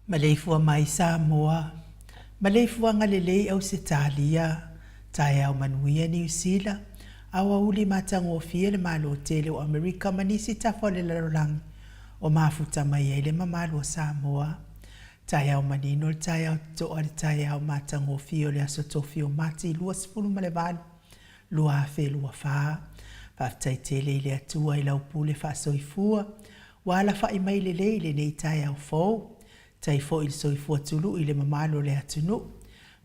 Maleifua mai Samoa, Maleifuaga lelei Ausetalia, Taeao manuia Niu Sila, Aoauli matagofie le Malo tele o Amerika ma nisi tafa o le lalolagi o mafuta mai ai le mamalu o Samoa. Taeao manino le taeao totoa le taeao matagofie o le aso tofi o Mati 28, 2024. Faafetai tele i le Atua i lau pule faasoifua ua alafai mai lelei i lenei taeao fou. Tai foi i le soifua tului i le mamalu o le atunuu,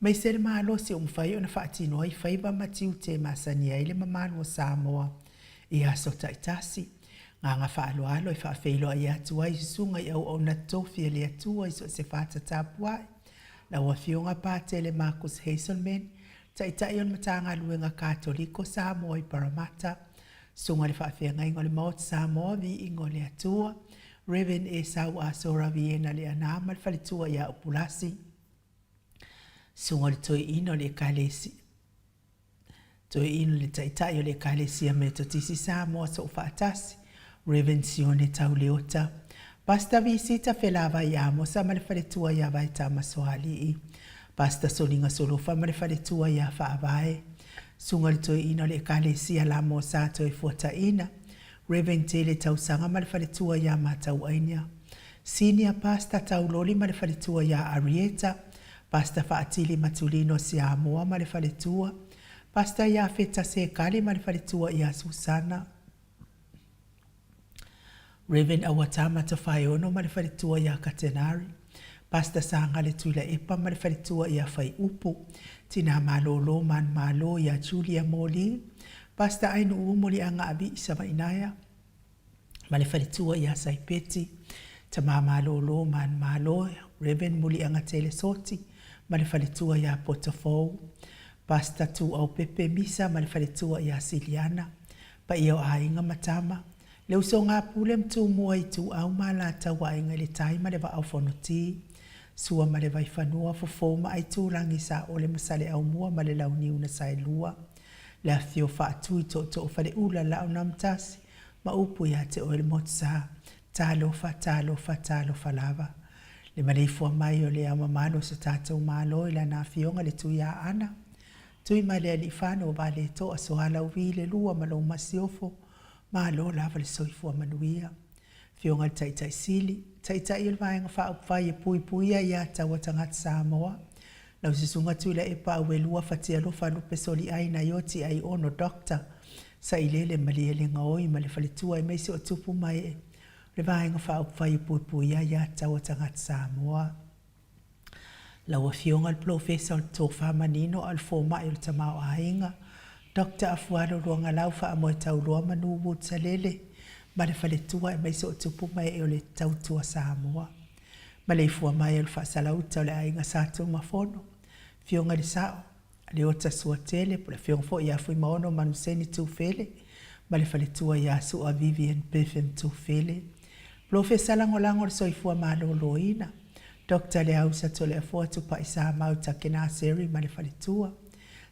maise le malosi ua mafai ona faatino ai faiva ma tiute e masani ai le mamalu o Samoa i aso taitasi. Agaga faaaloalo e faafeiloai atu ai i susuga i auauna tofi a le Atua i so o se fata tapuai, lau Afioga Patele Marcus Hazelman, Taitai o le Matagaluega Katoliko Samoa i Parramatta, Susuga i le Faafeagaiga o le Maota Samoa, Viiga o le Atua, Rev. Esau Asora Viena Leaana ma le faletua ia Upulasi, Susuga i le Toeaina o le Ekalesia, Toeaina le Taitai o le Ekalesia Metotisi Samoa Soofaatasi, Rev. Sione Tau Leota, Pastor Visita Felavai Amosa ma le faletua ia Vaetama Soalii, Pastor Soliga Solofa ma le faletua ia Faavae, Susuga i le Toeaina o le Ekalesia Lamo Sa Toefuataiina, Rev. Tele Tausaga ma le faletua ia Matauainia, Senior Pastor Tauloli ma le faletua ia Arieta, Pastor Faatili Matulino Siamoa ma le faletua, Pastor Iafeta Sekali ma le faletua ia Susana, Rev. Auatama Tofaeono ma le faletua ia Katenari, Pastor Sagale Tuilaepa ma le faletua ia Faiupu, Tina Malolo Manumalo ia Julia Moli, Pastor Ainuu Moliagaavi Savainaea ma le faletua ia Saipeti, Tama Malolo Manumalo, Rev. Muliagatele Soti ma le faletua ia Potofou, Pastor Tuaupepe Misa ma le faletua ia Siliana, Paia o aiga ma tama, le usoga a Pule ma Tumua Ituau ma Alataua Aiga i le Tai ma le Vaa o Fonoti, Sua ma le Vaifanua, Fofo ma Aitulagi, Saole ma Saleaaumua ma le Launiu na Saelua, le Afifio Faatui, Tootoo Faleula, Laaunamtasi ma upu ia te oe le Motusa. Talofa, talofa, talofa lava. Le maleifua mai o le Ao Mamalu o so tatou Malo i Lana Afioga le Tuiaana, Tuimalealiifano Valetoa Soalauvi le lua ma lou masiofo, malo lava le soifua manuia. Afioga i le Taitai Sili, Taitai o le Vaega Faaupufai e puipuia ia taua tagata Samoa, lau Susuga Tuilaepa Auelua Fatialofa Lupe Soliai Naioti Aiono Doctor Sailele Malielegaoi ma le faletua aemaise o tupu ma ee o le Vaega Faaupufai e puipuia ia taua tagata Samoa. Lau Afioga i le Polofesa o le Tofa Manino a o le Fomai o le Tamaoaiga, Doctor Afualo Luagalau Faamoetauloa Manu Wood Salele ma le faletua aemaise o tupu ma ee o le Tautua Samoa. Maleifua mai o le Faasalauta o le Aiga Sa Tumafono, Afioga i le Sao, Leota Suatele, po o le Afioga foi ia Fuimaono Manuseni Tufele ma le faletua ia Sua Vivian Bevan Tufele. Polofesa Lagolago o le Soifua Maloloina, Doctor Leausa Toleafoa Tupai Samau Takena Seri ma le faletua.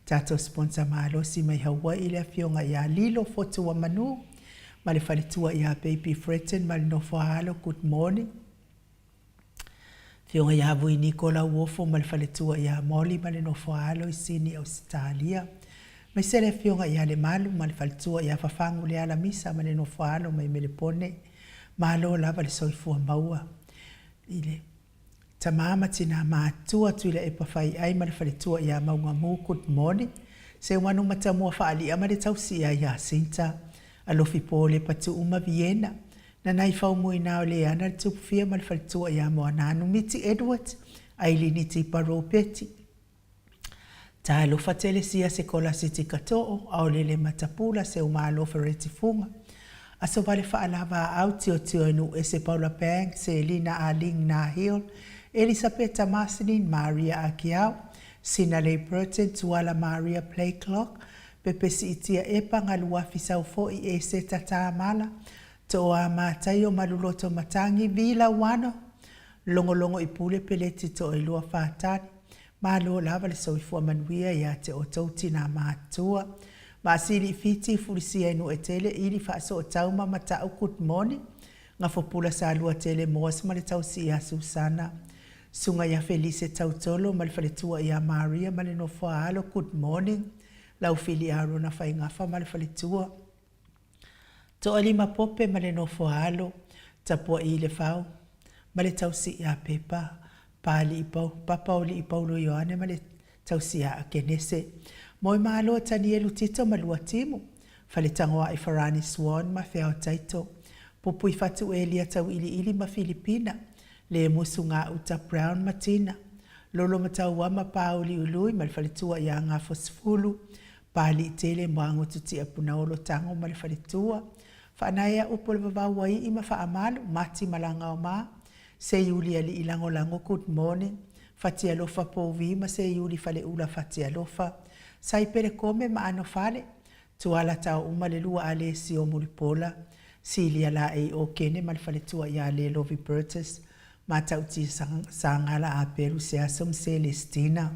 Tatou sponsor malosi mai Hawaii le Afioga ia Lilo Fotuamanu ma le faletua ia Baby Fretton ma le nofoaalo Good morning. Afioga ia Vui Niko Lauofo ma le faletua ia Molly ma le nofoaalo i Sini Ausetalia. Aemaise le Afioga ia Lemalu ma le faletua ia Fafagu Leala Misa ma le nofoaalo mai Melepone. Malo lava le soifua maua i le tama ma tina matua Tuilaepa Faiai ma le faletua ia Maugamu Good morning Seumanu Matamua Faalia ma le tausia ia Sinta Alofi Pole Patuu ma Viena Nanaifaumoina o Leana le Tupufia ma le faletua ia Moananu Miti Edward Ailini Tipa Ropeti Talofa Telesia Sekola Sitika Too Aolele Matapula Seumalo Fereti Fuga Aso Vale Faalava Au Tiotio e Nuu Ese Paula Pang Selina Aling Nahil Elisapeta Marceline Maria Akiau Sinalei Burton Tuala Maria Playclock Pepe Siitia Epa Galuafi Saufoi Eseta Tamala Toa Mataio Maluloto Matangi Vi Lauano Logologo i Pule Peleti Toelua Fatani Malo lava le soifua manuia ia te outou tinā mātua Maasili i Fiti Fulisia i Nuuetele Ili Faasootau ma Matau Good morning Gafopula Salua Tele Moas ma le tausi ia Susana. Susuga ia Felise Tautolo ma le faletua ia Maria ma le nofo a alo, good morning. Laufili Arona Faigafa ma le faletua. Toalima Pope ma le nofo a alo, Tapua'i i le Fau ma le tausi ia Pepa, Pāli'i Pau, Papa o Li'i Paulo Ioane ma le tausi ia Akenese. Moemalo Tanielu Tito ma Luatimu, Faletagoa'i Farani Swan ma Feao Taito, Pupuifatu Elia Tau'ili'ili ma Filipina, Lemusu Gauta Brown ma Tina, Lolo Matauama Pāuliului ma le faletua ia Gafosefulu, Pāli'itele Moagutu Tiapunaolo Tago ma le faletua, Faanaea upu o le vavau ua i'i ma faamalu, Mati Malagaoma, Seiuli Alii Lagolago Good morning, Fatialofa Pouvi ma Seiuli Faleula Fatialofa, Saipele Kome ma Anofale, Tuala Taouma le lua Alesio Mulipola, Silia Laei Okene ma le faletua ia Lelovi Bertus, Matautia Sagala Apelu Seaso ma Selestina.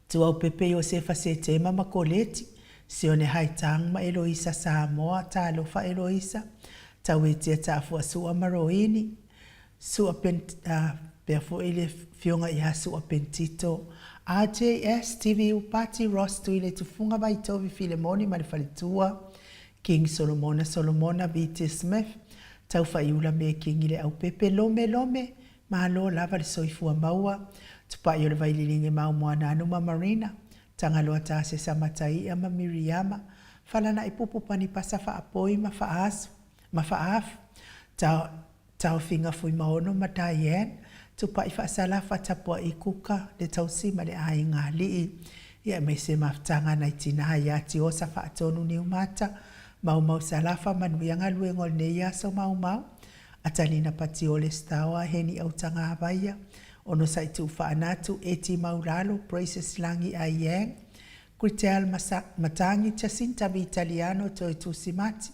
Tuaupepe Iosefa Setema ma Koleti, Sione Haitang ma Eloisa Samoa, Talofa Eloisa, Tauetia Taafuasua ma Roini, Sua Pen, pea foi le Afioga ia Sua Pentito, RJS, TV Upati, Ross Tuile Tufunga Vaitovi Filemoni ma le faletua, King Solomona Solomona VT Smith, Taufaiula Mekingi le Aupepe, Lome Lome, Malo lava le soifua maua, tupai o le Vaililingi mau Moananu ma Marina, Tagaloa Tasesa Matai'a ma Miriama, Falana'i Pupu Panipasa Faapoi ma Faasu, ma Faafu, Ta, Taofiga Fuimaono ma Diane, Tupai Faasalafa Tapua'i Kuka, le tausi ma le aiga alii, ia aemaise mafutaga nai tinā ia Tiosa Faatonu Niumata, Maumau Salafa Manuia galuega o lenei aso Maumau, Atalina Patiole Staoa Heni Autagavaia, Onosai Tuufaanatu, Eti Maulalo, Praises Lagi Aiyang, Gritel Matangi, Jacinta Vitaliano, Toe Tusimati,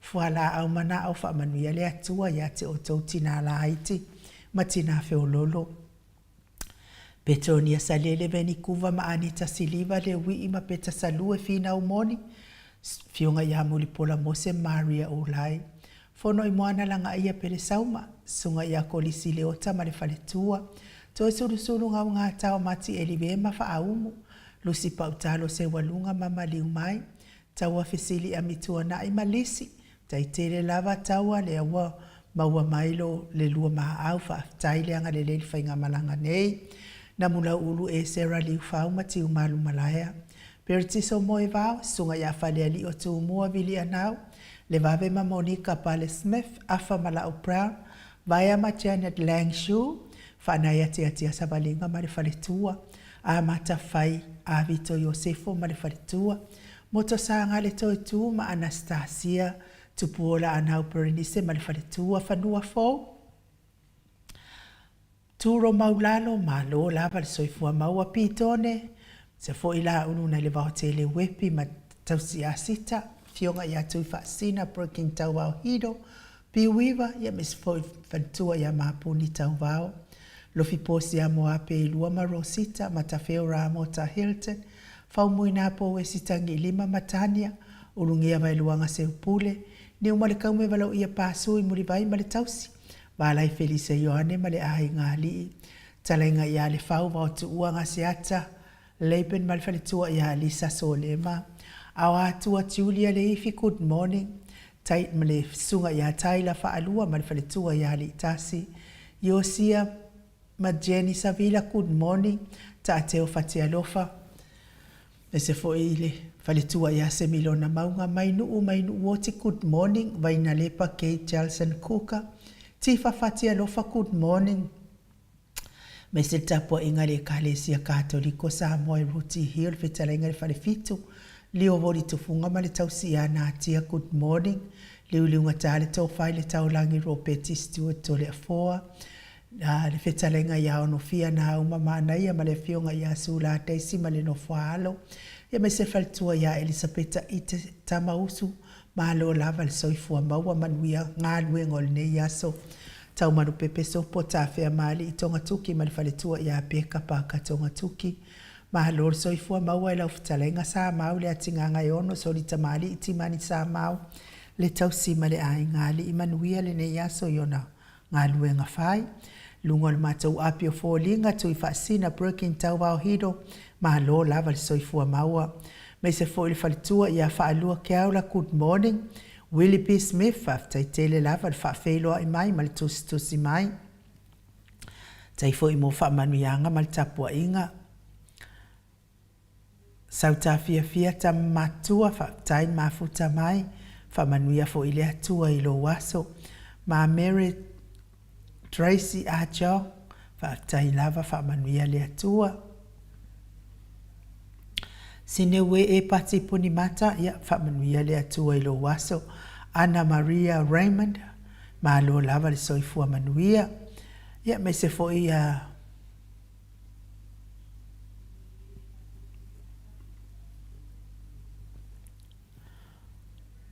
Fualaau Manao, Faamanuia le Atua ia te outou tinā laiti ma tinā feololo. Petonia Salele Venikuva ma Anita Siliva Leui'i ma Peta Salue Finau Moni, Afioga ia Mulipola Mose Maria Ulai, Fono i Moana Lagaia Pelesauma, Susuga ia Kolisi Leota ma le Faletua, Toe Sulusulu Gaugata o Mati Elive ma Faaumu, Lusi Pautalo Seualuga ma Maliumai, Taua Fesili Amituana'i ma Lisi, Tai tele lava taua lea ua maua mai lo le lua maau faafetai le agalelei le faigamalaga nei. Namulau ulu e Sarah Liufau ma Tiumalu Malaea. Peretiso Moevao, Susuga ia Falealii o Tumua Vilianau, Levave ma Monica Pale Smith, Afa ma Lau Brown, Vaea ma Janet Lang Shu, Faanai Atiatia Savaliga ma le Faletua, Amata Fai, Avito Iosefo ma le Faletua, Motosaga le Toetū ma Anastasia, Tupuola Anau Berenice ma le Faletua, Fanua Fou, Turo Maulalo, Malo lava le soifua maua, Pitone, se foi la ulu nai le vaotele Uepi ma Tausi Asita, Afioga ia Tuifaasina, Broken Tauao Hiro, Piuiva, ia ma isi foi faletua ia Mapuni Tauvao, Lofi Posi Moape i lua ma Rosita, Matafeo Ramota Hilton, Faumuina Pouesi Tagiilima ma Tania, Ulugia Vaeluaga Seupule, Niuma le Kaume Valauia Pasu i Mulivai ma le Tausi, Valai Felise Ioane ma le Aiga Alii, Talaiga ia Lefau Vaotuua Gaseata, Laban ma le faletua ia Lisa Solema, Aoatua Julia Leifi Good morning, Tai ma le susuga ia Tyler Faalua ma le faletua ia Aliitasi, Iosia ma Jenny Savila Good morning, Taateo Fatialofa, aemaise foi le faletua ia Semilona Mauga Mainuu Mainuuoti Good morning, Vainalepa Kate Jelson Cooker, Tifa Fatialofa Good morning, Aemaise le tapuaiga a le Ekalesia Katoliko Samoa i Rooty Hill, Fetalaiga i le Falefitu, Lio Voli Tufuga ma le Tausi ia Natia Good Morning, Liuliugata le Tofa i le Taulagi Ropeti Stewart Toleafoa, le Fetalaiga ia Onofia Nauma Manaia ma le Afioga ia Sula Daisy ma le Nofoaalo, aemaise le Faletua ia Elisapeta Ite Tamausu Malo lava le soifua maua manuia galuega o lenei aso. Taumanupepe Sopo Tafea Maali'i Togatuki ma le faletua ia Peka Paka Togatuki. Malo le soifua maua e lau fetalaiga Samau le Atigagaeono Soli Tamali'i Timani Samau le tausi ma le aiga Alii manuia lenei aso i ona galuega fai. Luga o le matou api o foliga, Tuifaasina, Brooking Tauvao Hilo, malo lava le soifua maua. Aemaise foi le faletua ia Faalua Keaula, good morning. Willie B. Smith, faafetai tele lava le faafeiloai mai ma le tusitusi mai. Tai foi mo faamanuiaga ma le tapuaiga. Sautafiafia tama matua, faafetai le mafuta mai, faamanuia foi le Atua i lou aso. Ma Mary Tracy Ajong, faafetai lava, faamanuia le Atua. Sineue e Pati Punimata, ia, faamanuia le Atua i lou aso. Anna Maria Raymond, malo lava le soifua manuia. Ia, aemaise foi ia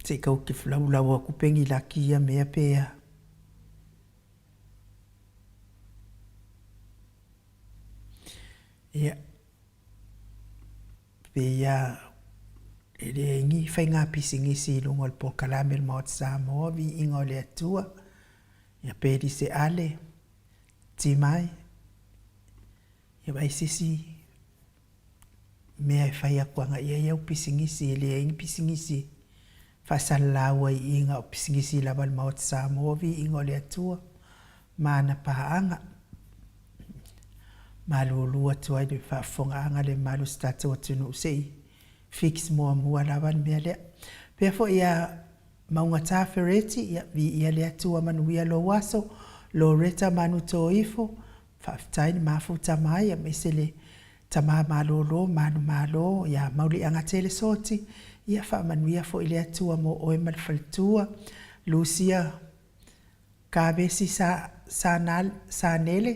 Se i kau ke laulau aku pengi laki ia mea pe a. Ia, pe ia e leai ni faiga pisinisi i luga o le polokalame o le Maota Samoa, viiga o le Atua, ia pe lise ale, Timai, ia vaai se isi mea e fai aku agai i ai au pisinisi, e leai ni pisinisi e faasalalau ai i na o pisinisi lava a le Maota Samoa, viiga o le Atua ma ana paaga. Malulu atu ai le faafofogaaga le mamalu o si tatou atunuu se i fix muamua lava le mea lea. Pea foi ia Maugata Fereti, ia viia le Atua manuia lou aso, Loretta Manutoifo, faafetai le mafuta mai aemaise le tama malolo manumalo ia Mauliagatele Soti, ia faamanuia foi le Atua mo oe ma le faletua, Lucia Kavesi Sa Sanele,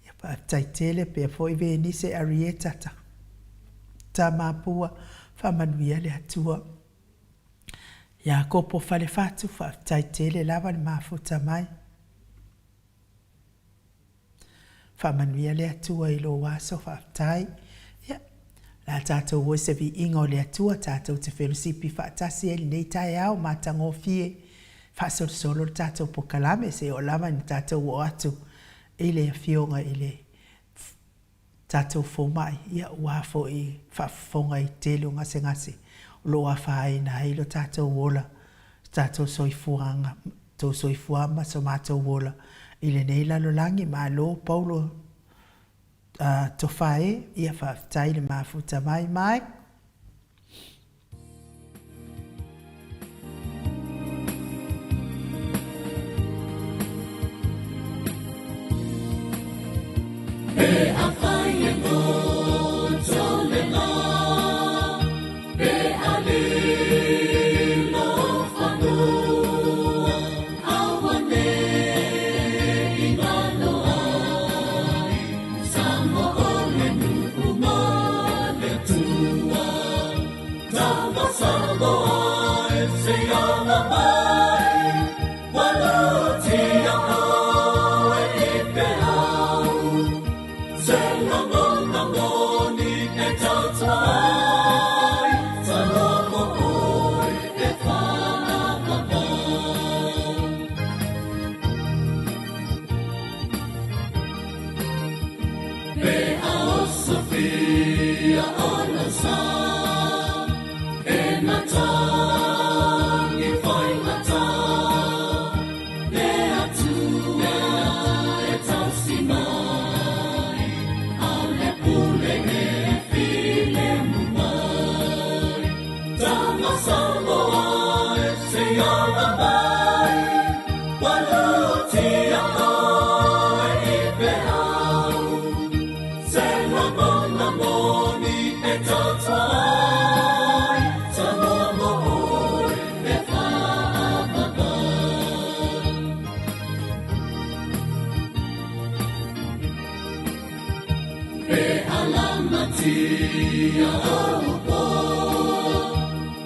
ia faafetai tele pea foi Venise Arieta Tamapua, faamanuia le Atua. Iakopo Falefatu, faafetai tele lava le mafuta mai. Faamanuia le Atua i lou aso, faafetai. Ia, o le a tatou o i se viiga o le Atua, tatou te felosipi faatasi ai lenei taeao matagofie, faasolosolo le tatou pokalame, seia oo lava ina tatou oo atu i le Afioga i le tatou fomai, ia aua foi faafofoga i tele o gasegase o lo o afaina ai lo tatou ola, lo tatou soifuaga, tou soifua ma so matou ola i lenei lalolagi. Malo Paulo Tofa e, ia faafetai le mafuta mai mai. Pe afai e goto le va, pe a lilo fanua, auanei galo ai, Samoa o le nuu ma le Atua. Tama Samoa e se ala mai, ua lutia oe i peau. Se lagona moni e tautua ai, Samoa mo oe e whakamau. Pe a osofia o lau sa, e na tangi faigata, le Atua e tausi mai, a o le pule e filemu mai. Tama Samoa e se ala mai, ua lutia oe i peau. Se lagona moni e tautua ai, Samoa mo oe e whaapapa. Pe a lamatia ou po,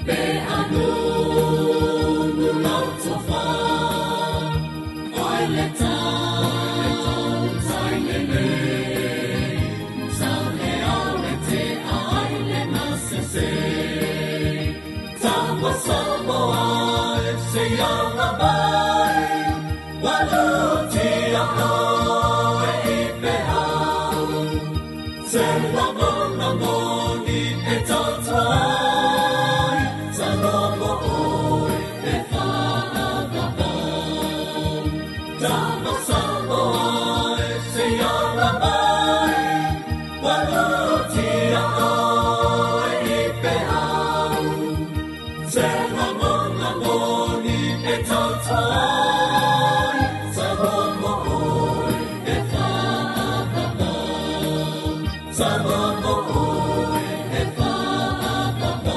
pe a nunu lau tofa, oe le tautai lelei, sau le ao e te ai le masese. Tama Samoa e se ala mai, ua lutia oe. Samoa mo oe e faapaapa.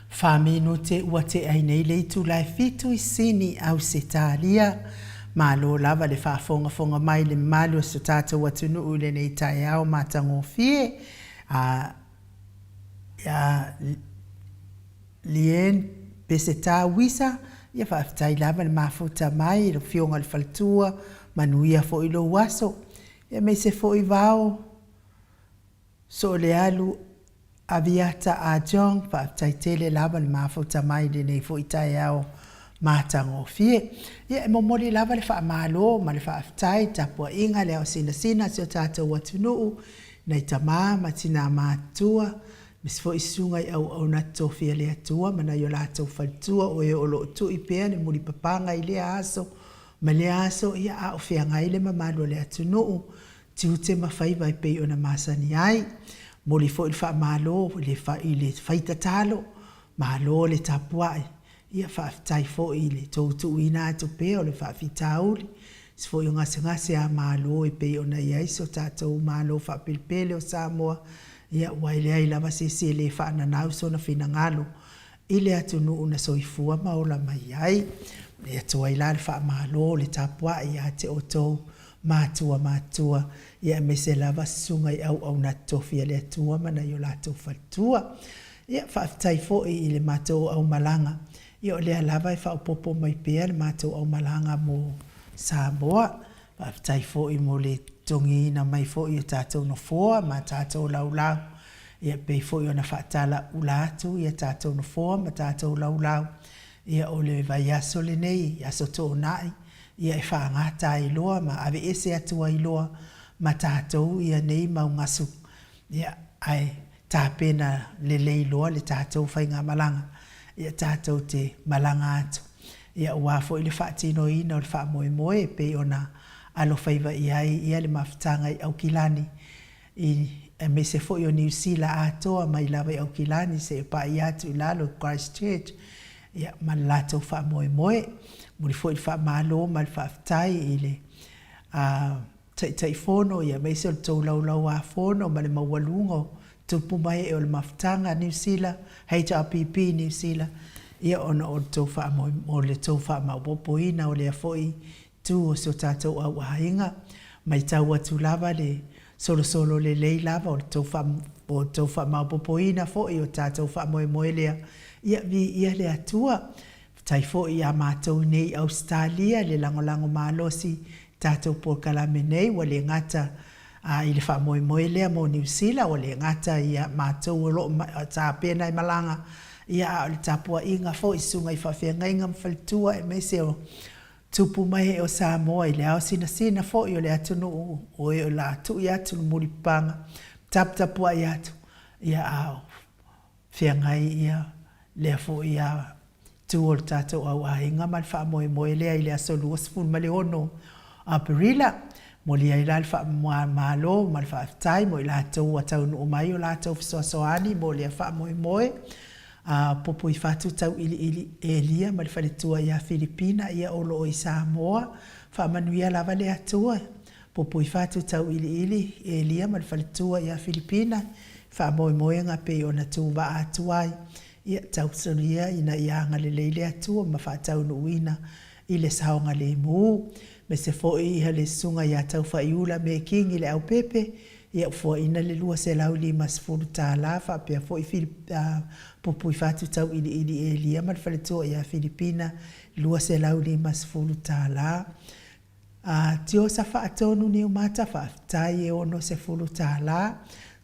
Faminute ua tea ai nei le itula e fitu i Sini, Ausetalia. Malo lava le faafogafoga mai i le mamalu o so tatou atunuu i lenei taeao matagofie. A ia Leanne Peseta Wisa, ia faafetai lava le mafuta mai i le Afioga i le Faletua, manuia foi lou aso. Ia aemaise foi Vao Soolealu Aviata Ah Jong, faafetai tele lava le mafuta mai i lenei foi taeao matagofie. Ia e momoli lava le faamalo ma le faafetai i tapuaiga le ao sinasina a si o tatou atunuu, nai tama ma tina matutua, aemaise foi susuga i auauna totofi a le Atua ma nai o latou faletua o e o lo o tui pea le mulipapaga i lea aso ma lea aso, ia a o feagai le mamalu o le atunuu tiute ma faiva e pei ona masani ai. Momoli foi le faamalo i le i le fai tatalo, malo le tapuai, ia faafetai foi i le tou tuuina atu pea o le faafitauli, nisi foi o gasegase a malo e pei ona i ai si o tatou Malo faapelepele o Samoa, ia aua e leai lava se isi e le faananau sona finagalo i le atunuu na soifua ma ola mai ai. E atu ai la le faamalo le tapuai ia te outou matua matutua, ia aemaise lava susuga i auauna totofi a le Atua ma nai o latou faletua. Ia, faafetai foi i le matou aumalaga, ia o lea lava e faaopoopo mai pea le matou aumalaga mo Samoa. Faafetai foi mo le totogiina mai foi o tatou nofoa ma tatou laulau, ia e pei foi ona faatalaula atu ia tatou nofoa ma tatou laulau, ia o le vaiaso lenei, Aso Toonai, ia e faagata ai loa ma aveese atu ai loa ma tatou ia nei mau gasu, ia, ae tapena lelei loa le tatou faigamalaga, ia tatou te malaga atu, ia aua foi le faatinoina o le faamoemoe e pei ona alofaiva i ai ia le mafutaga i Aukilani, i, aemaise foi o Niu Sila atoa mai lava i Aukilani seia paia atu i lalo i Christchurch, ia, ma le latou faamoemoe. Momoli foi le faamalo ma le faafetai i le Taitaifono, ia, aemaise o le tou laulauāfono ma le maualuga o tupu ma ee o le mafutaga a Niu Sila, HRPP Niu Sila, ia, ona o le tou faamoe, o le tou faamaopoopoina o lea foi itu o si o tatou au aiga. Matau atu lava le solosolo lelei lava o le tou o le tou faamaopoopoina foi o tatou faamoemoe lea, ia viia le Atua. Faafetai foi ia matou nei i Ausetalia le lagolago malosi i tatou polokalame nei, ua le gata i le faamoemoe lea mo Niu Sila, ua le gata ia matou o lo o tapena e malaga, ia a o le tapuaiga foi i susuga i faafeagaiga ma faletua aemaise o tupu mai e o Samoa i le ao sinasina foi o le atunuu o e o le a tui atu le mulipapaga, taputapuai atu, ia a o feagai ia lea foi a itu o le tatou au aiga ma le faamoemoe lea i le aso 26 Aperila. Momoli ai la le faamalo ma le faafetai mo i latou ua taunuu mai o latou fesoasoani mo lea faamoemoe. A Popoifatu Tauiliili Elia ma le faletua ia Filipina ia o lo o i Samoa. Faamanuia lava le Atua. Popoifatu Tauiliili Elia ma le faletua ia Filipina i faamoemoega pei ona tuvaa atu ai. Ia tausolia ina ia agalelei le Atua ma faataunuuina i le saogalemu. Aemaise foi ia le Susuga ia Taufaiula Mekingi Leaupepe, ia fuaina le $250 tala faapea foi Pupuifatu Tauiliili Elia ma le faletua ia Filipina $250 tala. A Tiosa Faatonu Niumata faafetai e $60 tala.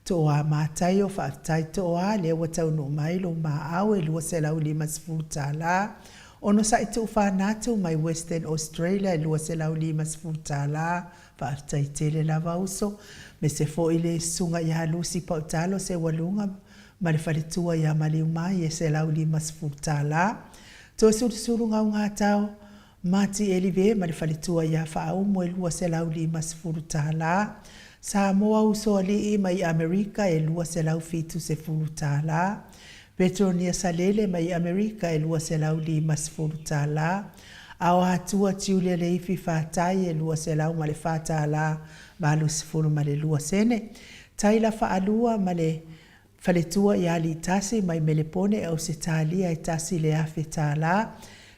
Tooa Mataio faafetai Tooa lea ua taunuu mai lou maau e $250 tala. Onosai Tuufanatu mai Western Australia e $250 tala. Faafetai tele lava uso. Aemaise foi le Susuga ia Lucy Pautalo Seualuga ma le faletua ia Maliumai e $150. Toesulusulu Gaugatao Mati Elive ma le faletua ia Faaumu e $250. Samoa Usoalii mai Amerika e $270. Petronia Salele mai Amerika e $250. Aoatua Julia Leifi Fatai e $204 82 sene. Taila Faalua ma le Faletua ia Alitasi mai Melepone e Ausetalia e $1,000,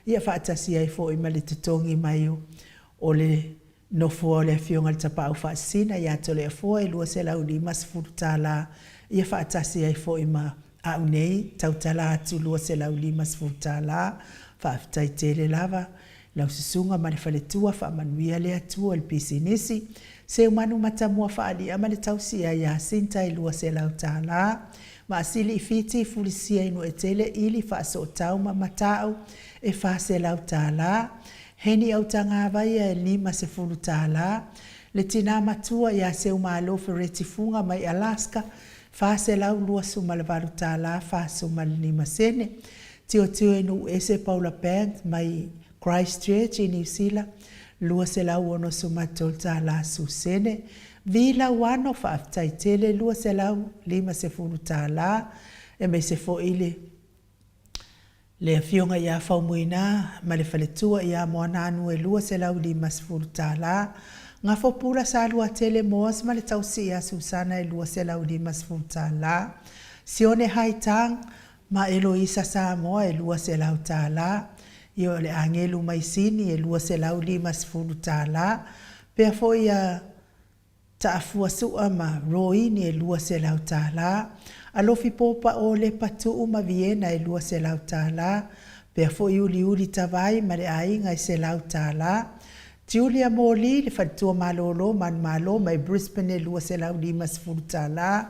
ia faatasi ai foi ma le totogi mai o le nofoa o le Afioga i le Tapaau Faasisina ia Toleafoa e $250, ia faatasi ai foi ma a'u nei tautala atu $250. Faafetai tele lava lau susuga ma le faletua, faamanuia le Atua i le pisinisi. Seumanu Matamua Faali'a ma le tausia ia Sinta e $200. Maasili i Fiti, Fulisia i Nu'etele, Ili Faasootau ma Mata'u e $400. Heni Autagavaia e $50. Le tinā matua ia Seumalo Fereti Fuga mai Alaska, $428 45 sene. Tilotilo i nuu ese Paula Bank mai Christchurch i Niu Sila, $263 susene. Vi Lauano, faafetai tele, $250, aemaise foi le le Afioga ia Faumuina ma le faletua ia Moanaanu e $250. Gafopula Saluatele Moores ma le tausi ia Susana e $250. Sione Haitang ma Eloisa Samoa e $200. Ia o le agelu mai Sini e $250. Pea foi ia Taafua Sua ma Roini e $200. Alofi Popa o Lepa Tuu ma Viena e $200. Pea foi Uliuli Tavai ma le aiga e $100. Julia Moli, le faletua malolo manumalo mai Brisbane e $250.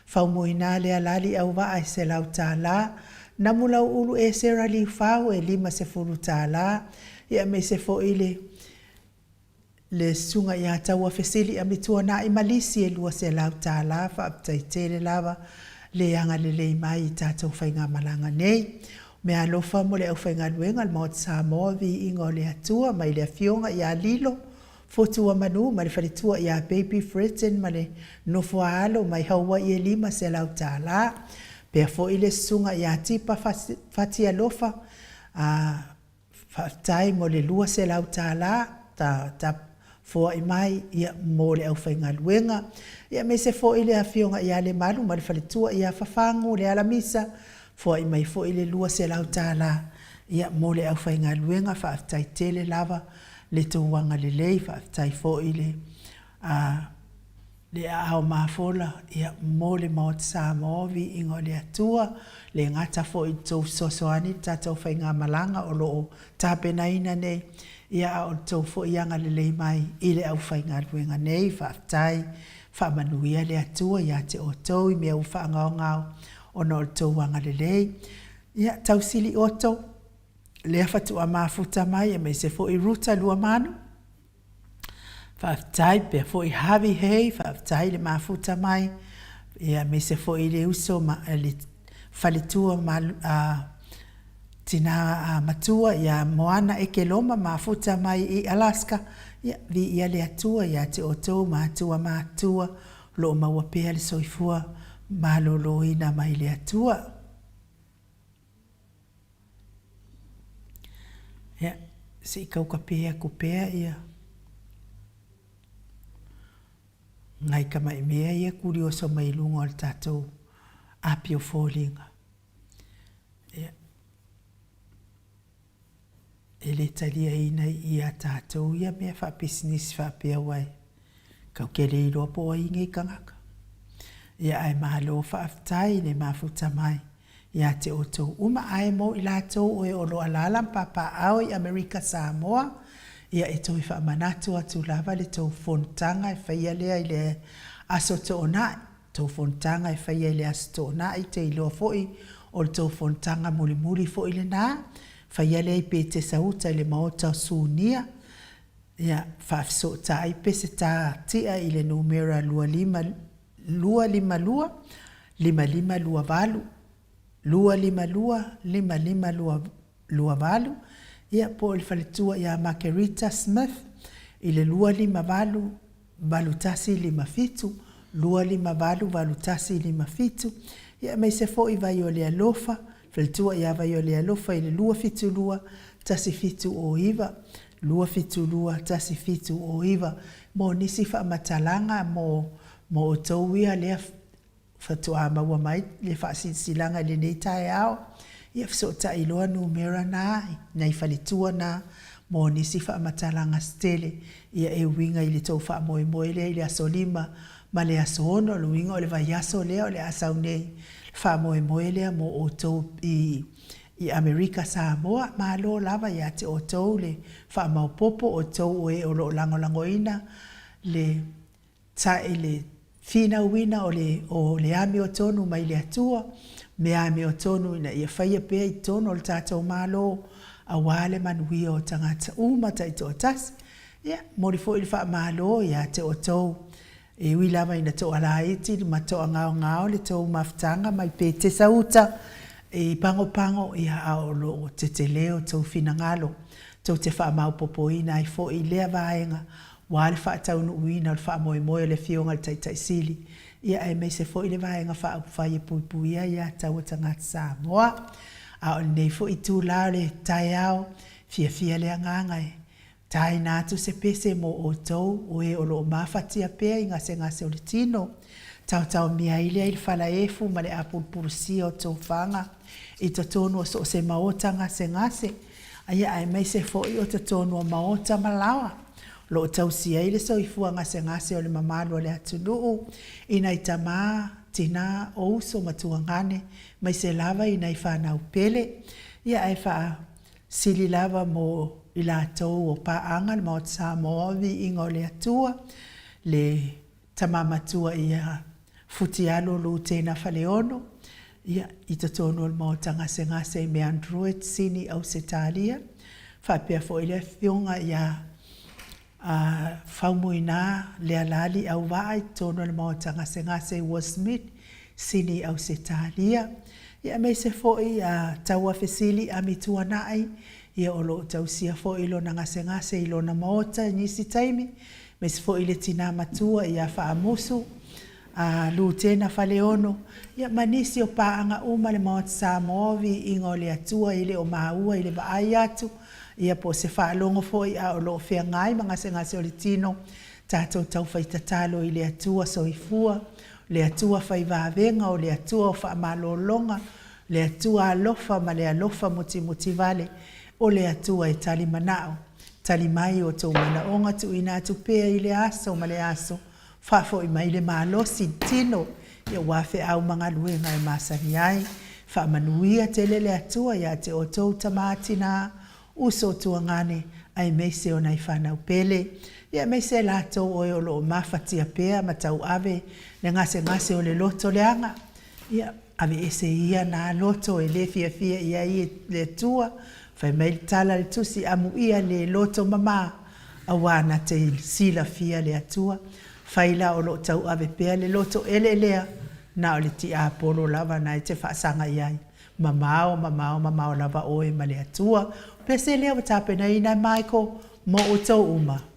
Faumuina Lealali Auvaa e $100. Namulauulu Esera Liufau e $50. Ia aemaise foi le le Susuga ia Taua Fesili Amituanai ma Lisi e $200. Faafetai tele lava le agalelei mai i tatou faigamalaga nei. Meaalofa mo le aufaigaluega a le Maota Samoa, Viiga o le Atua mai le Afioga ia Lilo Fotuamanu ma le faletua ia Baby Fredson ma le nofo a alo mai Hawaii e $500. Pea foi le Susuga ia Tipa Fatialofa a Faafetai mo le $200 ta ta foai mai ia mo le aufaigaluega ia aemaise foi le afioga ia Lemalu ma le faletua ia Fafagu le Alamisa foai mai foi le $200 ia mo le aufaigaluega. Faafetai tele lava le tou agalelei, faafetai foi le a le aao mafola ia mo le Maota Samoa, viiga o le Atua, le gata foi i le tou fesoasoani i le tatou faigamalaga o lo o tapenaina nei, ia a o le tou foi agalelei mai i le aufaigaluega nei. Faafetai, faamanuia le Atua ia te outou i mea ua faagaogao ona o le tou agalelei. Ia, Tausili Otto, lea faatoa mafuta mai, aemaise foi Ruta Luamanu, Faafetai pea foi Harvey Hay, faafetai le mafuta mai, ia aemaise foi le uso ma le faletua ma tina matua ia Moana Ekeloma mafuta mai i Alaska, ia viia le Atua ia te outou matua matutua o lo o maua pea le soifua maloloina mai le Atua. Ia, se i tau kape atu pea ia nai tamai mea ia kurioso mai luga o le tatou api o foliga. Ia, e le taliaina ia tatou ia mea faapisinisi faapea aua e tatou te le iloa po o ai nei tagata. Ia ae malo faafetai le mafuta mai ia te outou uma ae mo i latou o e o lo o alaala ma papaaao i Amerika Samoa, ia e toe faamanatu atu lava le tou fonotaga e faia lea i le Aso Toonai, tou fonotaga e faia i le Aso Toonai, te iloa foi o le tou fonotaga mulimuli foi lena, faia lea i Petesa Uta i le Maota o Sunia, ia faafesootai Peseta Tia i le numera 25 252 5528, 252 5528, ia po o le faletua ia Makerita Smith i le 258 8157, 258 8157, Ia aemaise foi Vaiolealofa, faletua ia Vaiolealofa i le 272 1709, 272 1709 mo nisi faamatalaga mo mo outou ia lea faatoa maua mai le faasilasilaga i lenei taeao. Ia fesootai loa numera na nai faletua na mo nisi faamatalaga se tele ia e uiga i le tou faamoemoe lea i le aso 5 ma le aso 6, o le uiga o le vaiaso lea o le a sau nei, le faamoemoe lea mo outou i i Amerika Samoa. Malo lava ia te outou le faamaopoopo, outou o e o lo o lagolagoina le tae le finauina o le o le amiotonu mai le Atua, mea amiotonu ina ia faia pea i totonu o le tatou Malo aua le manuia o tagata uma taitoatasi. Ia, momoli foi le faamalo ia te outou E ui lava ina toalaiti ma toagaogao le tou mafutaga mai Petesa uta i Pagopago, ia, a o lo o tetele outou finagalo tou te faamaopopoina ai foi lea vaega aua le faataunuuina o le faamoemoe o le Afioga i le Taitai Sili, ia aemaise foi le Vaega Faaupufai e Puipuia Aiatatau a Tagata Samoa. A o lenei foi itula o le taeao, fiafia le agaga e Taina atu se pese mo outou o e o lo o mafatia pea i gasegase o le tino. Taotaomia ai lea i le falaefu ma le apulupulusia o tofaga i totonu o so o se maota gasegase, ia aemaise foi o totonu o maota ma laoa o lo o tausia ai le soifua gasegase o le mamalu o le atunuu i nai tama, tina, o uso ma tuagane, aemaise lava i nai fanau pele. Ia ae faa. Sili lava mo i latou o paaga le Maota Samoa o Viiga o le Atua, le Tama Matua ia Futialo Lutena Faleono, ia, i totonu o le Maota Gasegase i Meandruet, Sini, Ausetalia, faapea foi le Afioga ia A Faumuina Lealali Auvaa i totonu o le Maota Gasegase i Westmead, Sini Ausetalia, ia aemaise foi a Tauafesili Amituanai, ia o lo o tausia foi lona gasegase i lona maota i nisi taimi, aemaise foi le tina matua ia Faamusu a Lutena Faleono, ia ma nisi o paaga uma le Maota Samoa, viiga o le Atua e le o maua i le vaai atu, ia po o se faalogo foi a o lo o feagai ma gasegase o le tino, tatou taufai tatalo i le Atua soifua, le Atua fai vavega, o le Atua o faamalologa, le Atua alofa ma le alofa mutimutivale, o le Atua e tali manao. Tali mai o outou manaoga tuuina atu pea i le aso ma le aso, Faafoi mai le malosi i tino aua feau ma galuega e masani ai. Faamanuia tele le Atua ia te outou tama tina, uso tuagane, aemaise o nai fanau pele, ia aemaise latou oe o lo o mafatia pea ma tauave le gasegase o le loto leaga. Ia, aveese ia na loto e le fiafia i ai e le Atua, fai mai le tala a le Tusi, Amuia le loto mama, auā na te silafia le Atua. Fai la o lo o tauave pea le loto ele lea, na o le tiapolo lava na e te faasaga i ai. Mamao, mamao, mamao lava oe ma le Atua. O pese lea ua tapenaina e Michael mo outou uma.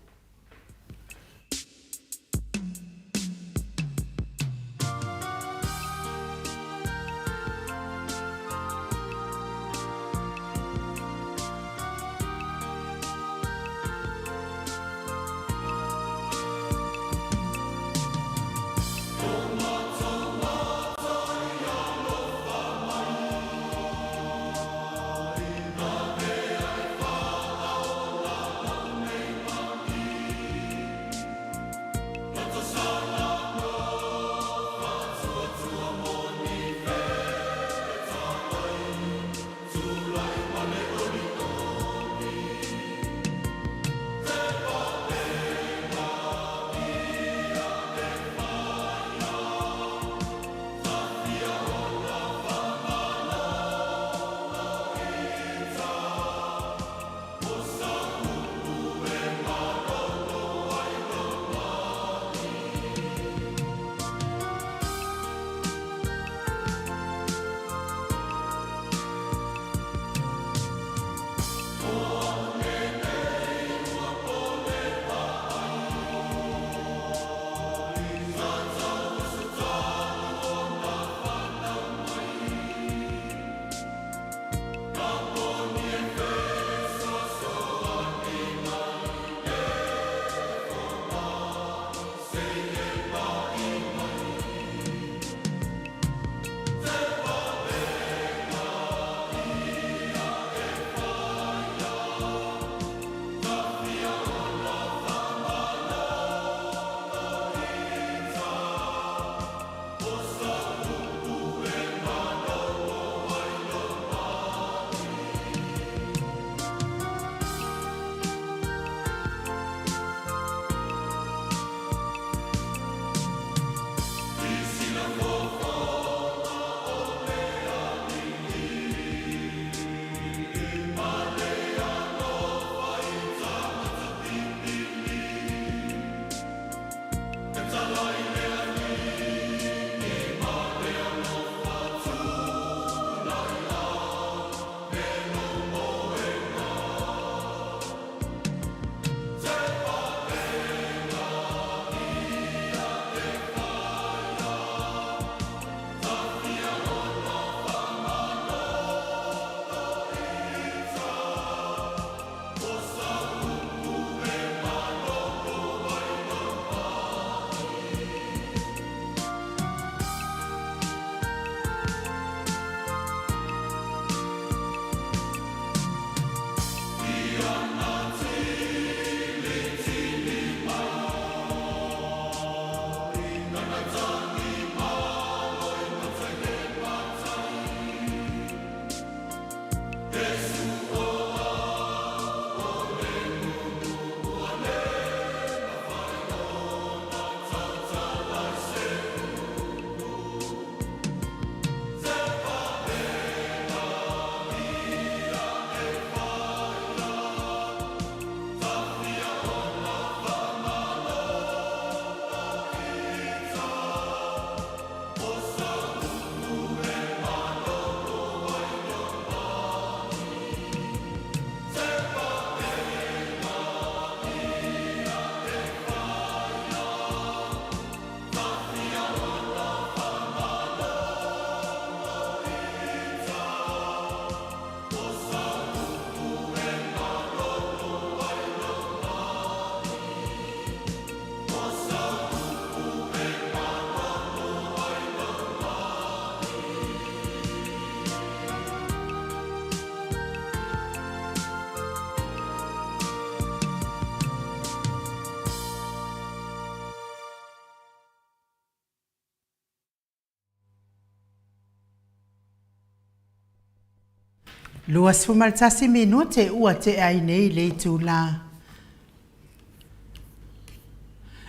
21 minute ua tea ai nei le itulā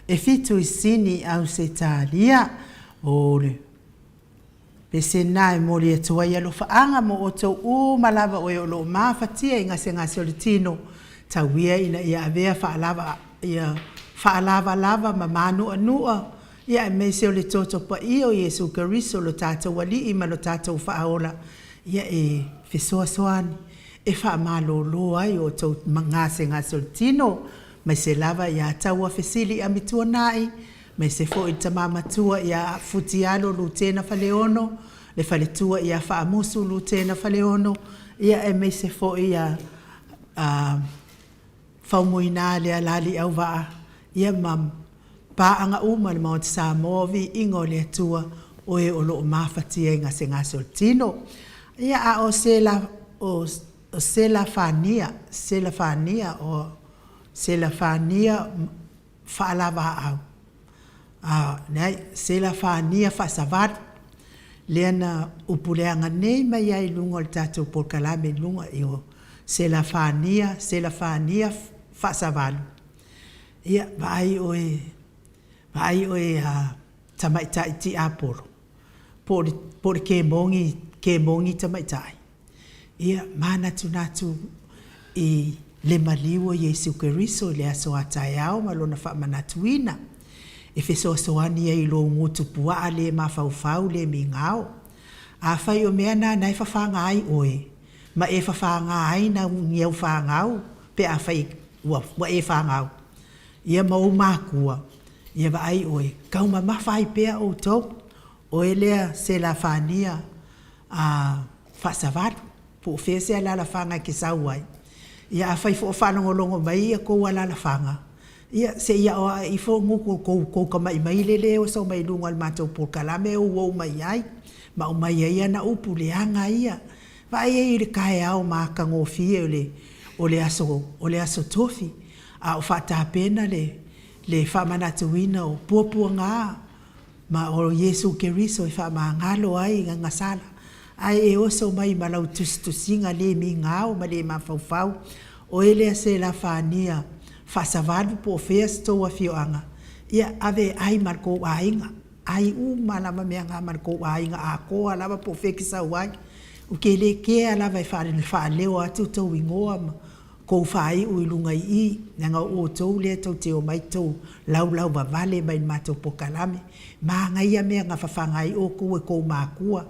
e fitu i Sini, Ausetalia. O le pese lena e momoli atu ai alofaaga mo outou uma lava o e o lo o mafatia i gasegase o le tino, tau ia ina ia avea faalava ia faalavalava ma manuanua, ia aemaise o le toto paia o Iesu Keriso lo tatou Alii ma lo tatou Faaola, ia e fesoasoani e faamalolo ai o outou gasegase o le tino, aemaise lava ia Tauafesili Amituanai, aemaise foi le tama matua ia Futialo Lutena Faleono, le faletua ia Faamusu Lutena Faleono, ia aemaise foi ia Faumuina Lealali Auvaa, ia ma paaga uma a le Maota Samoa, viiga o le Atua, o e o lo o mafatia i gasegase o le tino. Ia, a o se o Selafania, Selafania, o Selafania Faalavaau, a, leai, Selafania Faasavalu, lea na upuleaga nei mai ai i luga o le tatou polokalame i luga i o Selafania, Selafania Faasavalu. Ia, vaai oe, vaai oe ia tamaitai tiapolo, po o le, po o le kemoni, kemoni tamaitai, ia manatunatu i le maliu o Iesu Keriso i le aso a taeao ma Lona faamanatuina, e fesoasoani ai i lou gutu puaa le mafaufau le migao. Afai o mea na na e fafaga ai oe, ma e fafaga ai ni au fanau pe afai ua e fanau, ia ma ou makua, ia vaai oe, taumamafa ai pea outou, oe lea Selafania a Faasavalu, po o fea se alaalafaga e te sau ai. Ia afai foi o faalogologo mai tou alaalafaga, ia se i aoae ifo gutu tou tou tama'i maile lea e oso mai luga o le matou polokalame e ouou mai ai ma aumai ai ana upu leaga ia. Vaai ai i le taeao matagofie o le o le aso o le aso Tofi a o faatapena le le faamanatuina o puapuaga ma o Iesu Keriso e faamagalo ai i gagasala, ae e oso mai ma lau tusitusiga le migao ma le mafaufau, oe lea Selafania Faasavalu po o fea se tou afioaga, ia ave e ai ma le tou aiga, ai uma lava mea na ma le tou aiga atoa lava po o fea e te sau ai. Ou te le kea lava e faaleo atu tou igoa ma kou faaiu i luga i i, leaga o outou lea tou te omai tou laulauvavale mai i le matou polokalame. Manaia mea na fafaga ai outou e kou makua.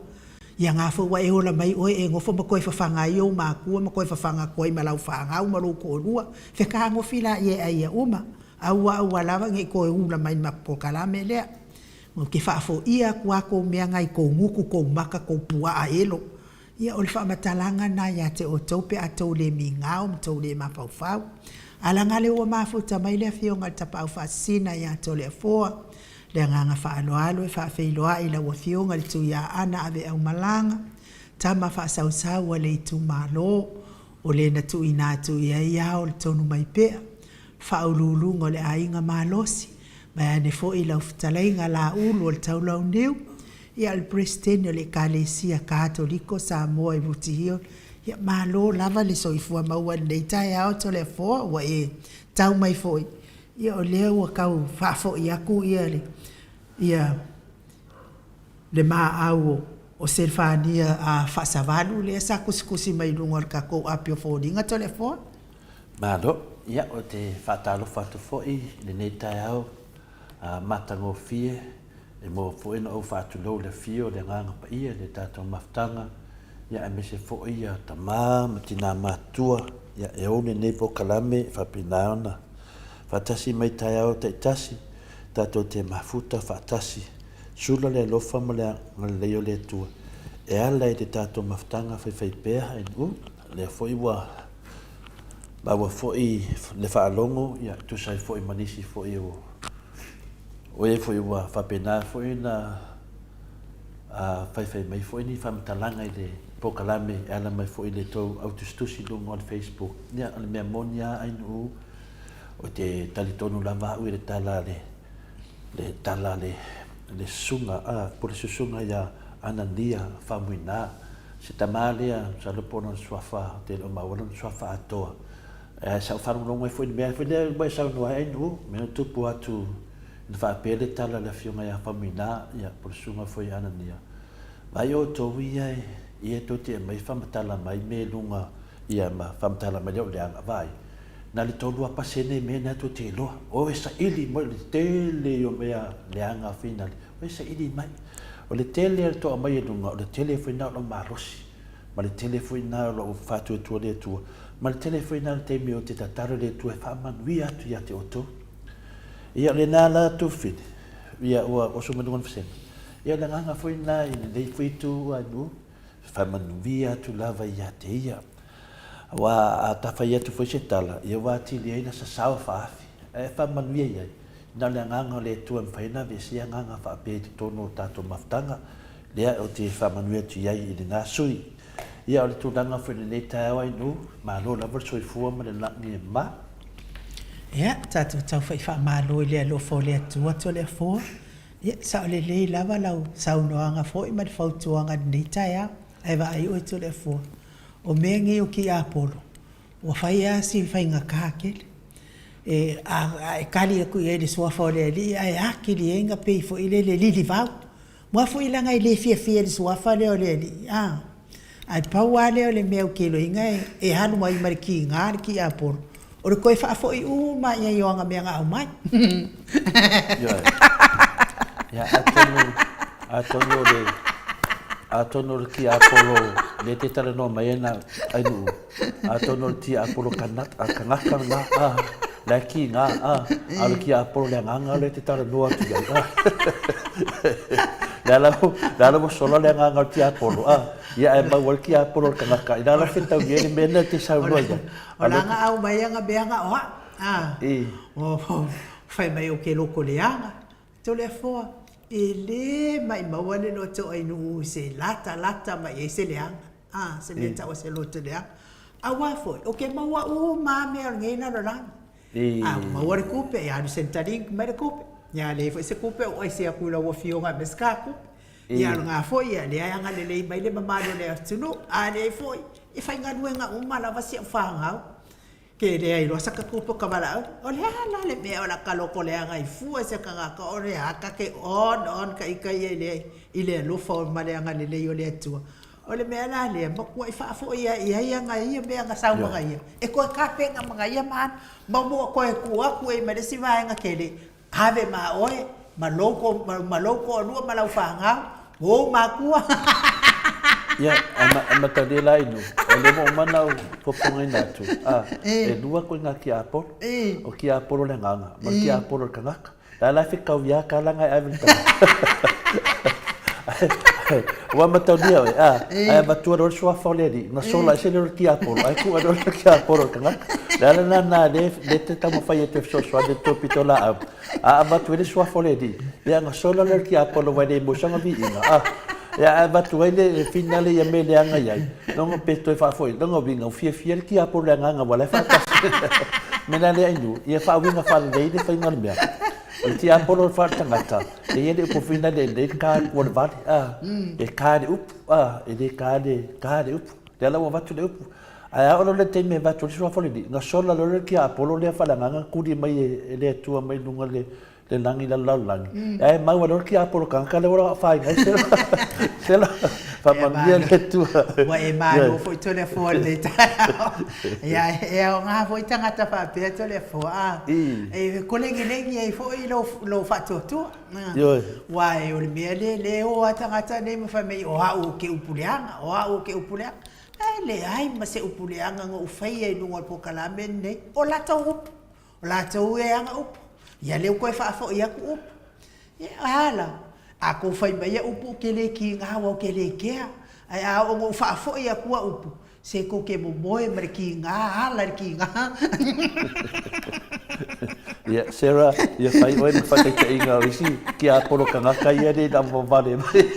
Ia na foi ua e ola mai oe e nofo ma toe fafaga ai ou makua ma toe fafaga atu ai ma lau fanau ma lou toalua. Fetagofi laia e ai ia uma. Aua aua lava ne i toe ula mai i le matou polokalame lea. Ou te faafoia atu lava tou mea na i tou gutu, tou maka, tou puaa elo. Ia, o le faamatalaga lena ia te outou pe a tou le migao ma tou le mafaufau. A leaga lea ua mafuta mai le Afioga i le Tapaau Faasisina ia Toleafoa, le agaga faaaloalo e faafeiloai i lau Afioga i le Tuiaana Aveaumalaga, tama faasausau a le itumalo, o le na tuuina atu i ai ao le tonu mai pea, Faauluuluga o le Aiga Malosi, vaeane foi lau fetalaiga Laulu o le Taulauniu, ia o le Peresetene o le Ekalesia Katoliko Samoa i Rooty Hill, ia malo lava le soifua maua i lenei taeao Toleafoa ua e tau mai foi, ia o lea ua tau faafoi atu ia le ia le maau o Selefania Faasavalu lea sa tusitusi mai i luga o le tatou api o foliga Toleafoa. Malo. Ia, ou te faatalofa atu foi i lenei taeao matagofie, e maua foi ona ou faatulou i le afio o le Agaga Paia i le tatou mafutaga, ia aemaise foi ia tama ma tina matutua, ia e ou lenei polokalame e faapena ona faatasi mai taeao taitasi, tatou te mafuta faatasi, sula le alofa ma le agalelei o le Atua e ala i le tatou mafutaga faifaipea, ae lea foi ua Maua foi le faalogo ia e tusa ai foi ma nisi foi o o e foi ua faapena foi ona faifai mai foi ni faamatalaga i le polokalame e ala mai foi i le tou au tusitusi i luga o le Facebook. Ia, o le mea moni lava Ainuu, ou te talitonu lava au i le tala a le, le tala a le, le susuga, a, po o le susuga ia Anania Faumuina. Se tama lea, masalo po o lona suafa, ou te le o maua lona suafa atoa. Ae sa ou faalogologo ai foi i le mea foi lea ua e saunoa ai Ainuu, mea na tupu atu ina faapea le tala a le Afioga ia Faumuina, ia, po o le Susuga foi ia Anania, Vaai outou ia e, ia tou te aumai faamatala mai mea i luga, ia, ma faamatala mai lea o leaga, vaai, na le 3 pasene mea na tou te iloa. O e saili mai o le tele o mea leaga finale, o e saili mai. O le tele o le toa mai e luga, o le tele foi na o lou malosi, ma le tele foi na o lou faatuatua i le Atua, ma le tele foi na o le taimi ou te tatalo i le Atua e faamanuia atu ia te outou. Ia o lena la Tufili, ia ua oso mai luga o le vasega. Ia o le agaga foi lena i lenei foi itu a Nuu, faamanuia atu lava ia te ia. Aua a ta fai atu foi se tala, ia ua atili ai na sasao faafi, ae faamanuia i ai. Na o le agaga o le Atua e mafai ona aveesea agaga faapea i totonu o tatou mafutaga, lea ou te faamanuia atu i ai i lena sui. Ia o le tulaga foi i lenei taeao Ainuu, malo lava le soifua ma le lagi e ma. Ia, tatou taufai faamalo i le alofa o le Atua Toleafoa. Ia, sao lelei lava lau saunoaga foi ma le fautuaga i lenei taeao. Ae vaai oe Toleafoa, o mea nei o kiapolo, ua fai lava si faigata tele. E, a, a e kali atu i ai i le Suafa o le Alii ae atili ai ona pei foi lele e lilivau. Aua foi leaga e le fiafia i le Suafa lea o le Alii, a. Ae pau lava lea o le mea ou te iloaina e alu ai ma le tiga le tiapolo, o le toe faafoi uma lava i ai o ana mea na aumai. Ioe. Ia, atonu, atonu o le, atonu o le tiapolo lea e te talanoa mai ai na Ainuu, atonu o le tiapolo kanaka, kanaka lena, a, la e kiga, a, a o le tiapolo le agaga lea e te talanoa atu i ai, a. Le ala, le ala ua sola le agaga o le tiapolo, a, ia ae maua ai le tiapolo o le kanaka, ina la fetau i ai le mea lea e te saunoa i ai. O la na aumai ana mea na o au, a, o, fai mai ou te loto leaga, Toleafoa, e le maimau le loto Ainuu i se latalata mai ai se leaga, a, se mea tau o se loto leaga. Aua foi, ou te maua uma lava mea o lenei lalolagi. A ua maua le tupe, ia alu Centrelink mai le tupe. Ia a leai foi se tupe, ou aise atu i lau afioga e aumai se ta tupe. Ia o lena foi, ia lea e agalelei mai le mamalu o le atunuu. A leai foi, e faigaluega uma lava si au fanau. Ke leai loa saka tupe o ka valaau, o le a la le mea o la ka loko leaga ai fua i se tagata, o le a ka ke on on ka ika ia i le i le alofa o ma le agalelei o le Atua. O le mea la lea, matuai faafoi lava i ai ana ia mea na sau ma ia, e toe tapena ma ia ma ana, ma ua toe tuu atu ai ma le isi vaega tele, Ave ma oe, ma lou ko, ma lou toalua ma lau fanau, ma ou matua. Ia, a matalia la inu, o lea ua uma ona ou fofogaina atu, a, e lua koe ngā tiapolo, o tiapolo le agaga, ma le tiapolo le tagata. La la e whekau ia ka langa e ave le tagata. Ua matalia oe, a, ae avatua loa le suafa o le Alii, na sola ese lea o le tiapolo, ae tuu loa le tiapolo i le tagata. Le ala lena lea e te taumafai atu e fesoasoani i le tou pitolaau, a avatu ai le suafa o le Alii, ia ona sola lea o le tiapolo aua e le maua sana viiga, a. Ia ae avatu ai le finale ia mea leaga i ai, logo pe toe faafoi, lona uiga ua fiafia le tiapolo i le agaga aua o la e faatasi. O le mea la lea Ainuu, ia faauiga faalelei le faiga o le mea. O le tiapolo faale-tagata, e i ai le upu foi lea e lelei le ka atu o le vale, a, e ka le upu, a, e le ka le, ka le upu. Lea la ua avatu le upu. Ae a oo loa le taimi e avatu ai le suafa o le Alii, ona sola loa lea o le tiapolo lea faaleagaga na tuli mai e le Atua mai luga o le le lagi i le lalolagi. Ae mau ai loa le tiapolo tagata lea ua afaina ai se se la faamanuia le Atua. Ua e malo foi Toleafoa i lenei taeao. Ia, e aoga foi tagata faapea Toleafoa, a, e kolegilegi ai foi lou, lou faatuatua. Ioe. Aua o le mea lea, lea e o lava tagata nei ma fai mai, o au ou te upu leaga, o au ou te upu leaga. Ae leai ma se upu leaga na ou faia i luga o le polokalame lenei, o latou upu. O latou e ana upu, ia lea ua toe faafoi atu upu. Ia, a la, a tou fai mai ia upu ou te le kiga aua ou te le kea, ae a oo ina ou faafoi atu a upu, se tou te momoe ma le kiga, ala i le kiga. Ia, Sarah, ia fai oe ma faataitaiga o isi tiapolo tagata ia le ina vavale mai.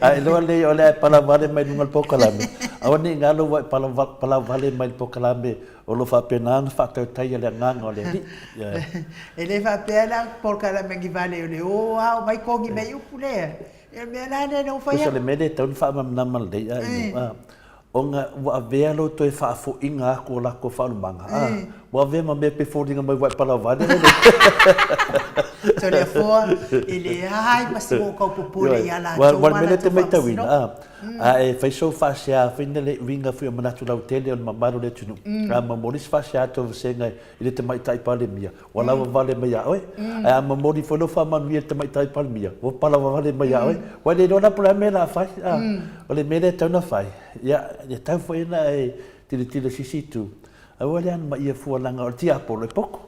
Ae iloa lelei o le a e palavale mai luga o le polokalame, aua ne i galo ua e palavale mai le polokalame O lo o faapena ona faatautaia le agaga o le Alii. E le faapea la polokalame ni vale o le o ao mai kogi mai upu lea. Ia o le mea la lea na ou fai atu. Tusa o le mea lea e tatau ona faamalamalama lelei a inu a, ona ua avea lou toe faafoiga atu o latou faaulumaga a, ua avea ma mea pe foliga mai ua e palavale le. Toleafoa, e leai ma se mea o tau popole ia latou ma latou faamasinoga. Ua o le mea lea e te matauina a, a e fai sou faasea foi lea i uiga foi o manatu lautele o le mamalu o le atunuu, a momoli se faasea a tou vasega i le Tamaitai Palemia, ua lavavale mai ia oe. Ae a momoli foi lou faamanuia i le Tamaitai Palemia, ua palavavale mai ia oe. Ua e le iloa la po o le a le mea o le a fai. O le mea lea e tatau ona fai, ia, e tatau foi ona e tilotilo i se isi itu, aua le anomaia fua leaga o le tiapolo e poto.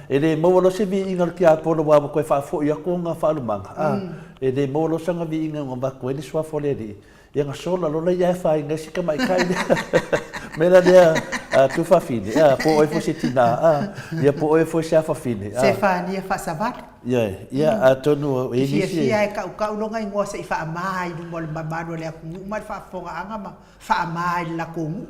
E le maua loa se viiga o le tiapolo aua ua toe faafoi atu ona faalumaga. E le maua loa sana viiga na avatu ai le suafa o le Alii, Ia na sola loa lea e afaina ai si tamaitai lea. Mea la lea a tuafafine, a, po o oe foi se tina, a, ia po o oe foi se afafine, a. Sefania Faasavalu. Ioe, ia atonu e i ai nisi e. Fiafia e tautau lona igoa se i faama i luma o le mamalu o le atunuu ma le faafofogaaga ma faama i le latou nuu.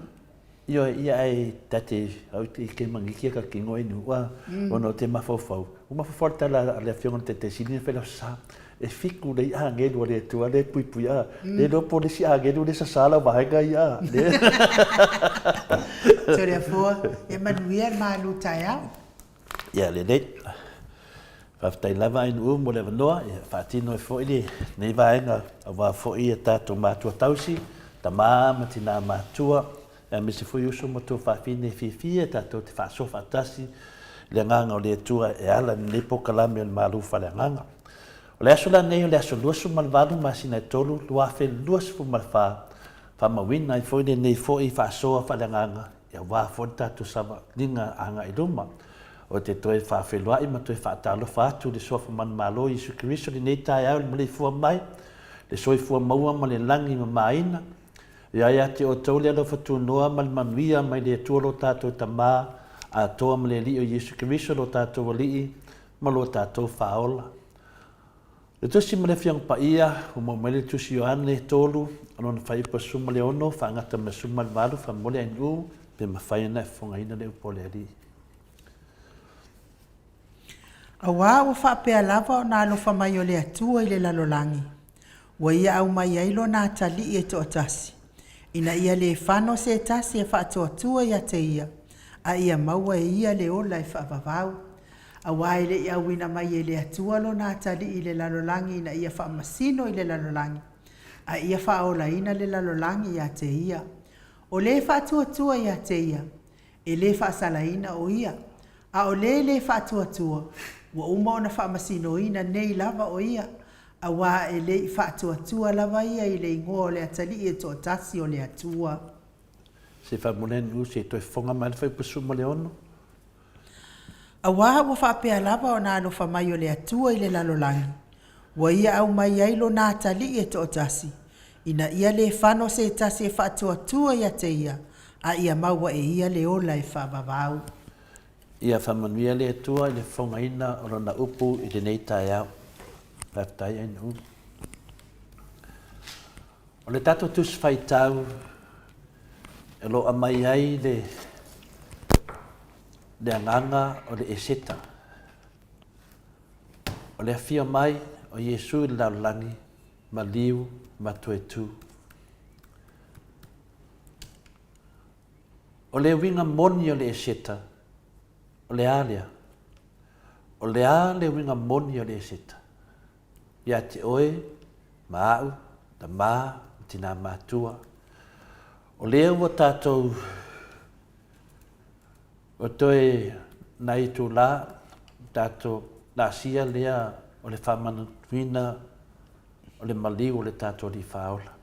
Ioe, ia ae ta te, au i ke mangiki ka kino e nu, a, ona o te mafaufau, ua mafaufau le tala a le Afioga i le Taitaisili na fai lau sa, e fiku nei agelu a le Atua lea e puipui, a, le iloa po o le isi agelu lea e sasā lau vaega ia, a, le. Toleafoa, ia manuia le malu taeao. Ia lelei. Faafetai lava Ainuu mo le avanoa e faatino ai foi lenei vaega aua foi a tatou matua tausi, tama ma tina matua, aemaise foi uso ma tuafafine e fiafia tatou te faasoa faatasi i le agaga o le Atua e ala i lenei polokalame o le Malu Faaleagaga. O le aso la nei o le aso 28 masina e 3 2024, faamauina ai foi lenei foi faasoa faaleagaga Aua foi le tatou savaliga agai i luma, ou te toe faafeiloai ma toe faatalofa atu i le Suafa Manumalo Iesu Keriso i lenei taeao i le maleifua mai, le soifua maua ma le lagi mamaina. Ia ia te outou le alofa tunoa ma le manuia mai le Atua lo tatou Tama atoa ma le Alii o Iesu Keriso lo tatou Alii ma lo tatou Faaola. Le Tusi ma le Afioga Paia, ua maua mai le Tusi Ioane 3, lona fuaiupu 16, faagata ma le 18, faamomoli a NU, pe mafai ona e fofogaina le upu a le Alii. Auā ua faapea lava ona alofa mai o le Atua i le lalolagi, ua Ia aumai ai Lona atalii e toatasi, ina ia le fano se tasi e faatuatua ia te Ia, a ia maua e Ia le ola e faavavau. Aua e le i auina mai e le Atua lona atalii i le lalolagi ina ia faamasino i le lalolagi, a ia faaolaina le lalolagi ia te ia. O le faatuatua ia te ia, e le faasalaina o ia, a o le lē faatuatua, ua uma ona faamasinoina nei lava o ia, aua e le i faatuatua lava ia i le igoa o le atalii e toatasi o le Atua. Se faamolemole se toe fofoga mai le fuaiupu 16. Auā ua faapea lava ona alofa mai o le Atua i le lalolagi, ua Ia aumai ai Lona atalii e toatasi, ina ia le fano se tasi e faatuatua ia te Ia, a ia maua e Ia le ola e faavavau. Ia faamanuia le Atua i le fofogaina o Lona upu i lenei taeao. Faafetai Ainuu. O le tatou Tusi Faitau o lo o aumai ai le, le agaga o le Eseta. O le afio mai o Iesu i le lalolagi, maliu ma toe tu. O le uiga moni o le Eseta, o le a lea? O le a le uiga moni o le Eseta? Ia te oe, ma au, tamā, ma tinā matua. O lea ua tātou ua toe nai itulā, tātou laasia lea o le faamanatuina o le maliu o le tātou Alii Faaola.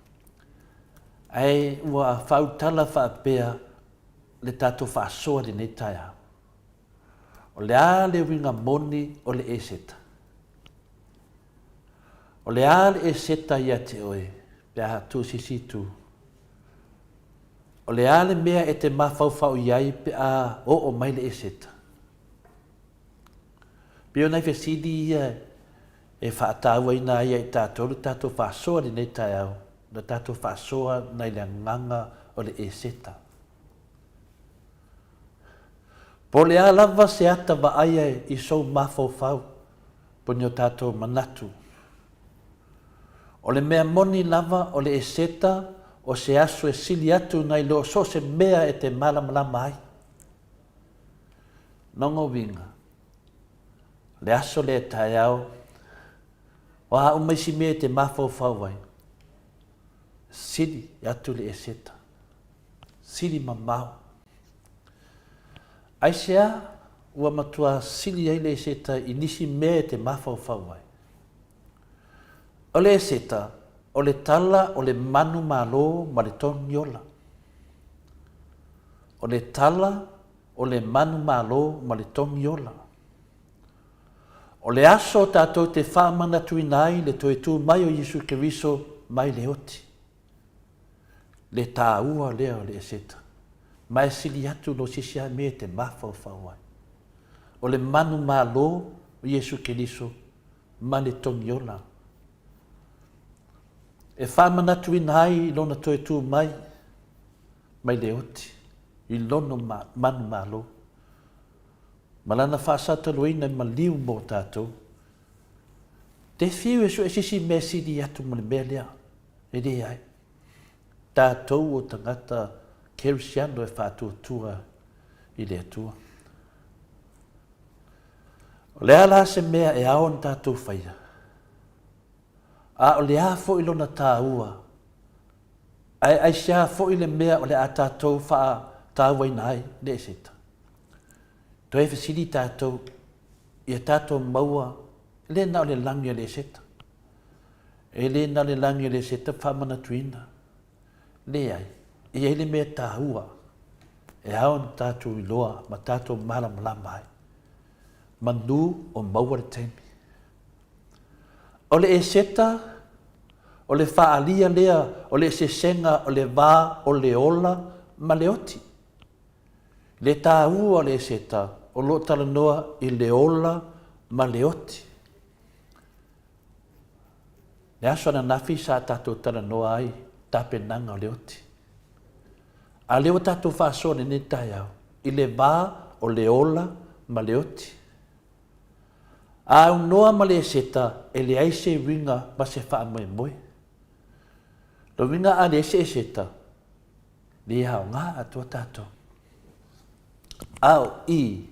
Ae ua faautala faapea le tātou faasoa i lenei taeao. O le a le uiga moni o le Eseta? O le a le Eseta ia te oe pe a tu se isi itu? O le a le mea e te mafaufau i ai pe a oo mai le Eseta? Pei o nai fesili ia e faatauaina ai ia i tatou le tatou faasoa i lenei taeao, le tatou faasoa nai le agaga o le Eseta. Po o le a lava se ata vaaia i sou mafaufau po o ni o tatou manatu. O le mea moni lava o le Eseta o se aso e sili atu nai lo so o se mea e te malamalama ai. Lona uiga, le aso lea taeao, o a uma isi mea e te mafaufau ai, sili atu le Eseta, sili mamao. Aisea ua matua sili ai le Eseta i nisi mea e te mafaufau ai? O le Eseta, o le tala o le manumalo ma le togiola. O le tala o le manumalo ma le togiola. O le aso tatou te faamanatuina ai le toe tu mai o Iesu Keriso mai le oti. Le tāua lea o le Eseta. Ma e sili atu lo se isi lava mea e te mafaufau ai. O le manumalo o Iesu Keriso ma le togiola. E faamanatuina ai i lona toe tu mai mai le oti i lona manumalo ma lana faasataloina i maliu mo tatou. Te fiu e sue se isi mea sili atu ma le mea lea, e leai. Tatou o tagata Kerisiano e faatuatua i le Atua. O le a la se mea e ao ona tatou faia? A o le a foi lona tāua? Ae aisea foi le mea o le a tatou faatauaina ai le Eseta? Toe fesili tatou ia tatou maua le na o le lagi o le Eseta. E le na o le lagi o le Eseta faamanatuina. Leai, e i ai le mea tāua e ao ona tatou iloa ma tatou malamalama ai. Manu o maua le taimi. O le Eseta, o le faaalia lea o le eseesega o le va o le ola ma le oti. Le tāua o le Eseta o lo o talanoa i le ola ma le oti. Le aso ananafi sa tatou talanoa ai tapenaga o le oti. A lea ua tatou faasoa lenei taeao i le va o le ola ma le oti. A aunoa ma le Eseta e leai se uiga ma se faamoemoe. Lona uiga a leai se Eseta, le aoga atoa tatou. A o i,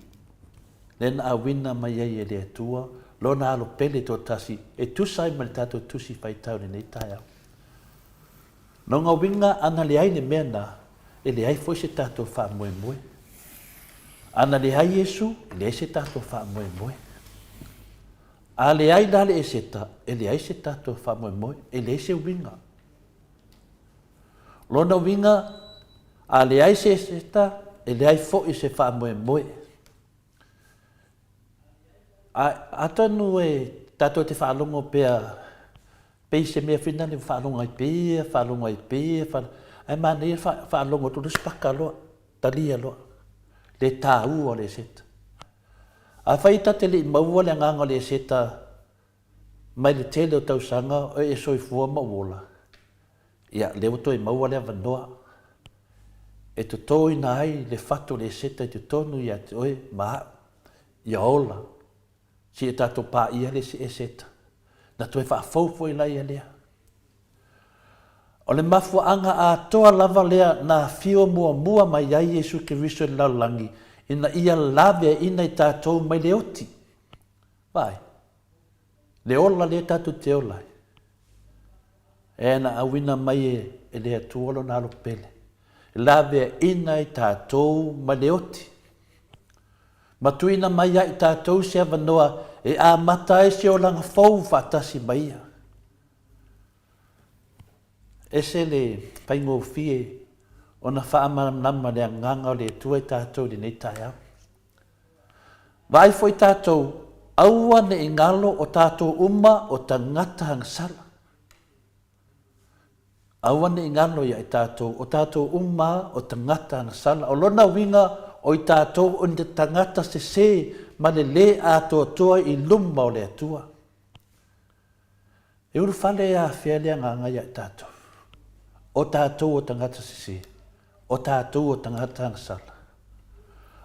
lea na auina mai ai e le Atua Lona Alo pele toatasi e tusa ai ma le tatou Tusi Faitau i lenei taeao. Lona uiga, ana leai le mea na, e leai foi se tatou faamoemoe. Ana leai Iesu, e leai se tatou faamoemoe. A leai la le Eseta, e leai se tatou faamoemoe, e leai se uiga. Lona uiga, a leai se Eseta, e leai foi se faamoemoe. A, atonu e tatou te faalogo pea, pei se mea foi lea faalogo ai pea, faalogo ai pea, faalogo, ae manaia faalogo atu loa paka loa, talia loa le tāua o le Eseta. Afai ta te le i maua le agaga o le Eseta Mai le tele o tausaga o e soifua ma ou ola, ia, lea ua toe maua le avanoa e totoina ai le fatu o le eseta i totonu ia te oe ma a'u, ia ola, seia tatou paia le isi eseta, na toe faafou foi la ia lea. O le mafuaaga atoa lava lea na afio muamua mai ai Iesu Keriso i le lalolagi, ina ia laveaiina i tatou mai le oti. Vaai. Le ola lea tatou te ola ai, e na auina mai e le Atua Lona Alo Pele, e laveaiina ai tatou ma le oti, ma tuuina mai ia i tatou se avanoa e amata ai se olaga fou faatasi ma Ia. Ese le faigofie ona faamalamalama le agaga o le Atua i tatou i lenei taeao. Vaai foi tatou, aua ne i galo o tatou uma o tagata agasala. Aua ne i galo ia i tatou, o tatou uma o tagata agasala. O lona uiga, o i tatou o ni tagata sese ma le lē atoatoa i luma o le Atua. E ulufale e afea le agaga ia i tatou, o tatou o tagata sese, o tatou o tagata agasala.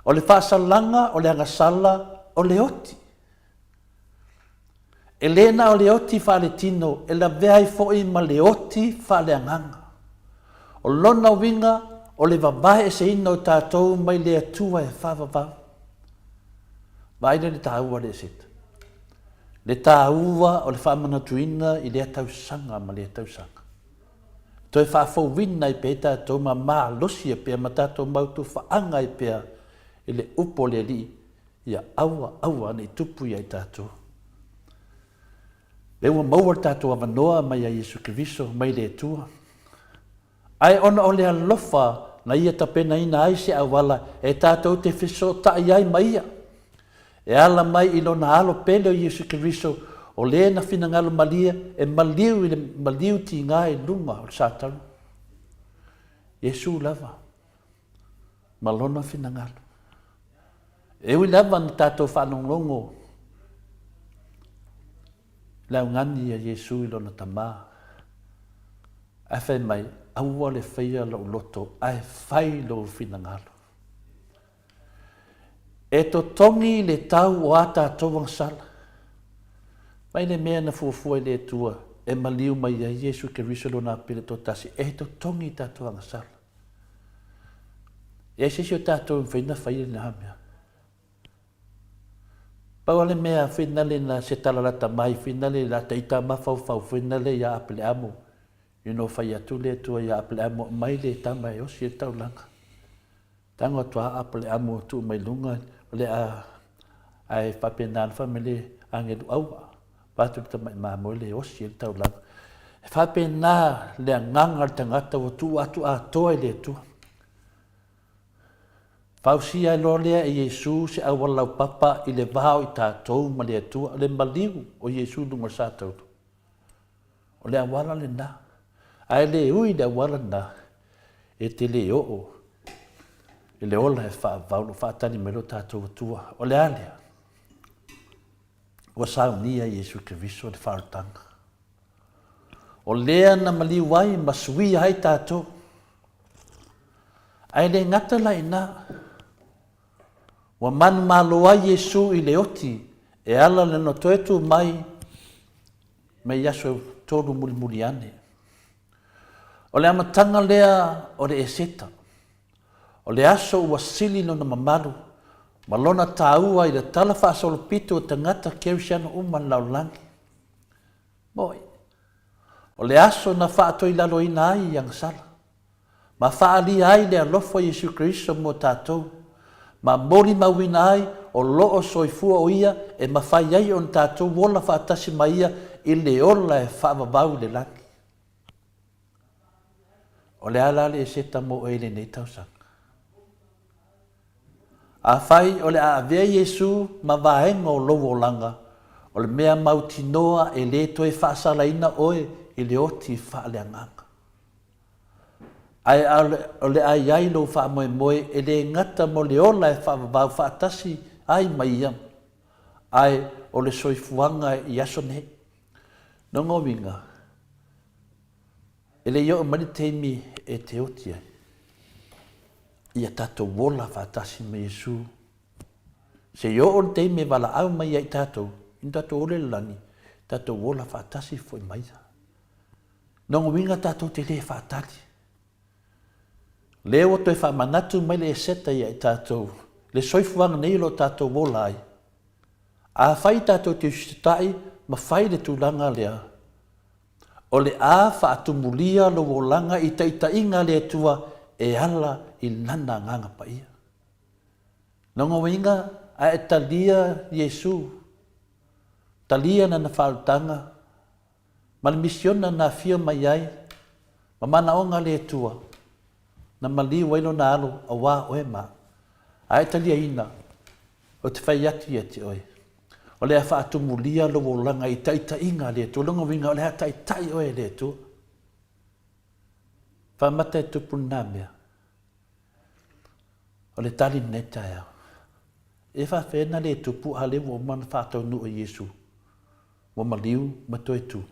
O le faasalaga o le agasala o le oti. E le na o le oti faaletino, e lavea ai foi ma le oti faaleagaga. O lona uiga, o le vavae eseina o tatou mai le Atua e faavavau. Vaai lea i le taua o le Eseta. Le taua o le faamanatuina i lea tausaga ma lea tausaga. Toe faafouina ai pea i tatou ma malosi ai pea ma tatou mautufaaga ai pea i le upu o le Alii, ia aua, aua ne i tupu ia i tatou. Lea ua maua le tatou avanoa mai ia Iesu Keriso, mai le Atua. Ae ona o le alofa na Ia tapenaina ai se auala e tatou te fesootai ai ma Ia, e ala mai i Lona Alo pele o Iesu Keriso, o le na finagalo malie e maliu i le maliu tiga i luga o le Satani. Iesu lava ma Lona finagalo. E ui lava na tatou faalogologo le augani a Iesu i lona Tama, ae fai mai, Aua le faia lou loto, ae fai lou finagalo. E totogi le tau o a tatou agasala. Mai le mea na fuafua e le Atua e maliu mai ai Iesu Keriso lona Apele toatasi, e totogi tatou agasala. E ai se isi o tatou e mafai ona fai lena mea. Pau lava le mea finale na se tala lata mai finale la ta ita mafaufau finale ia Apeleamo you know fai atu le Atua ia Apeleamo aumai le tama e osi ai le taulaga. Tago atu a Apeleamo tuu mai luga o le a ae faapena na fai mai le agelu aua vaeatu le tamai mamoe le osi ai le taulaga. E faapena le agaga o le tagata ua tuu atu atoa i le Atua. Fausia ai loa lea e Iesu se auala laupapa i le va o i tatou ma le Atua, le maliu o Iesu i luga o le sa taulu. O le auala lena. Ae le ui i le auala lena, e te le oo i le ola e faavavau o lo o faatali mai lo tatou Atua. O le a lea? Ua saunia Iesu Keriso le faaolataga. O lea na maliu ai ma suia ai tatou. Ae le gata la i ina, ua manumalo ai Iesu i le oti e ala lona toe tu mai mai aso e mulimuli ane. O le amataga lea o le Eseta, o le aso ua sili lona mamalu ma lona taua i le tala faasolopito o tagata kerisiano uma o le lalolagi. Moi, o le aso na faatoilaloina ai i agasala, ma faaalia ai le alofa o Iesu Keriso mo tatou, ma molimauina ai o lo o soifua o Ia e mafai ai ona tatou ola faatasi ma Ia i le ola e faavavau i le lagi. O le a la le eseta mo oe i lenei tausaga? Afai o le a avea Iesu ma vaega o lou olaga, o le mea mautinoa e le toe faasalaina oe i le oti faaleagaga. Ae o le a i ai lou faamoemoe e le gata mo le ola e faavavau faatasi ai ma Ia, ae o le soifuaga i aso nei. Lona uiga, e le i oo mai le taimi e te oti ai, ia tatou ola faatasi ma Iesu. Se i oo le taimi e valaau mai ai i tatou, ina tatou ola i le lagi, tatou ola faatasi foi ma Ia. Lona uiga tatou te le faatali. Lea ua toe faamanatu mai le Eseta ia i tatou, le soifuaga nei o lo o tatou ola ai. Afai tatou te usitai ma fai le tulaga lea, o le a faatumulia lou olaga i taitaiga a le Atua e ala i Lana Agaga Paia. Lona uiga, a e talia Iesu, talia Lana faaolataga, ma le misiona na afio mai ai ma manaoga a le Atua, na maliu ai lona alo auā oe ma a e taliaina, ou te fai atu ia te oe, o le a faatumulia lou olaga i taitaiga a le Atua, lona uiga o le a taitai oe e le Atua. Faamata e tupu lena mea. O le tali lenei taeao. E faafefea na le tupu a lea ua uma ona faataunuu e Iesu ua maliu ma toe tu.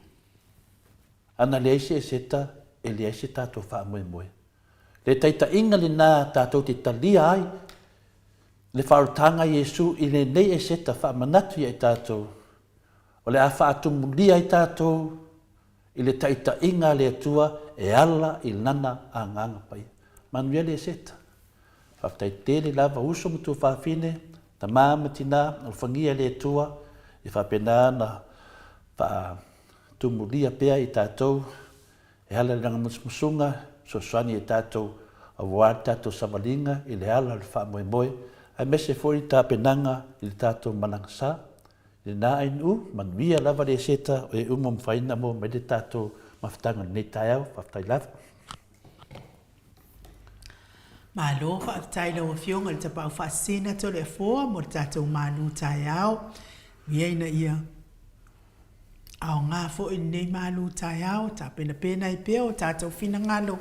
A na leai se eseta, e leai se tatou faamoemoe. Le taitaiga lena tatou te talia ai le faaolataga a Iesu i lenei eseta faamanatu ia i tatou. O le a faatumulia ai tatou i le taitaiga a le Atua e ala i Lana Agaga Paia. Manuia le Eseta. Faafetai tele lava uso ma tuafafine, tama ma tina, alofagia e le Atua e faapena ona faatumulia pea i tatou e ala i lana musumusuga, fesoasoani i tatou aua le tatou savaliga i le ala o le faamoemoe, aemaise foi le tapenaga i le tatou malaga sa. Lena Ainuu, manuia lava le Eseta o e uma ua mafai ona maua mai le tatou mafutaga i lenei taeao. Faafetai lava. Malo faafetai i lau Afioga i le Tapaau Faasisina Toleafoa mo le tatou malu taeao. Ia ina ia aoga foi lenei malu taeao, tapenapena ai pea o tatou finagalo,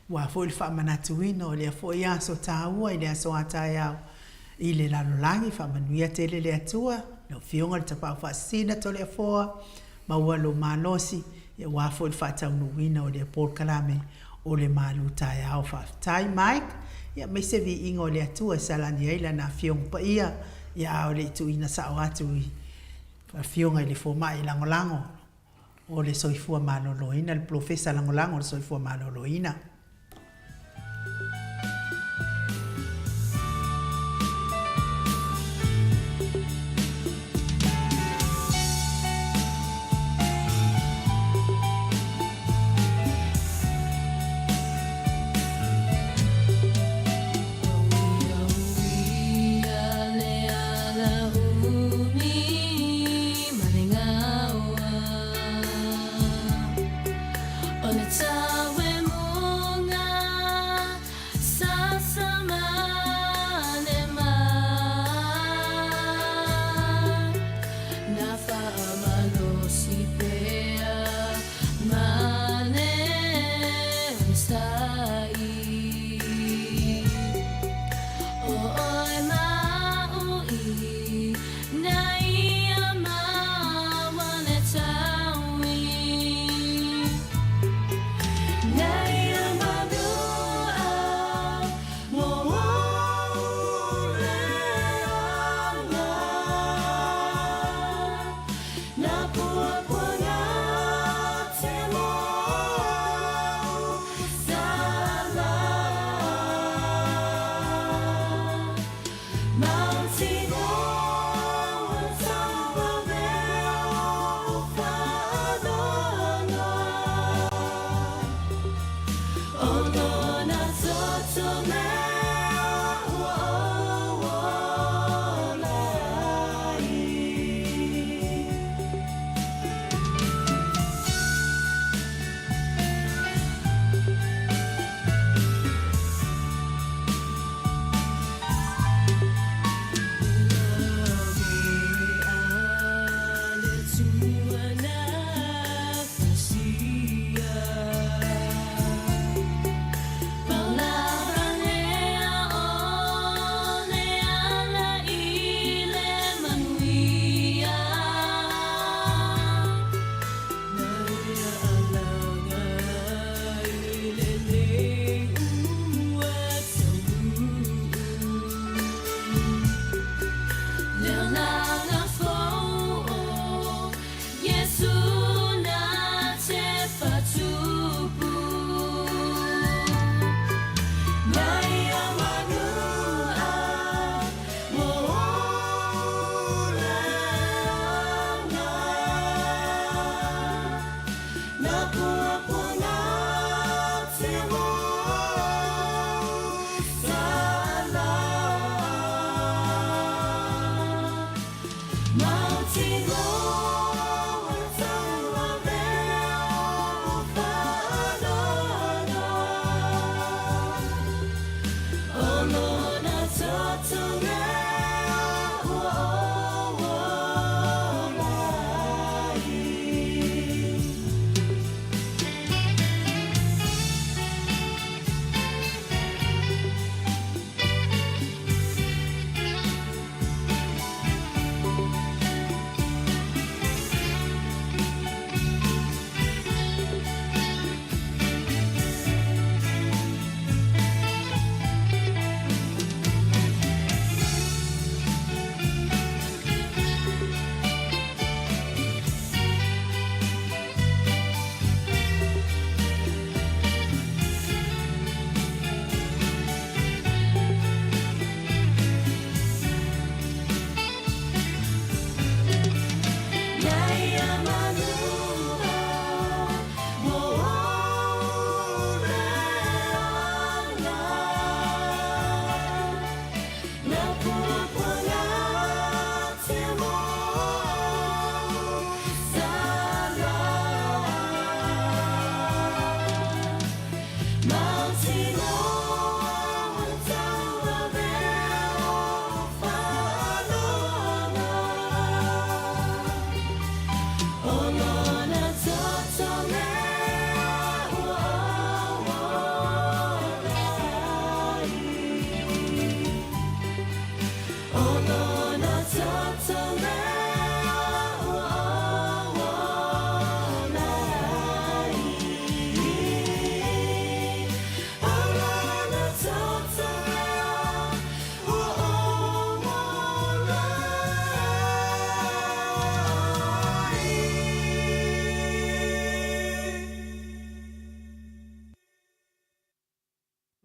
aua foi le faamanatuina o lea foi aso taua i le aso a taeao i le lalolagi. Faamanuia tele le Atua, lau Afioga i le Tapaau Faasisina Toleafoa, maua lou malosi aua foi le faataunuuina o lea polokalame o le malu taeao. Faafetai Mike, aemaise viiga o le Atua e salani ai Lana Afioga Paia, a o le i tuuina sao atu i Afioga i le Fomai Lagolago o le Soifua Maloloina, le Polofesa Lagolago o le Soifua Maloloina.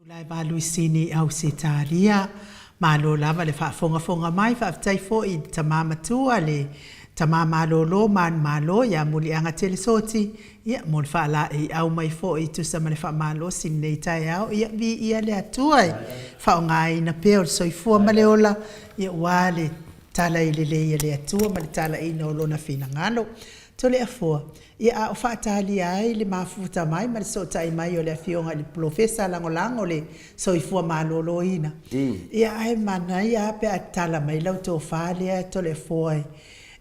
Tulaeva Luisini Ausetalia, Malo lava le faafogafoga mai, faafetai foi i le tama matua, le tama malolo manumalo ia Muliaga Telesoti, ia mo le faalaeiau mai foi e tusa ma le faamalosi i lenei taeao, ia viia le Atua e faaaogaina pea o le soifua ma le ola, ia aua le tala i lelei a le Atua ma le talaiina o Lona finagalo. Toleafoa, Ia a o faatalia ai le mafuta mai ma le sootai mai o le Afioga i le Polofesa Lagolago o le Soifua Maloloina, ia ae manaia lava pe a tala mai lau tofa lea Toleafoa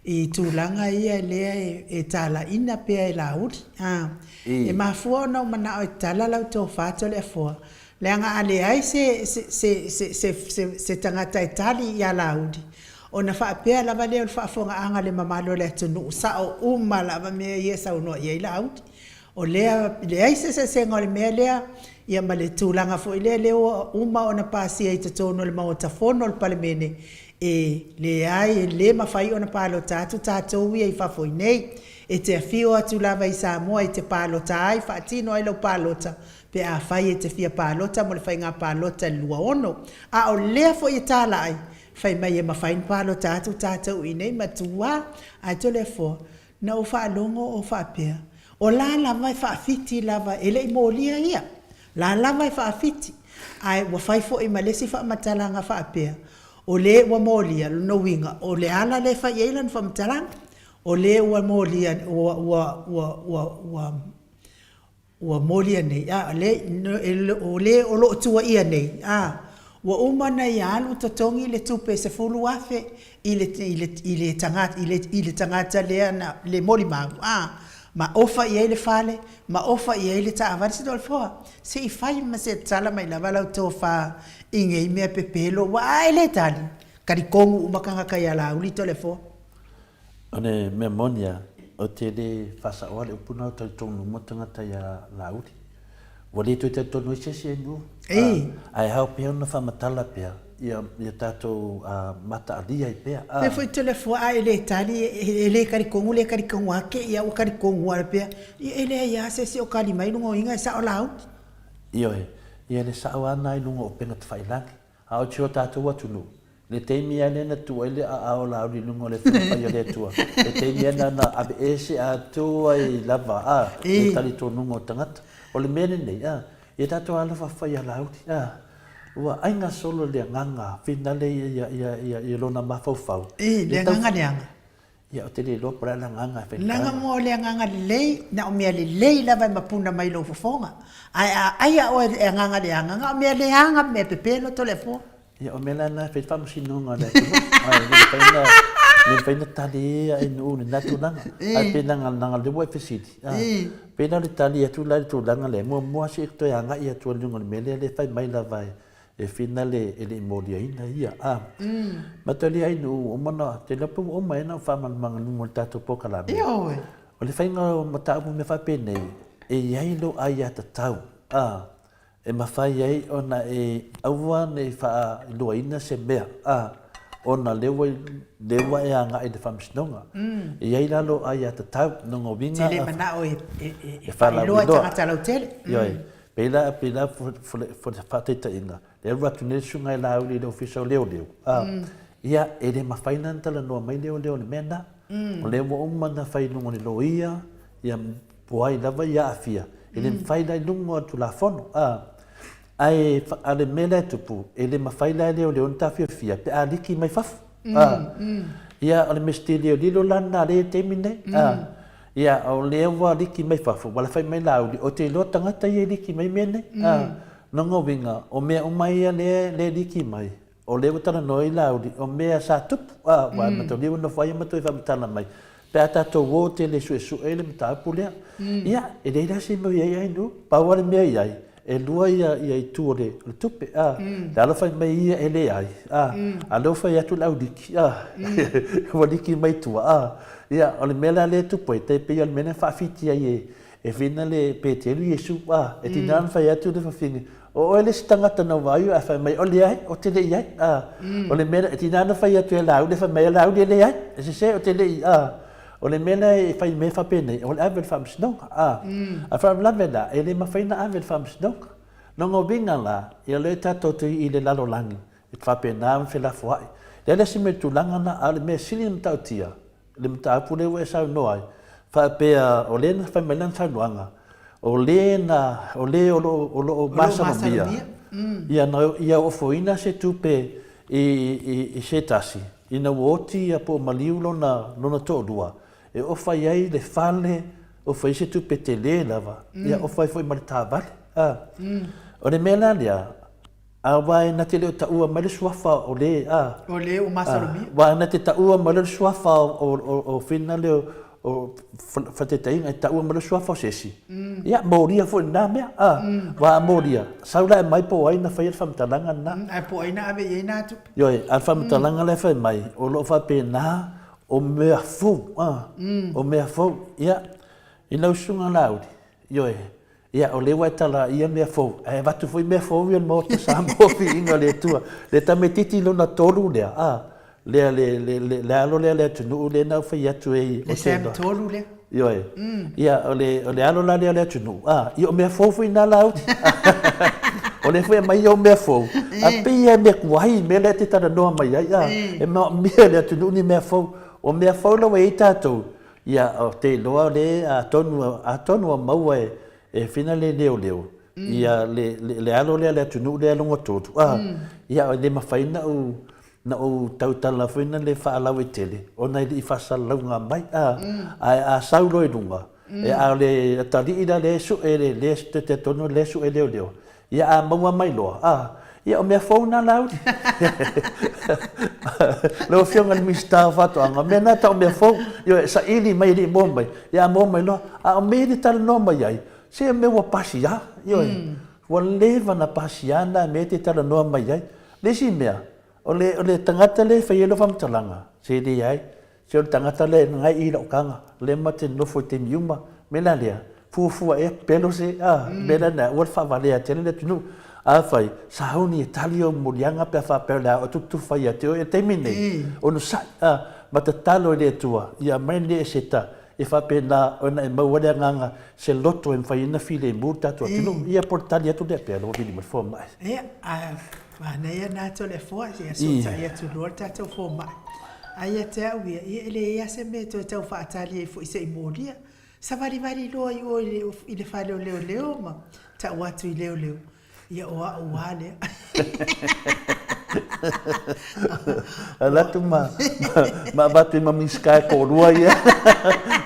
i tulaga ia lea e talaina pea e Laauli. A, e mafua ona ou manao e tala lau tofa Toleafoa, leaga a leai se, se, se, se, se, se tagata e tali ia Laauli, Ona faapea lava lea o le faafofogaaga a le mamalu o le atunuu, sao uma lava mea ia e saunoa i ai Laauli. O lea, e leai se eseesega o le mea lea ia ma le tulaga foi lea lea ua uma ona pasia i totonu o le Maota Fono o le Palemene, e leai, e le mafai ona palota atu tatou ia i fafo iinei. E te afio atu lava i Samoa e te palota ai, faatino ai lau palota pe afai e te fia palota mo le faiga palota i le 26. A o lea foi e talai, Fai mai e mafai ona palota atu tatou i inei matua ae Toleafoa, na ou faalogo o faapea, o la lava e faafiti lava e le i molia ia, la lava e faafiti, ae ua fai foi ma le isi faamatalaga faapea, o le ua molia, lona uiga o le ala lea e fai ai lana faamatalaga, o le ua molia, ua, ua, ua, ua, ua, ua molia nei, a, le, o le o lo o tuuaia nei, a, ua uma ona ia alu totogi le tupe e $10,000 i le, i le, i le tagata, i le, i le tagata lea na, le molimau, a, ma ofa i ai le fale, ma ofa i ai le taavale, se Toleafoa, se i fai ma se tala mai lava lau tofa i nei mea pepelo, ua a e le tali, talitonu uma tagata ia Laauli Toleafoa. O le mea moni lava, ou te le faasaoa le upu lena o talitonu uma tagata ia Laauli. Ua le toe talitonu ai se isi e nuu. Ae ao pea ona faamatala pea ia tatou mataalia ai pea. Pei foi Toleafoa a e le tali, e le talitonu le talitonu lava te i a ua talitonu lava pea. Ia e leai lava se isi o tali mai lona uiga e sao Laauli. Ioe, ia le sao lava lena i luga o upega tafailagi. A o si o tatou atunuu, le taimi lava lea na tuu ai le aao o Laauli i luga o le Afioga Paia o le Atua, le taimi lava lena na aveese atoa ai lava a le talitonuga o tagata. O le mea lenei, a, ia tatou alofa fai ia Laauli, a, ua aiga solo le agaga finale ia, ia, ia, ia lona mafaufau. I, le agaga leaga. Ia, ou te le iloa po o le a le agaga e fai Leaga mo le agaga lelei, na o mea lelei lava e mapuna mai lou fofoga. Ae a ai a oe e agaga leaga, na o mea leaga ma mea pepelo Toleafoa. Ia, o mea la na e fai le faamasinoga a le atunuu. Ae le mafai ona, le mafai ona tali e atunuu i lena tulaga. Ae pei leaga, leaga o lea ua e fesili, a, pei la o le tali atu la i le tulaga lea, muamua se i toe agai atu i luga o le mea lea, lea e fai mai lava e, E finale e le i moliaina ia, a. Matalia ai nuu uma na, te iloa pe ua uma ea na faamalamalamaga i luma o le tatou polokalame. Ioe. O le faiga o mataupu mea faapenei, e i ai lou aiatatau, a, e mafai ai ona e aua ne i faailoaina se mea, a, ona lea ua, lea ua e agai i le Faamasinoga. E i ai la lou aiatatau, lona uiga. E te le manao e, e, e faailoa i tagata lautele. Ioe. Pēlā, pēlā for, for, for le faataitaiga, le alu atu nei le susuga i Laauli i le Ofisa o Leoleo, a, ia, e le mafai la ona talanoa mai leoleo i le mea lena. O lea ua uma ona fai i luga o le loia, ia, po ai lava ia aafia, e le mafai la i luga o le Tulafono, a. Ae, a o le mea la e tupu, e le mafai la e leoleo ona taofiofia pe a liki mai fafo, a. Ia, o le mea sitili lilo la lena lea i le taimi lenei, a. Ia, o lea ua liki mai fafo, ua lafai mai Laauli, ou te iloa tagata ia e liki mai mea nei. A, lona uiga, o mea uma ia lea, lea e liki mai, o lea ua talanoa ai Laauli, o mea sa tupu, a, aua e mataulia ua nofo ai ma toe faamatala mai, pe a tatou o tele e suesue le mataupu lea. Ia, e leai la se mea o i ai Ainuu, pau lava le mea e i ai, e lua ia, ia itu o le, o le tupe, a, le alofa mai ia e leai, a, a o lea ua fai atu le au liki, a, ua liki mai tua, a, ia, o le mea la lea e tupu ai, tai pei o le mea lea na faafiti ai e, e whina le Peteru Iesu, a, e tiga ona fai atu le fafine, o oe le isi tagata na vaai ae fai mai, o leai, ou te le i ai, a, o le mea lea, e tiga ona fai atu e Laauli, fai mai, Laauli e leai, e sese ou te le i, a, O le mea lea e fai mea faapenei, o le ave i le faamasinoga. A, a faalavelave la, e le mafai ona ave i le faamasinoga. Lona uiga la, ia lea tatou te i le lalolagi, e faapena ona felafoai. Leai le isi mea i le tulaga lena, a o le mea sili ona matautia, le mataupu lea ua e saunoa ai, faapea o lea na fai mai lana saunoaga, o le na, o le o lo o lo o masalomia, ia na ia ofoina se tupe i, i, i se tasi, ina ua oti ia po o maliu lona, lona toalua, e ofa i ai le fale, ofa i ai se tupe tele lava, ia ofa ai foi ma le taavale. A. O le mea la lea, aua e na te le o taua mai le suafa o le, a. O le ua masalomia. Aua na te taua mai le suafa o, o, o, o whina lea o faataitaiga e taua mai le suafa o se isi, ia, molia foi i lena mea, a, aua a molia, sau la e aumai po o ai na faia le faamatalaga lena. Ae po o ai na ave i ai na tupe. Ioe, a o le faamatalaga lea e fai mai, o lo o faapena o mea fou, a, o mea fou. Ia, i lau susuga Laauli, ioe, Ia, o lea ua e tala ia mea fou, ae avatu foi mea fou ia i le Maota Samoa, viiga o le Atua. Le tamaitiiti lona tolu lea, a, lea le, le, le, le alo lea le atunuu lea na ou fai atu ai. Le Sam tolu lea. Ioe. Ia, o le, o le alo la lea o le atunuu, a, ia o mea fou foi na Laauli. O lea foi e aumai ou mea fou, a pei lava e mea tuai mea lea e te talanoa mai ai, a, e manaomia e le atunuu ni mea fou. O mea fou la ua i ai tatou, Ia, ou te iloa le, atonu, atonu ua maua e, e whina le leoleo, ia le, le, le alo lea le atunuu lea lona tolu, a, ia, e le mafai na ou, na ou tautala foi na le faalauaitele, ona e le i faasalalauga mai, a, ae a sau loa i luga, e, a o le atalii la lea e sue, le, le, te talitonu lea e sue leoleo, Ia a maua mai loa, a, ia o mea fou na Laauli. Lau Afioga i le Minisita o Faatoaga, o mea na tau mea fou, ioe, saili mai e le i maua mai, ia a maua mai loa, a o mea ia e talanoa mai ai, se o mea ua pasia, ioe, ua leva ona pasia na mea e te talanoa mai ai. Le isi mea, o le, o le tagata lea e fai ai lau faamatalaga, se leai, Se o le tagata lea e ngai i lau taga, lea ma te nofo i taimi uma. Me la lea, fuafua ea pepelo se, a, me la lea, ua le faavalea tele le atunuu. Afai, sauni e tali ou moliaga pe a faapea o le a oe tutufa ia te oe i le taimi nei, onosai, a, ma tatalo i le Atua, ia aumai lenei eseta, e faapena ona e maua le agaga se loto e mafai ai ona filemu le tatou atunuu. Ia po o le tali atu lea pea ua vili mai le fomai. Ia, a manaia na atu o le afoa, ia sootai atu loa le tatou fomai. A ia te au ia, ia e leai lava se mea e toe tau faatali ai foi se i molia. Savalivali loa i o i le fale o leoleo ma tau atu i leoleo, ia o au lava lea. Alu atu ma ma avatu i ma Minisita e toalua ia.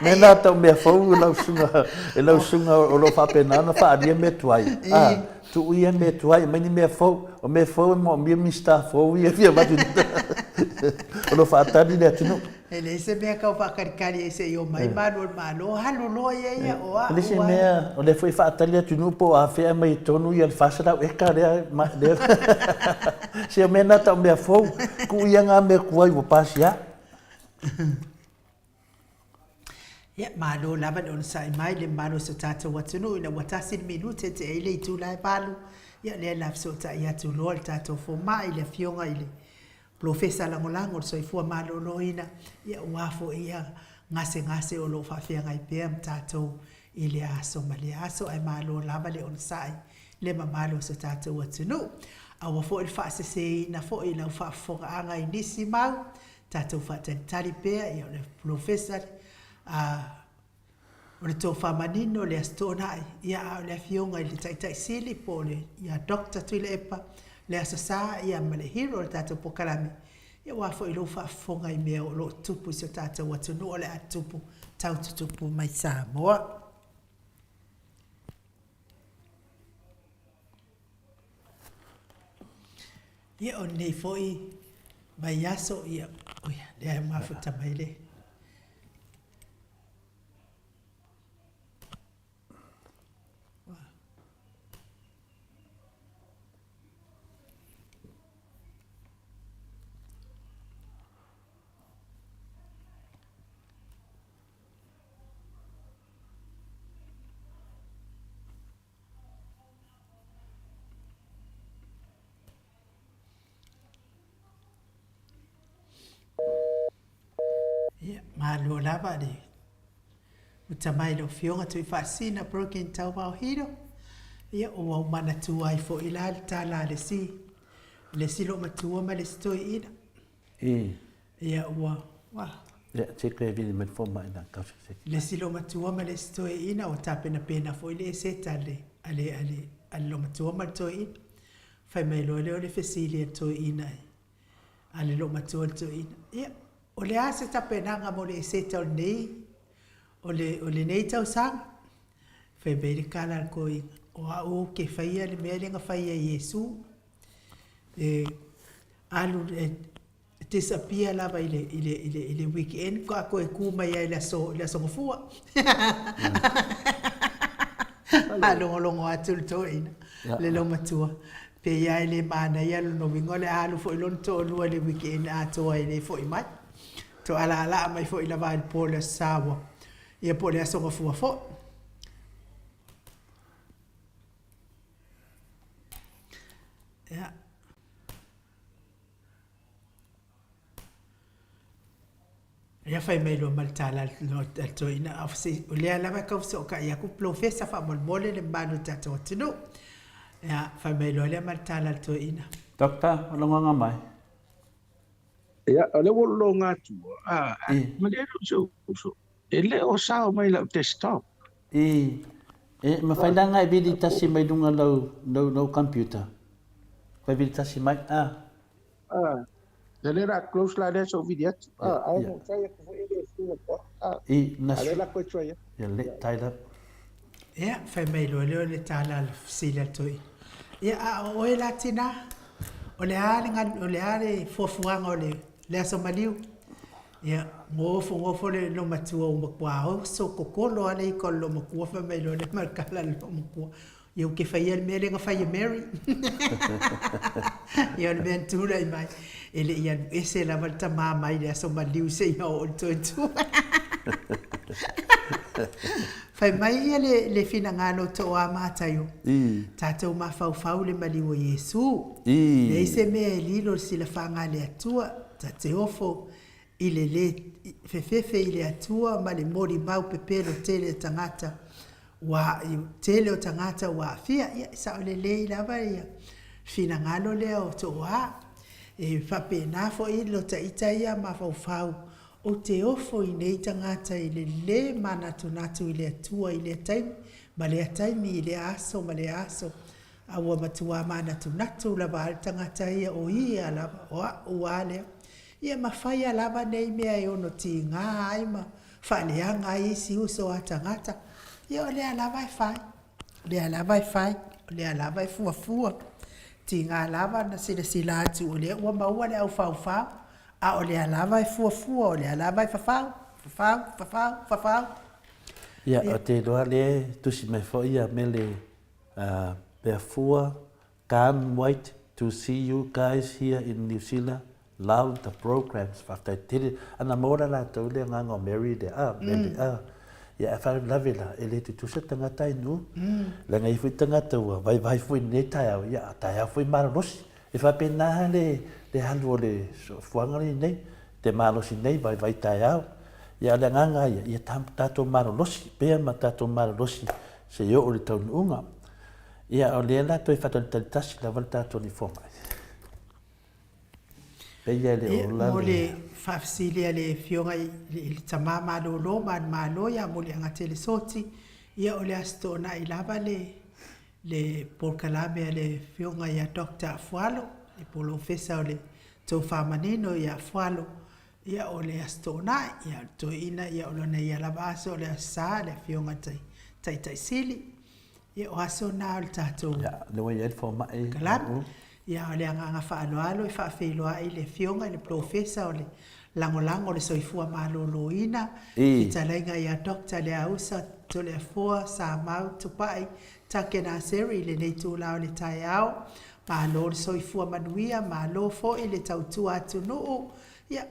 Mea na tau mea fou e lau susuga, e lau susuga o lo o faapena ona faaalia mea tuai. A, tuu ia mea tuai, aumai ni mea fou. O mea fou e moomia Minisita fou ia e fia avatu i O lo o faatali le atunuu. E leai se mea tau faakalikali ai se i omai malu o le Malo, alu loa ia ia, o au O le isi mea, o lea foi e faatali le atunuu po o afea e aumai i totonu ia le 400 eka lea, lea. Se o mea na tau mea fou, tuu ia nga mea tuai ua pasia. Ia, malo lava le onosai mai le mamalu o so tatou atunuu ina ua tasi le minute e tea ai le itula e valu. Ia, o lea la fesootai atu loa le tatou fomai, le Afioga i le Polofesa Lagolago o le Soifua Maloloina, ia aua foi ia gasegase o lo o faafeagai pea ma tatou i lea aso ma lea aso, ae malo lava le onosai le mamalu o so tatou atunuu. Aua foi le faaseseina foi i lau faafofogaaga i nisi mau, tatou faatalitali pea, ia o le Polofesa a O le tofa manino le Aso Toonai, ia a o le Afioga i le Taitai Sili po o le ia Doctor Tuilaepa le Aso Sa ia ma le hero o le tatou polokalame. Ia aua foi lou faafofoga i mea o lo o tupu i si o tatou atunuu o le a tupu tau tutupu mai Samoa. Ia o lenei foi vaiaso, ia, oi, lea e mafuta mai le Ia, malo lava le uta mai lau Afioga Tuifaasisina Brogan Tauvao Hiro. Ia, ua ou manatua ai foi la le tala a le isi, le isi loomatua ma le isi toeaina. Ia, ua, ua. Ia, se toe vili mai le fomai na tau sekiseki. Le isi loomatua ma le isi toeaina, ua tapenapena foi le eseta a le, a le, a le, a le loomatua ma le toeaina. Fai mai loa lea o le fesili a le toeaina i, a le loomatua i le toeaina, Ia, o le a se tapenaga mo le eseta o lenei, o le, o lenei tausaga? Fai mai le tala a le toeaina, O au ou te faia le mea lea na fai e Iesu, e alu, e disappear lava i le, i le, i le, i le weekend faatoa toe tu mai ai i le aso, i le aso Gafua. Faalogologo atu le toeaina, le loomatua, pei lava e le manaia lona uiga o le a alu foi lona toalua i le weekend atoa e le foi mai. Toe alaalaa mai foi lava i le po o le Aso Sa ua, ia po o le Aso Gafua foi. Ia. Ia fai mai loa ma le tala a le toeaina, o lea lava e tau fesootai atu polofesa faamolemole le mamalu o le tatou atunuu. Ia, fai mai loa lea ma le tala a le toeaina. Doctor, o lou agaga mai. Ia, o lea ua ou loga atu, a, malie lou si ou uso, e le o sao mai lau desktop. I, e mafai la ona e vili tasi mai luga lau, lau, lau computer. Fai vili tasi mai, a. A, ia lea la close la lea sa ou vili atu. A, a na ou try atu foi e le sue atu a. I, na A lea la koe try atu. Ia le tied up. Ia, fai mai loa lea o le tala a le fesili a le toeaina. Ia, a o oe la tinā, o le a le o le a le fuafuaga o le, le aso maliu? Ia, gofogofo'o le loomatua ua matua oso totolo lava le ika o le loomatua, fai mai loa lea ma le tala a le loomatua, Ia ou te faia le mea lea na fai e Mary. Ia o le mea na tulai mai, e le i alu ese lava le tamā mai le aso maliu seia oo i le toeatua. Fai mai ia le, le finagalo o Tooa Mataio, tatou mafaufau i le maliu o Iesu. Leai se mea e lilo i le silafaga a le Atua, ta te ofo i le lē fefefe i le Atua ma le molimau pepelo tele a tagata ua tele o tagata ua aafia. Ia, e sao lelei lava ia finagalo lea o Tooa. E faapena foi lota ita ia mafaufau, ou te ofo i nei tagata i le lē manatunatu i le Atua i lea taimi ma lea taimi, i lea aso ma lea aso, a ua matuā manatunatu lava a le tagata ia o ia lava, o a'u a lea. Ia ma faia lava nei mea e ono tiga ai ma faaleaga ai isi uso a tagata, ia o lea lava e fai, o lea lava e fai, o lea lava e fuafua. Tiga lava na silasila atu o lea ua maua le aufaufau, a o lea lava e fuafua, o lea lava e fafau, fafau, fafau, fafau. Ia, ou te iloa lea e tusi mai foi ia mele Peafua Can't wait to see you guys here in New Zealand, love the programs, faafetai tele, ana maua la latou le agaga o Mary le a, Mary a, ia ae faalavelave la, e le tutusa tagata i nuu, leaga e i ai foi tagata ua vaivai foi i lenei taeao, ia a taeao foi malolosi, e faapena le le alu o le soifuaga lenei, te malosi nei vaivai taeao, ia a o le agaga lava ia, ia tatou malolosi pea ma tatou malolosi seia oo i le taunuuga. Ia, o lea la toe faatalitali tasi lava le tatou alii fomai. Pei e le o ola le... Mo le faafesili a le Afioga i le Tama Malolo ma le Malo ia Muliagatele Soti, ia o le Aso Toonai lava le le polokalame a le Afioga ia Doctor Afualo, le polofesa o le. Tofa manino ia Fualo, ia o le Aso Toonai, ia o le Toeaina, ia o lona ia lava aso o le Aso Sa, le Afioga i Taitai Sili. Ia o aso na o le tatou. Ia, lea ua i ai le fomai. Kalame. Ia o le agaga faaaloalo e faafeiloai le Afioga i le Polofesa o le Lagolago o le Soifua Maloloina, Fetalaiga ia Doctor Leausa Toleafoa Samau Tupai Takenaseri i lenei itula o le taeao. Malo le soifua manuia, malo foi le tautua atunuu. Ia,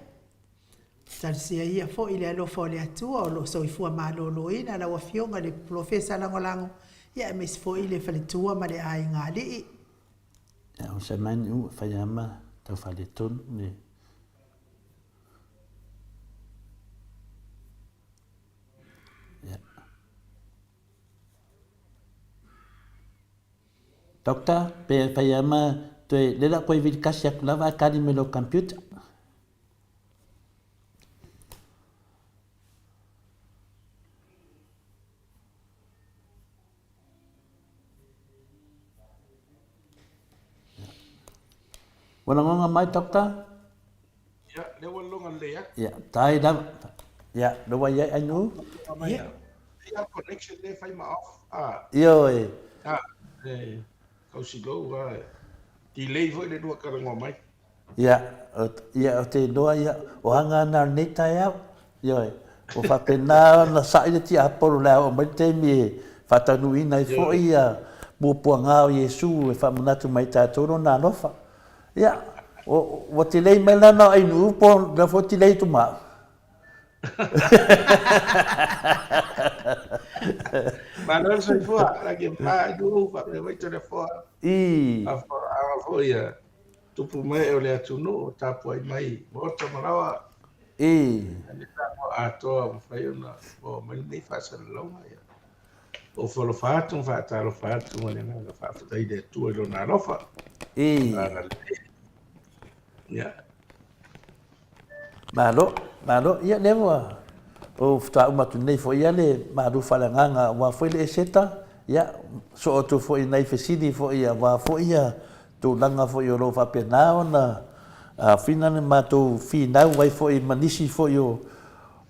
talosia ia foi le alofa o le Atua o lo o soifua maloloina lau Afioga i le Polofesa Lagolago, ia aemaise foi le faletua ma le aiga alii. Ia, o se mai niu e fai ama tau faaletonu le. Ia. Doctor, pe fai ama toe le la koe vili kasi atu lava ae kali mai lou computer. Ua lagona mai, Doctor? Ia, lea ua lagona lelei atu. Ia, tai lava. Ia, lea ua i ai Ainuu? Ia. Ia, connection lea fai ma off. Ah. Ioe. Ah, e tausilou lava. Delay foi le lua talanoa mai. Ia, ia, ou te iloa, ia, o aga na o lenei taeao. Ioe, ua faapena ona sa'i le tiapolo o le a oo mai le taimi e faataunuuina ai foi ia puapuaga o Iesu e faamanatu mai i tatou Lona alofa. Ia, ua tilei mai la na o Ainuu po o lea foi ua tilei atu ma au. Malo le soifua, lagi pa Ainuu, faapea mai Toleafoa. I. Afa foi ia tupu mai o le atunuu o tapuai mai maota ma laoa. I. Le Samoa atoa ua mafai ona maua mai lenei faasalalauga. Ia. Ofo alofa atu ma faatalofa atu ma le agaga faafetai i le Atua i Lona alofa. I. Ia. Malo, malo. Ia, lea ua ou faatoa uma atu nei foi ia le malu faaleagaga aua foi le Eseta. Ia, soo atu foi i nai fesili foi aua foi ia tulaga foi o lo o faapena ona fina le matou finau ai foi ma nisi foi o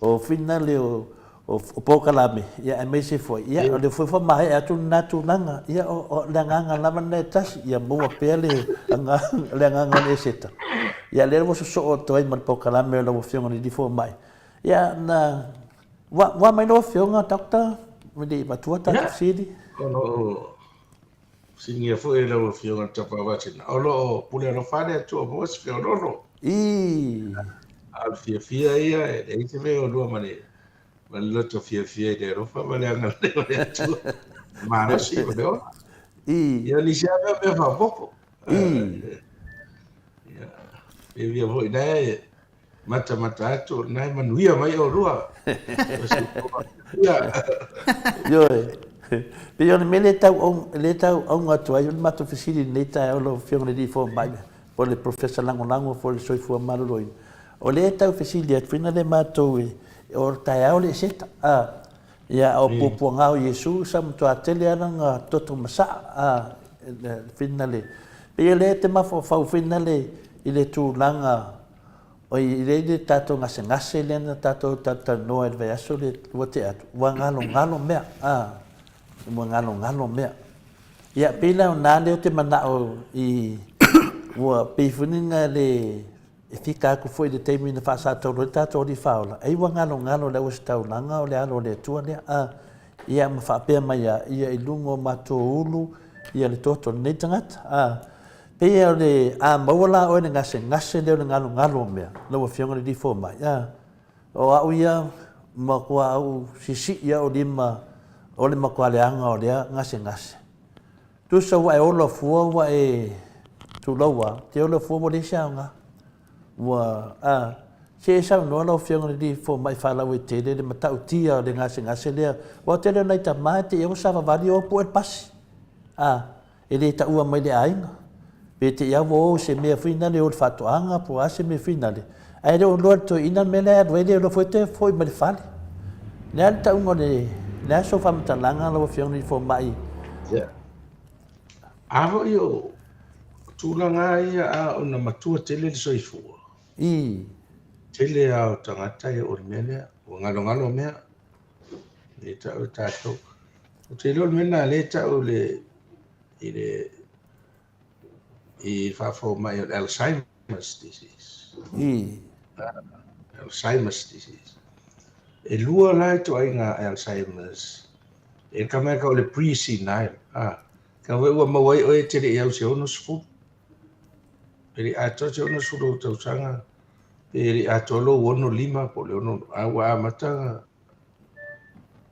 o fina le o o polokalame, ia aemaise foi, ia o lea foi ua faamaea atu lena tulaga, ia o le agaga lava lena e tasi, ia maua pea le agaga, le agaga o le Eseta. Ia lea ua sosoo atu ai ma le polokalame o lau Afioga i le Fomai. Ia na ua ua mai lau Afioga Doctor, le matua tatou fesili. O lo o Fesiligia foi e lau Afioga le Tapaau-a-Sina, o lo o pule alofa le Atua maua se feoloolo. Ii. A o le fiafia ia, e leai se mea e olua ma le, ma le loto fiafia i le alofa ma le agalelei o le Atua. Malosi ma le ola. Ii. Ia, nisi lava mea, mea faaopoopo. Ii. Ia, fiafia foi na e matamata atu, na e manuia mai olua. Ioe. Pei o le mea lea tau, lea tau auga atu ai o le matou fesili i lenei taeao lau Afioga i le Alii Fomai, po o le Professor Lagolago foi o le Soifua Maloloina. O lea e tau fesili atu foi na le matou e, o le taeao le Eseta, a, ia, o puapuaga o Iesu sa matua tele lava lana toto masaa, a, le finale. Pei o lea e te mafaufau foi na le i le tulaga Oi, e i ai le tatou gasegase lea na tatou talatalanoa ai i le vaiaso lea ua tea atu, ua galogalo mea, a, ua galogalo mea. Ia, pei la o na lea ou te manao i, ua pei foi lena le, e fika atu foi i le taimi na faasatauro ai le tatou Alii Faaola, ai ua galogalo i le auositaulaga o le alo o le Atua lea, a, ia ma faapea mai lava, ia i luga o matou ulu ia le toto o lenei tagata, a. Pei o le, a maua la oe le gasegase lea o le galogalo o mea, lau Afioga i le Alii Fomai, a, o au ia, matua au sisii au lima o le matua leaga o lea gasegase. Tusa ua e ola fua ua e tulou a, te ola fua ua leai se aoga. Ua, a, se e saunoa lau Afioga i le Alii Fomai faalauaitele le matautia o le gasegase lea, aua o le tele o nai tama e te i a ua savavali o pue le pasi. A. E le taua mai le aiga. Pe te i a ua o i se mea foi nale o le faatoaga po o a se mea foi nale, ae le o iloa e le toeaina le mea la e alu ai, le iloa foi toe foi mai le fale. Le a le tauga o le, le a sou faamatalaga lau Afioga i le Fomai? Ia. A foi o tulaga lava ia a ona matua tele le soifua, tele lava o tagata e oo i le mea lea, ua galogalo mea, lea e tau e tatou. Ou te iloa o le mea lena o lea e tau i le, i le, i le faafomai o le Alzheimer's disease. Alzheimer's disease. E lua la ituaiga Alzheimer's. E ka mea ka o le pre-senile. Ah, ka foi ua maua ai oe e te le i au se 60. E le i atoa se 60 ou tausaga, pe le i atoa lou 65 po o le 6, a ua amata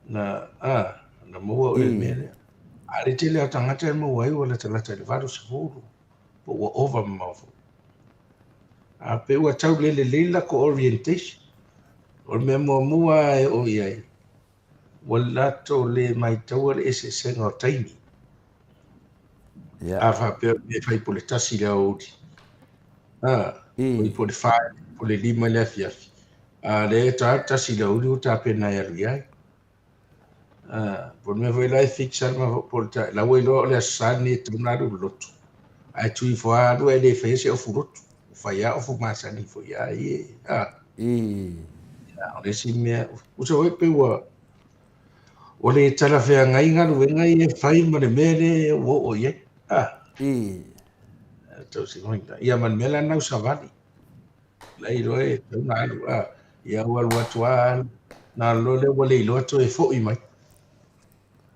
na, a, na maua oe i le mea lea. A o le tele lava o tagata e maua ai ua latalata i le 80, po ua ova mamao foi. A pe ua tau le lelei le latou orientation. O le mea muamua lava e oo i ai, ua latou le maitaua le eseesega o taimi. Yeah. A faapea e fai po o le 1 i le aoauli, a, po o le 4 po o le 5 i le afiafi, a o lea e ta le 1 i le aoauli ua tapena e alu i ai. A, po o le mea foi la e fix lava le mafaufau, po o le ta, la ua iloa o le Aso Sa lenei e tatau ona alu i le lotu, ae tui ifo lava alu ae le faia se ofu lotu, ua fai lava ofu masani foi a ia, a. O le isi mea, uso foi pei ua ua le talafeagai galuega ia e fai ma le mea lea ua oo i ai. A. Tausiga. Ia ma le mea la lena ua savali. La iloa e tatau ona alu, a. Ia ua alu atu lava alu, na alu loa lea ua le iloa toe foi mai.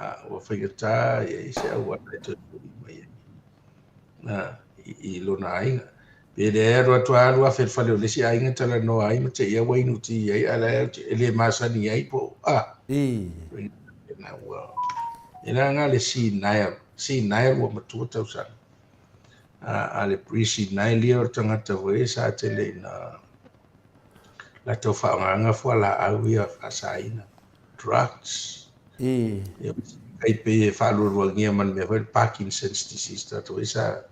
A, ua faigata e i ai se auala e toe foi mai ai a, i lona aiga. Pe leai alu atu lava alu afe i le fale o le isi aiga talanoa ai ma te ia ua inu ti ai, a la e le masani ai po o, a. Na ua, e la nga le senile, senile ua matua tausaga. A, a le pre-senile ia o le tagata foi sa tele ina latou faaaogaina fualaau ia faasaina, drugs. Ia, tai pei e faalualuagia ma le mea foi le Parkinson's disease, tagata foi sa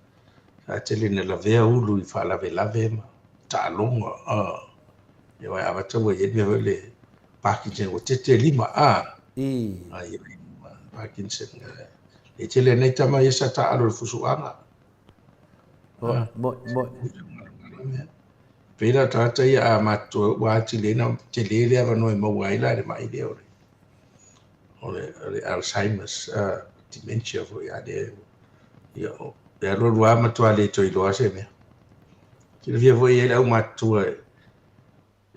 sa tele ina lavea ulu i faalavelave ma taaloga. Ia aua e amata ua i ai le mea foi le Parkinson ua tete lima, a. A ia Parkinson. E tele nei tama ia sa taaalo i le fusuaga. Moi, moi. Pei la o tagata ia a matutua ua atili ai ona tele le avanoa e maua ai la le ma'i lea o le o le, o le Alzheimer's dementia foi a lea ia o le alualu lava matua le toe iloa se mea. Silafia foi e i ai le aumatutua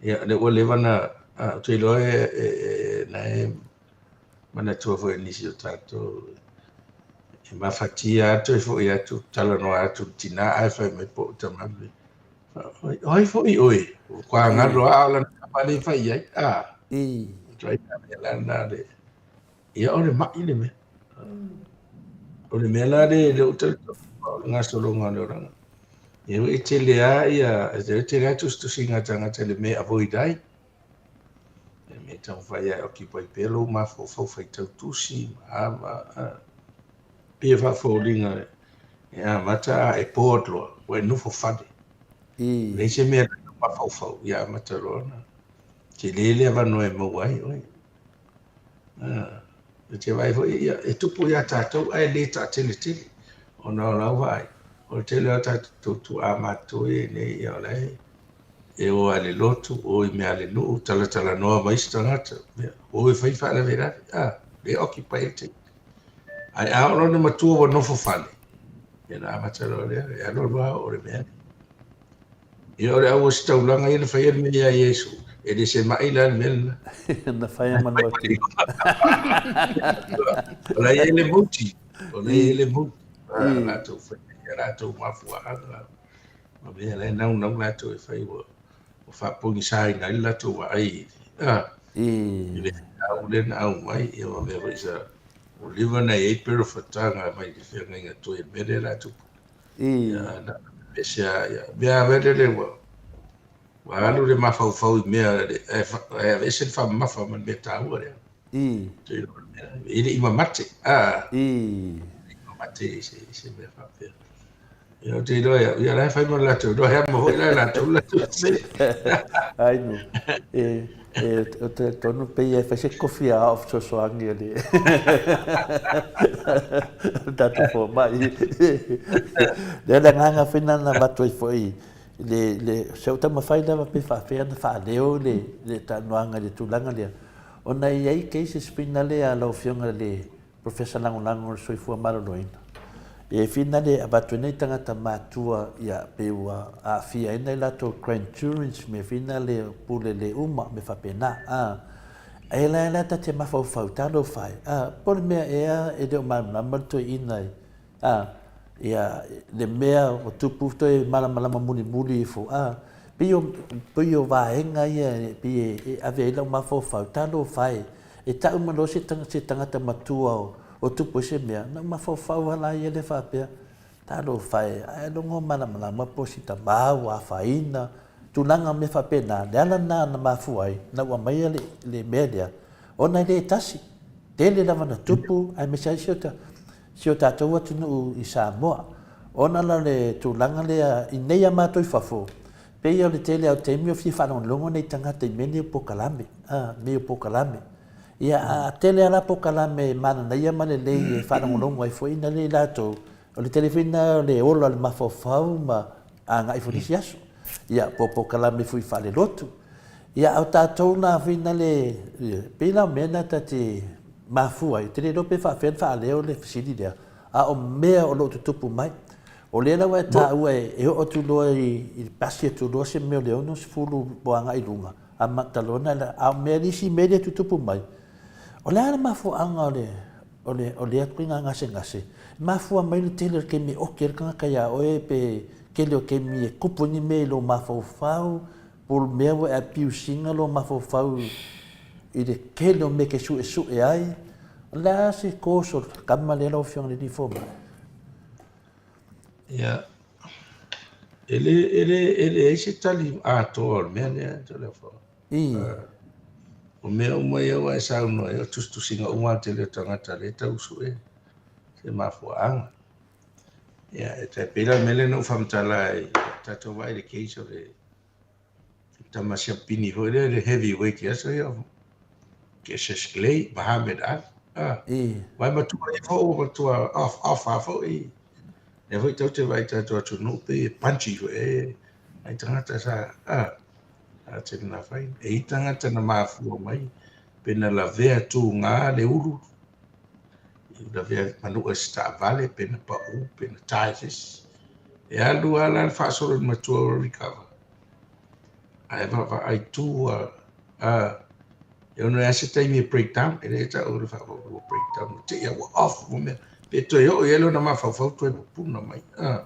ia lea ua leva ona ou te iloa e na e manatua foi e nisi o tatou e mafatia lava toe foi atu talanoa atu i le tina ae fai mai po o tama O ai foi oe? Ua galo lava a o lana tama lea e fai i ai. A. Ituaiga mea la lena le... Ia o le ma'i le mea. O le mea la lea lea ou talitonu o le gasologa o le olaga. Ia e tele lava ia, e tele lava tusitusiga a tagata i le mea e avoid ai. Le mea e taumafai lava e occupy pea lou mafaufau faitau tusi ma a ma a. Pei e faafoliga e amata a e bored loa, ua e nofo fale. Leai se mea e mafaufau, ia amata loa ona tele le avanoa e maua ai oe. E te vaai foi, ia, e tupu ia tatou ae le taateletele. Ona o lau vaai, o le tele o tatou tuaa matutua ia nei, ia o la e e o lava i le lotu, o i mea a le nuu, talatalanoa ma isi tagata, ia, o e fai faalavelave, a, le occupy ai le taimi. Ae a oo loa ina matua ua nofo fale, ia ona amata loa lea, e alu alu lava oo le mea lea. Ia o le auositaulaga ia na faia le mea ia Iesu, e le se ma'i la le mea lena. Na fai a Manuaki. O la e i ai le moti, o la e i ai le moti. A latou fai ia latou mafuaaga, ma mea la e naunau latou e fai ua ua faapogisaina ai le latou vaai i le au lea na aumai, ia ma mea foi sa ua leva ona i ai perofataga mai le feagaiga toe i le mea lea la tupu. Ia, na pese lava, ia, mea lava lele ua ua alu le mafaufau i mea ae aveese le faamamafa ma le mea taua lea. E le i mamate, a. E le i mamate i se mea faapea. Ia, ou te iloa ia, ia la e fai mo le latou iloa, he amo foi la e latou le latou se. Ai nu, e, e, o te tonu pei e fai se kofi a ao fesoasoani a le tatou fomai. Lea le agaga foi na na avatu ai foi le, le, se o taumafai lava pe faafefea ona faaleo le, le talanoaga i le tulaga lea, ona e i ai cases finale a lau Afioga i le Professor Lagolago o le Soifua Maloloina, e finale e avatu ai nai tagata matua ia pei ua aafia ai nai latou grandchildrens mea finale pule le uma mea faapena a. Ae la la ta te mafaufau talofa e a po o le mea ea e le o malamalama le toeaina i a ia le mea o tupu toe malamalama mulimuli ifo a pei o pei o vaega ia e pei e ave ai lau mafaufau talofa e E tau mai loa se tagata matua o tupu ai se mea, na ou mafaufau lava la ia lea faapea, talofa e, ae logo malamalama po o si tama ua afaina, tulaga mea faapena, le ala lena na mafua ai na ou aumaia le mea lea, ona e le tasi, tele lava na tupu aemaise ai si o tatou atunuu i Samoa. Ona la o le tulaga lea i nei a matou i fafo, pei o le tele lava o taimi o fia faalogologo nei tagata i mea nei o polokalame. A, mea o polokalame. Ia, a tele lava la polokalame mananaia ma lelei e faalogologo ai foi na le latou, o le tele foi na o le ola o le mafaufau ma agai foi nisi aso. Ia, po o polokalame foi faalelotu. Ia, a o tatou la foi na le, pei la o mea na ta te mafua ai, ou te le iloa pe faapefea ona faaleo le fesili lea, a o mea o lo o tutupu mai. O lea la ua e taua e oo atu loa i le pasi atu loa se mea o le 60 po o agai i luga, Amata loa ona a o mea nisi mea lea e tutupu mai, o le a le mafuaaga o le, o le, o lea ituaiga gasegase? E mafua mai le tele o le taimi e oki ai le tagata iā oe pe tele o taimi e tupu ai ni mea i lou mafaufau, po o le mea ua e abuse ina lou mafaufau i le tele o mea e te suesue ai. O le a se cause o le tama lea lau Afioga i le Alii Fomai? Ia, e le, e le, e leai se tali atoa o le mea lea, Toleafoa. I. O mea uma ia ua e saunoa ai, o tusitusiga uma a le tele o tagata lea e tau sue se mafuaaga. Ia, e tai pei la le mea lea na ou faamatala ai, tatou vaai i le case o le tama siapini foi lea, le heavyweight i aso ia, Cassius Clay, Muhammad Ali. Ah, vai matua ia foi, ua matua off, off lava foi. Lea foi tou te vaai i tatou atunuu pei e punchy foi e ai tagata sa, ah, a te na fai. E i tagata na mafua mai, pe na lavea tūgā le ulu, i lavea manua se taavale, pe na pau, pe na tae se isi. E alu lava la le faasolo i le matua ua recover. Ae vaavaai tu a, a, e ono e a se taimi e break down, e le tau le whaapau ua break down, ua tei ua off ua mea, pe toe oo i ai lona mafaufau toe pupuna mai. A,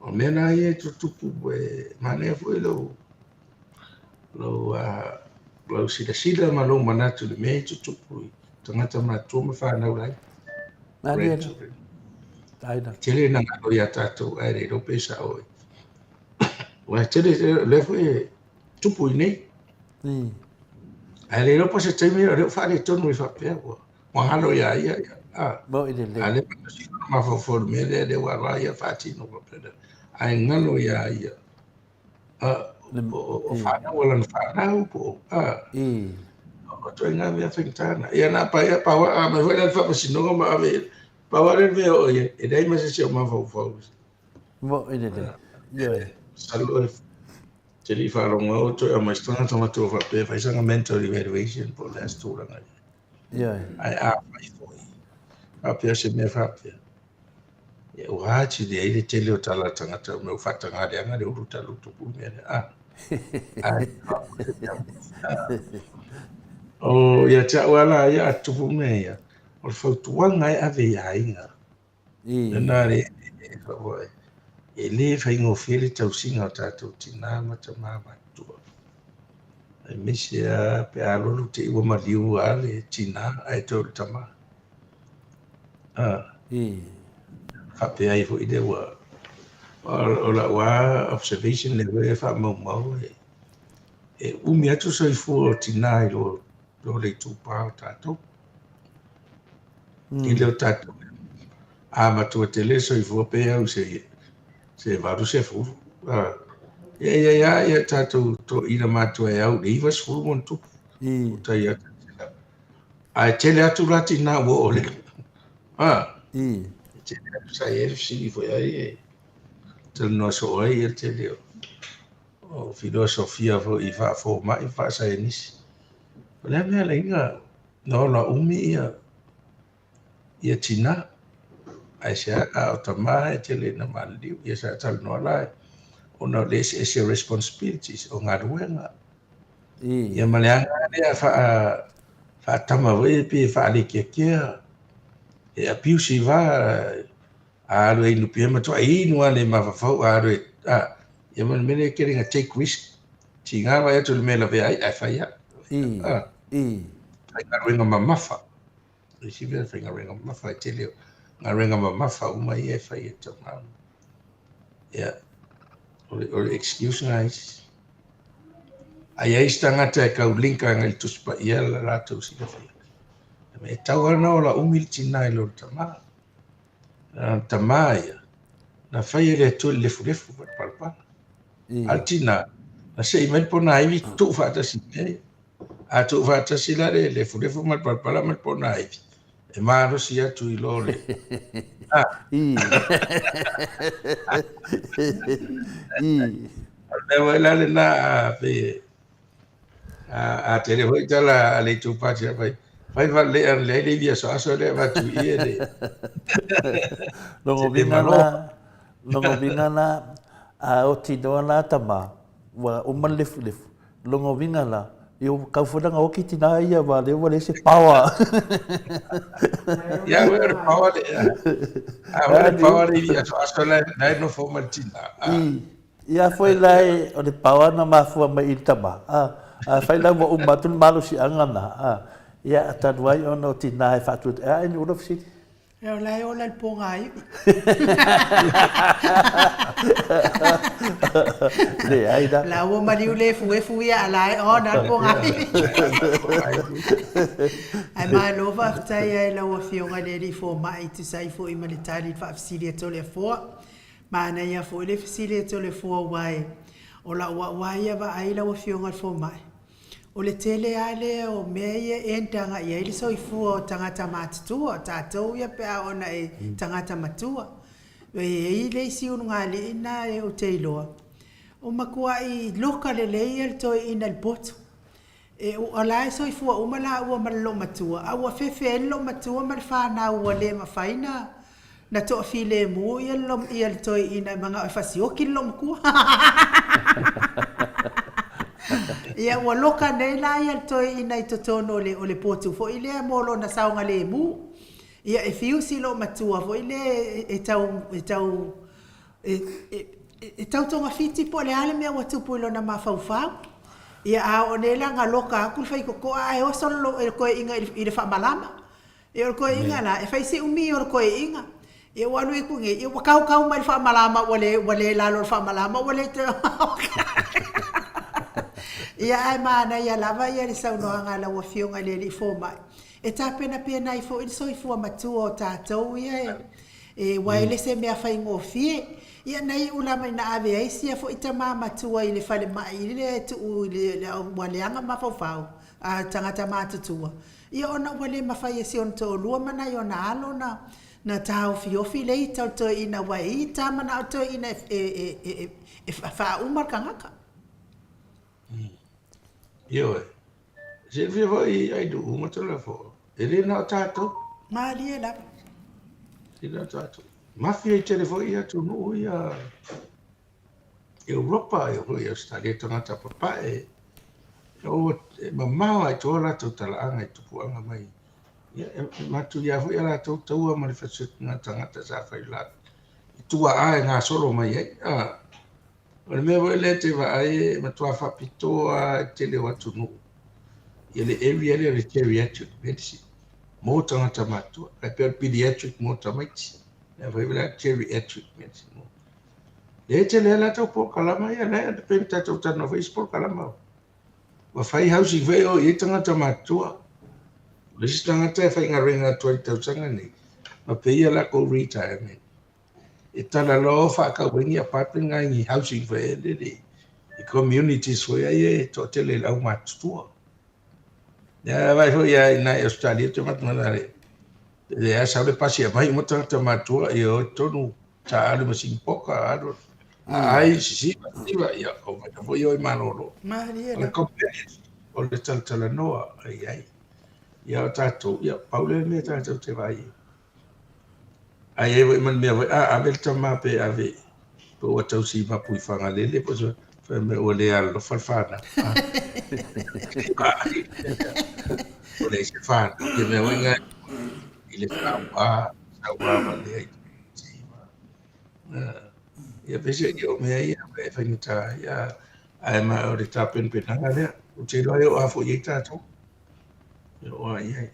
o mea na ia e tutupu e manaia foi lou, lou, uh, lou silasila ma lou manatu i le mea e tutupu i tagata matua ma whanau lai. Malie la. Taina. Tele na ngalo ia tātou, ae le iloa pe sao e. Ua tele, lea foi e tupu i nei. Ae le iloa po o se taimi o lea ua faaletonu i faapea ua ua galo ia ia ia. A, Mo i lelei. a lea ua mafaufau i le mea lea, lea ua alu lava ia faatino faapea. Ae galo ia ia. A, o fanau a lana fanau po o, a. O ituaiga mea faigata na. Ia na pa ia pa a mai foi la le faamasinoga ma ave pau lava lea le mea e oo i ai, e leai ma se isi o mafaufau. Mo i lelei. Ioe. Masalo e te le i faalogo au toe aumai se tagata matua faapea e fai sana mental evaluation po o le a se tulaga i ai. Ioe. Ae afai foi faapea o se mea faapea, ia ua atili ai le tele o tala a tagata o mea ua faataga leaga le ulu talu tupu le mea lea. Ah. Ae, o ia te au lava la ia a tupu mea ia, o le fautuaga e ave i aiga. Lena le e le faigofie le tausiga o tatou tinā ma tamā matutua. Aemaise lava pe a alualu te i ua maliu lava le tinā ae toe o le tamā. Ah. Faapea ai foi lea ua o lau lava observation lea foi e faamaumau e umi atu soifua o tinā i lo le itupa o tatou. I le o tatou a matua tele soifua pe au se Se 80. A, ia ia ia ia tatou toeaina matua e au i le 90 ma ona tupu. I. O tai atu i le selau. Ae tele atu la tinā ua oo le... A, I. e tele atu sa i ai le fesili foi ai e talanoa soo ai ia le tele o, o filosofia foi faafomai ma faasaienisi. O le a mea ala ai na na ola umi ia ia tinā, aisea a o tamā e tele ina maliliu, ia sa talanoa la ona o le eseese o responsibilities o galuega. Ia ma le aga lea faa faatama foi e pei e faalekeakea, e abusive lava, a alu e inu pia matua inu lava le mafaufau, a alu e, a, ia ma le mea lea e tele ina take risk, tiga vaai atu i le mea e lavea ai ae fai lava. A, faigaluega mamafa. O le isi mea faigaluega mamafa, e tele o galuega mamafa uma ia e fai e tama. Ia, o le, o le excuse na isi. A i ai isi tagata e tau link agai i le Tusi Paia la latou silafia. E tau lava ona ola umi le tina i lo le tama. Na le tama ia, na fai e le Atua i le lefulefu ma le palapala. A le tina, na sei mai le ponaivi tuu faatasi i mea ia. A tuu faatasi la le lefulefu ma le palapala ma le ponaivi, e malosi atu i lo le... Ah. I. I. O le mea foi la lena a pei e a tele foi tala a le itupasi a fai fai faalelei a leai le ivi asoaso lea avatu i i e le Logo uiga la, logo uiga la, a oti noa la tama, ua uma le lefulefu, logo uiga la, ia ua kau foi lana oki tina ia wa lea ua leai se power. Ia ua le power le a ua le power le ivi asoaso la e nofo ma le tina. I. Ia foi la e, o le power na mafua mai i le tama, a, afai la ua uma atu le malosiaga na, a, ia, talu ai ona o tina e faatuatua, a, e ni ula fesili. Ia, o la e ola i le pogaivi. Leai la. La ua maliu le efuefu ia, a la e ona le pogaivi. Ae malo faafetai lava i lau Afioga i le Alii Fomai e tusa ai foi ma le tali i le faafesili a Toleafoa. Manaia foi le fesili a Toleafoa aua e o lau au lava ia vaai lau Afioga i le Fomai, o le tele lava lea o mea ia e enter agai i ai le soifua o tagata matutua, o tatou ia pe a oo ina e tagata matua. E i ai le isi ulugalii lena ou te iloa, ua matuai loka lelei ia le toeaina i le potu. E ua la e soifua uma laua ma le loomatua, a ua fefe ai le loomatua ma le fanau ua le mafai na na toafilemu ia le ia le toeaina e manao e fasioti le loomatua. Ia ua loka nei la ia le toeaina i totonu o le o le potu foi lea mo lona saogalemu. Ia e fiusi loomatua foi lea e tau e tau E tau togafiti po o le a le mea ua tupu i lona mafaufau. Ia a oo nei la ina loka atu le faitotoa ae oso le toeaina i le faamalama. Ia o le toeaina la, e fai si umi o le toeaina. Ia ua alu atu nei, ia ua tautau mai le faamalama ua le ua le lalo o le faamalama ua le toe Ia ae manaia lava ia le saunoaga a lau Afioga i le Alii Fomai, e tapenapena ai foi le soifua matua o tatou ia e E, aua e le se mea faigofie. Ia na iu lava ina ave ai sia foi tama matua i le falemai i le tuu i le ua leaga mafaufau a tagata matutua, ia ona ua le mafai e si ona toalua ma nai ona alo na na taofiofi le ita o le toeaina aua e ita lava manao le toeaina e e e e faauma le tagata. Ioe. Silafia foi ai nuu ma Toleafoa, e le na o tatou. Malie lava. E le na o tatou. Mafia i tele foi atunuu ia Europa ia foi Australia tagata papae. E o e mamao ai toa latou talaaga i tupuaga mai. Ia e matuia foi a latou taua ma le fasioti tagata sa fai la i tuaa e gasolo mai ai. Ah. O le mea foi lea e te vaai e matua faapitoa lava i le tele o atunuu ia le area lea o le geriatric medicine mo tagata matutua. E pei o le pediatric mo tamaiti, lea foi la geriatric medicine mo. Lea e tele ai latou polokalama ia, lea e pei ona tatou talanoa foi i isi polokalama. Ua fai housing foi e o i ai tagata matutua. O le isi tagata e faigaluega atu ai i le tausaga lenei, ma pay ia lakou retirement. e talaloa faatau ai ni apartment nai ni housing foi lele i communities foi ai e toatele i le aumatutua. Ia vaai foi ia i nai Australia te matu mana le le a sau le pasi e mai uma tagata matua ia o tonu sa alu ma sinipoka alu ai sisiva sisiva ia o mai foi o i malolo. Malie O le la. companions o le talatalanoa ai ai. Ia o tatou, ia pau le mea tatou te vaai ai. Ae i ai foi ma le mea foi, a ave le tama pe ave pe ua tausi i Mapuifagalele po o se fai mai ua le alolofa le fanau. Ua leai se fanau. Ia mea foi na i le saua, saua valea i Ia pei ia o mea ia e faigata ai, ae ma o le tapenapenaga lea. Ou te iloa e oo lava foi i ai tatou. E oo lava i ai.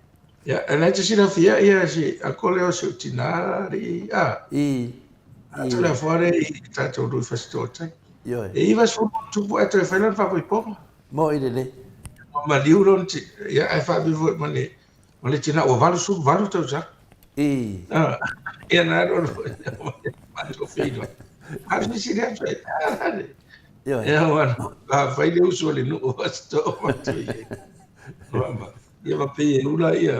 Ia, e la e te silafia ia si ako lea o si ou tinā alii, a? I, A i. Tuliafoa lea i tatou nuu i Fasitootai. Ioe. E 90 ona tupu ae toe fai lana faapoipoga. Mo'i lelei. Ua maliu lona ti, ia ae faapea foi ma le, ma le tinā ua 88 tausaga. I. A, ia na alu alu foi, matou feiloai. A o le fesili atu ai, a le, Ioe. Ia ua a fai le uso a le nuu o Fasitoo matou i ai. Ia ma pei e ula ia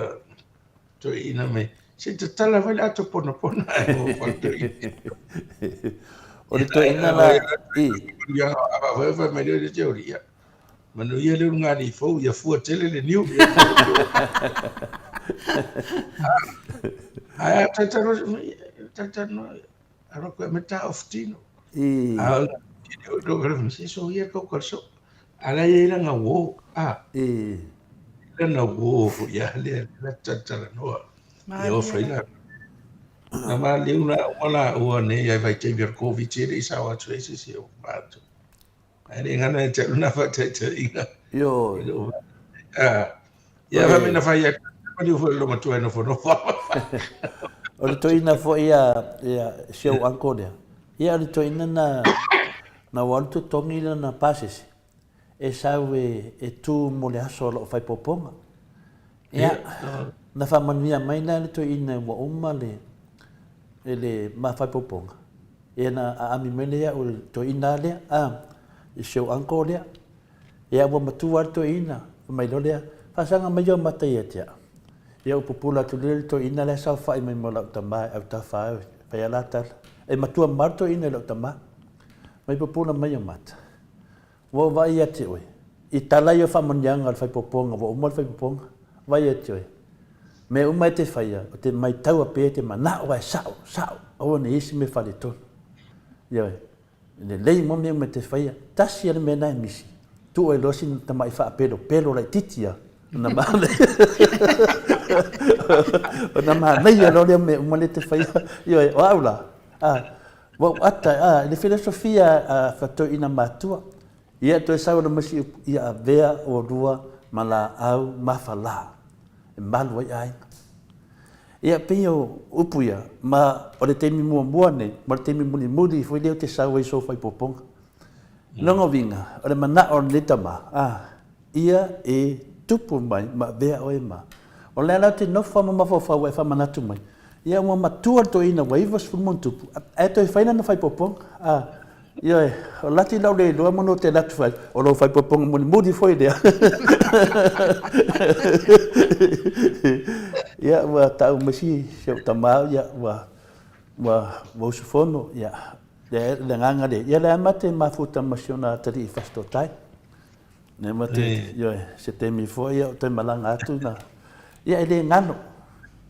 toeaiina mai. Se i tatala mai le ato ponapona ae mo fale toeaiina. O le toeaina la i. Ia a fai fai mai le te ori ia. Manuia le ulugalii fou ia fua tele le niu. Ae a tatalo tatalo alo koe me ta of tino. I. A o le o le so ia kau ka so. Ala ia langa wo a. I. Lana wo fo ia le la talanoa. Ia o fai la. Na ma liu na wala ua nei ai vai te bir COVID te i sa atu e se se o pato. Ai le ngana e te luna fa te te inga. Ioe. A. Ia fa me na fai ia ma liu fo lo matua no fo no fa. O le toeaina foi ia ia si ou uncle lea. Ia o le toeaina na na ua alu totogi lana pasese e sau e e tu mo le aso o loo faipopoga. Ia na faamanuia mai la le toeaina ua uma le e le ma faipopoga. Ia na aami mai lea iaʻu i le toeaina lea a i si ou uncle lea. Ia ua matua lava le toeaina, fai mai loa lea, Faasaga mai ou mata ia te au. Ia ou pupula atu lea i le toeaina la e saofai mai ma lau tama e autafa au, fai a la tala. E matua mamao le toeaina i lau tama. Mai pupula mai ou mata. Ua ou vaai ia te oe, i tala ia o faamanuiaga o le faipoopoga, ua uma le faipoopoga, vaai ia te oe. Mea uma e te faia, o te maitaua pea i te manao ae sao, sao, aua ne i isi mea faaletonu. Ioe. Lelei mo mea uma e te faia, tasi a le mea na e misi, tuu ai loa sina tamai faapelopelo laititi a, ona manaia, ona manaia loa lea mea uma lea e te faia. Ioe, o au la, a, ua ou ata, a, i le filosofia a Fatoina matua, ia toe sau ana ma isi upu, ia avea oulua ma laau mafala e malu ai aiga. Ia, pei o upu ia, ma o le taimi muamua nei, ma le taimi mulimuli foi lea ou te sau ai i sou faaipopoga. Lona uiga, o le manao o lenei tama, a, ia e tupu mai ma avea oe ma. O lea la ou te nofo lava ma mafaufau e faamanatu mai, ia ua matua le toeaina ua 90 ma ona tupu, ae toe fai lana faaipopoga, a. Ioe, o lati lau le iloa manu te latu fai, o lou faipopoga mulimuli foi lea. Ia, ua tau mai si, si ou tama, ia, ua, ua, ua usufono, ia, le, le agaga lea. Ia, le ama te mafuta ma si ona atalii i Fasitotai. Ne ma te, ioe, se taimi foi, ia, o toe malaga atu na. Ia, e le galo.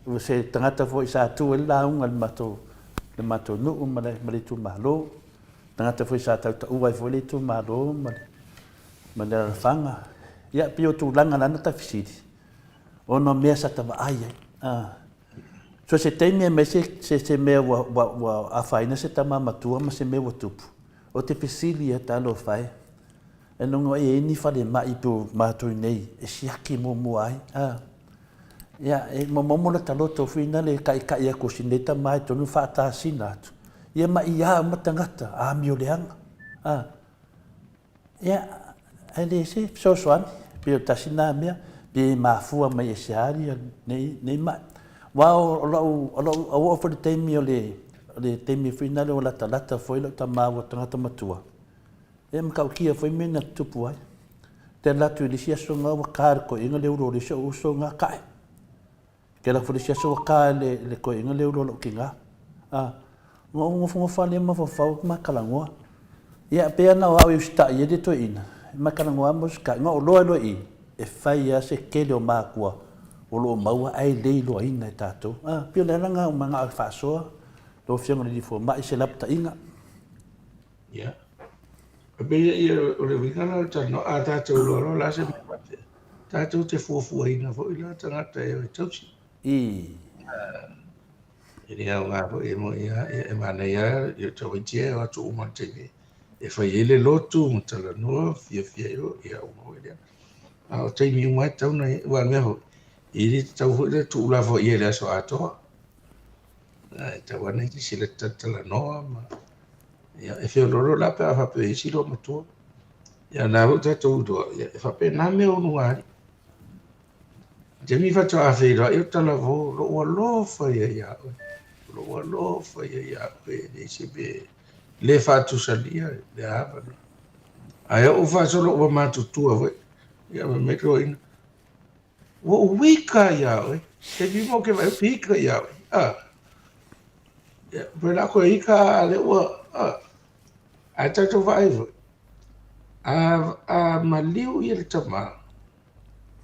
Ua se tagata foi sa tu ai le lauga i le matou, le matou nuu ma le, ma le itumalo. Tagata foi sa tautaua ai foi le itumalo ma le, ma le alalafaga. Ia, pei o tulaga la na ta fesili, ona o mea sa ta vaai ai. Ah. So se taimi e mai se, se, se mea ua, ua, ua afaina se tama matua ma se mea ua tupu, o te fesili ia talofa e, E nogo ai e ni falemai pe o matou nei e siaki muamua ai. A. Ia, e momomo lata loto foi nale e kaʻikaʻi aku o si nei tama e tonu faatasina atu. Ia ma ia uma tagata, amio leaga. A. Ia, ae le se fesoasoani, pei o tasi na mea, pe mafua mai e se a ia nei, nei maʻi. Aua o lau, o lau, ua oo foi le taimi o le, o le taimi foi lena ua latalata foi lou tama ua tagata matua, ia matautia foi mea na tutupu ai. Te alu atu i le isi aso na ua ka le toeaina le ulo o le isi ou uso na tae. Te alu atu i le isi aso ua ka le toeaina le ulo o lou tina. A, ona ou nofonofo lava lea mafaufau ma talanoa. Ia, pei lava na o au e usitai ai le toeaina, ma talanoa ma usitai. Na ou iloa loa i i, e fai lava se tele o matua o lo o maua ae le iloaina e tatou. A, pei o le ala lena ua manao e faasoa lau Afioga i le Alii Fomai se lapataiga. Ia. E pei ia o le uiga lena o le talanoa, a tatou iloa loa o le a se mea faapea, tatou te fuafuaina foi la tagata e o e tausi. I. E le aoga foi e moni lava, e manaia lava i tamaiti ia e o atu uma i le taimi e fai ai le lotu ma talanoa fiafia ai foi, ia uma foi lea. A o taimi uma e tatau ona i ai, aua o le mea foi, e le tatau foi ona tuulafoaia i le aso atoa. E tatau lava ona i ai se talatalanoa ma ia, e feoloolo la pe a faapea e i ai si loomatua. Ia o lena foi tatou iloa, ia e faapena mea o luga alii. Taimi faatoa feiloai o talavou, lou alofa ia ia oe, lou alofa ia ia oe, e leai se mea e le faatusalia le avanoa. Ae oo faasolo ua matutua foi, ia fai mai toeaina, ua ou ika ia oe, taimi uma ou te vaai ou te ika ia oe. A, ia, pe la koe ika a lea ua, a, ae tatou vaai foi, a maliu ia le tama,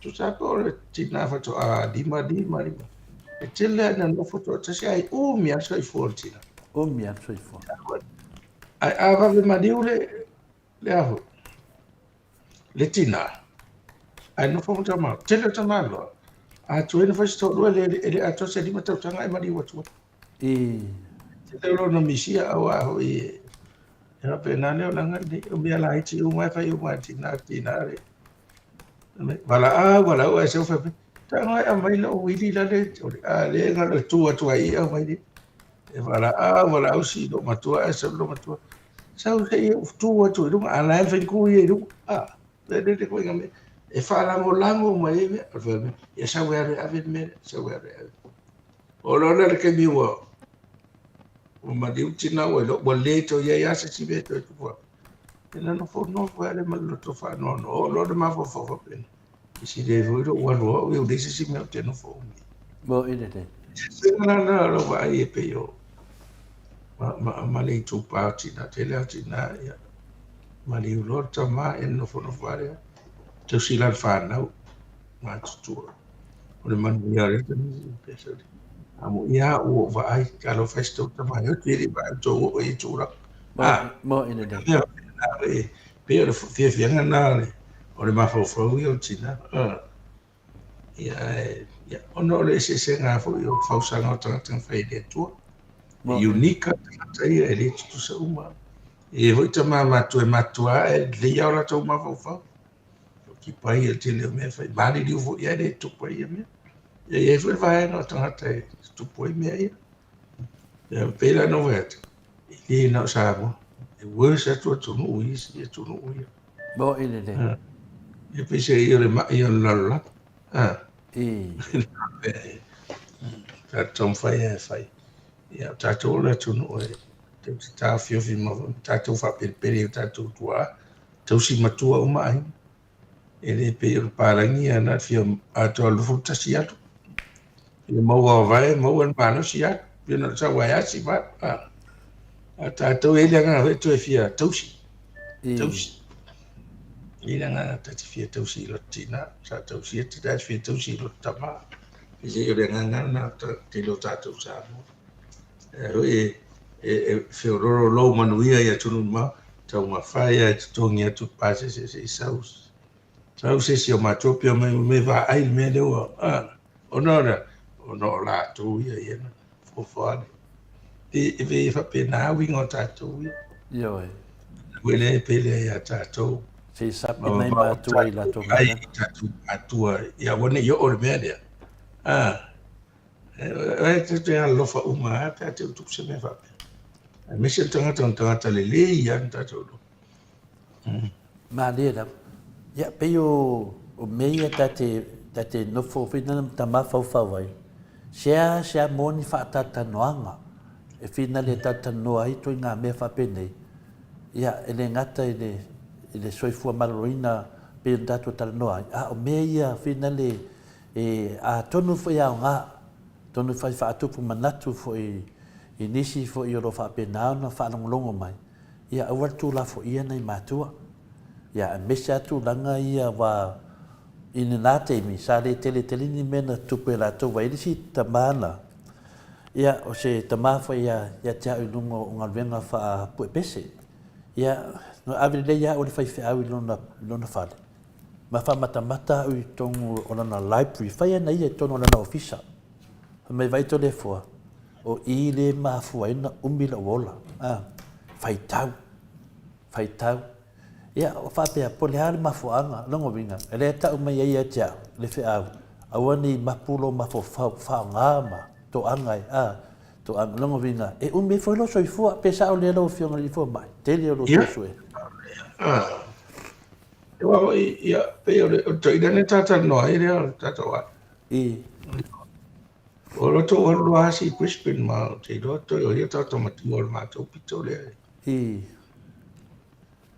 Tusa pe o le tina faatoa 5, 5, 5. E tele lava ina nofo toatasi ae umi lava le soifua o le tina. Umi lava le soifua. Ae a vave maliu le, le a foi, le tina, ae nofo ma tama, tele o tamaloa, a tuai ona fai se toalua, e le, e le atoa se 5 tausaga ae maliu atu ai. I. Tele o lona misia aua foi e, e faapena lea o laga nei, o mea laiti uma e fai uma e tina, tina le, Valaau, valaau, ae sau fai mai, tago e aumai lou uili lale, o le a le na le tu atu ai i aumai le. E valaau, valaau si lou matua, ae sau lou matua. Sau se i tu atu i luga, a la e fai ku ia i luga. A, le le le koinga mea. E faalagolago mai ai mea. O le fai mai, ia sau e alu e ave le mea lea, sau e alu e ave. O loa lea le taimi ua, ua maliu tina ua iloa, ua le toe i ai lava se isi mea e toe tupu atu. Ina nofo nofo ai le ma le loto faanoanoa, oo loa le mafaufau faapena, e sili ai foi lou alu o au ia leai se isi mea ou te nofo umi. Mo i lelei. Sega la na lou vaai e pei o ma, ma, ma le itupa o tina, tele o tina, ia, maliu loa le tama, ia nofonofo lava lea, tausi la le fanau, matutua. O le manuia o lea tamaiti, pe sole. Amuia ua ou vaai, talofa e si tou tama e oti e le i vaai tou oo i tulaga. Ah, mo i lelei. Pei o le fiafiaga lena o le mafaufau ia o tina. Ah. Ia, ia, ona o le eseesega foi o fausaga o tagata na fai e le Atua. E unique tagata ia, e le tutusa uma. E i ai foi tama matua e matua ae lelei lava o latou mafaufau. Kipa ai le tele o mea e fai. Maliliu foi i ai le tupu ai ia mea. E i ai foi le vaega o tagata e tupu ai mea ia. Ia, pei la na ou fai atu, e le na o Samoa. E worse atu atunuu i isi atunuu ia. Mo i lelei. E pei se ia o le mai o le lalolagi. I. Tatou taumafai e fai. Ia, o tatou o le atunuu e tatou te taofiofi ma tatou faapelepele i o tatou tuaa. Tausi matua uma aiga. E le pei o le palagi ia na fia atoa 21 alu. Ia maua vae, maua le malosi alu. Pei ona sau ai asi ma. A, a tatou e le agaga foi toe fia tausi. Tausi. I le agaga ta te fia tausi i loto tina. Sa tausi e te fia tausi i loto tama. Pei o le agaga na tele o tatou Samoa. E hoi e e feololo lou manuia i atunuu mamao, taumafa ia e totogi atu le pasese se i sau, sau se isi o matou pia mai me vaai le mea lea ua, a, ona o le, ona o latou ia ia na fuafuaga. E, e pei e faapena uiga o tatou ia. Ioe. Ua le pele ia tatou. Se i sapi mai matua i latou. Ai i tatou matua, ia aua ne i oo le mea lea. A, E te te alofa uma lava pe a te utupu se mea faapea. Aemaise le tagata o le tagata lelei lava na tatou iloa. Malie lava. Ia, pei o, o mea ia ta te, ta te nofo foi nana ma tama faufau ai, sea, sea mo ni faatalatanoaga. e finale e talatalanoa ai ituaiga mea faapenei, ia, e le gata i le, i le soifua maloloina pei ona tatou talanoa ai, a o mea ia finale e atonu foi e aoga, atonu e fai faatupu manatu foi i nisi foi o lo o faapena ona faalogologo mai, ia aua le tuulafoia nai matua. Ia aemaise lava tulaga ia aua i lena taimi sa le tele tele ni mea na tutupu e latou aua e i ai le isi tama na, ia o se tama foi ia ia te au i luga o galuega faapuepese. Ia na ave lelei lava au e le faifeau i lona i lona fale ma faamatamata au i totonu o lana library, fai ana ia i totonu o lana ofisa. Fai mai, Vaai Toleafoa, o i lea e mafua ai ona umi lou ola, a, faitau. Faitau. Ia, ua faapea, po o le a le mafuaaga, lona uiga, o lea e tau mai ai ia te au, le feau, aua ne i mapu lou mafaufau, faaaoga ma toaga e, a, toaga, lona uiga, e umi ai foi lou soifua, pe sao lea lau Afioga i le Alii Fomai, tele o lou suesue. Ia, aua foi, ia, pei o le toeaina lea ta talanoa ai lea o le tatou aiga. I. O lo tou alu loa asi i Brisbane ma ou te iloa toe o ia tagata matua o le matou pito lea. I.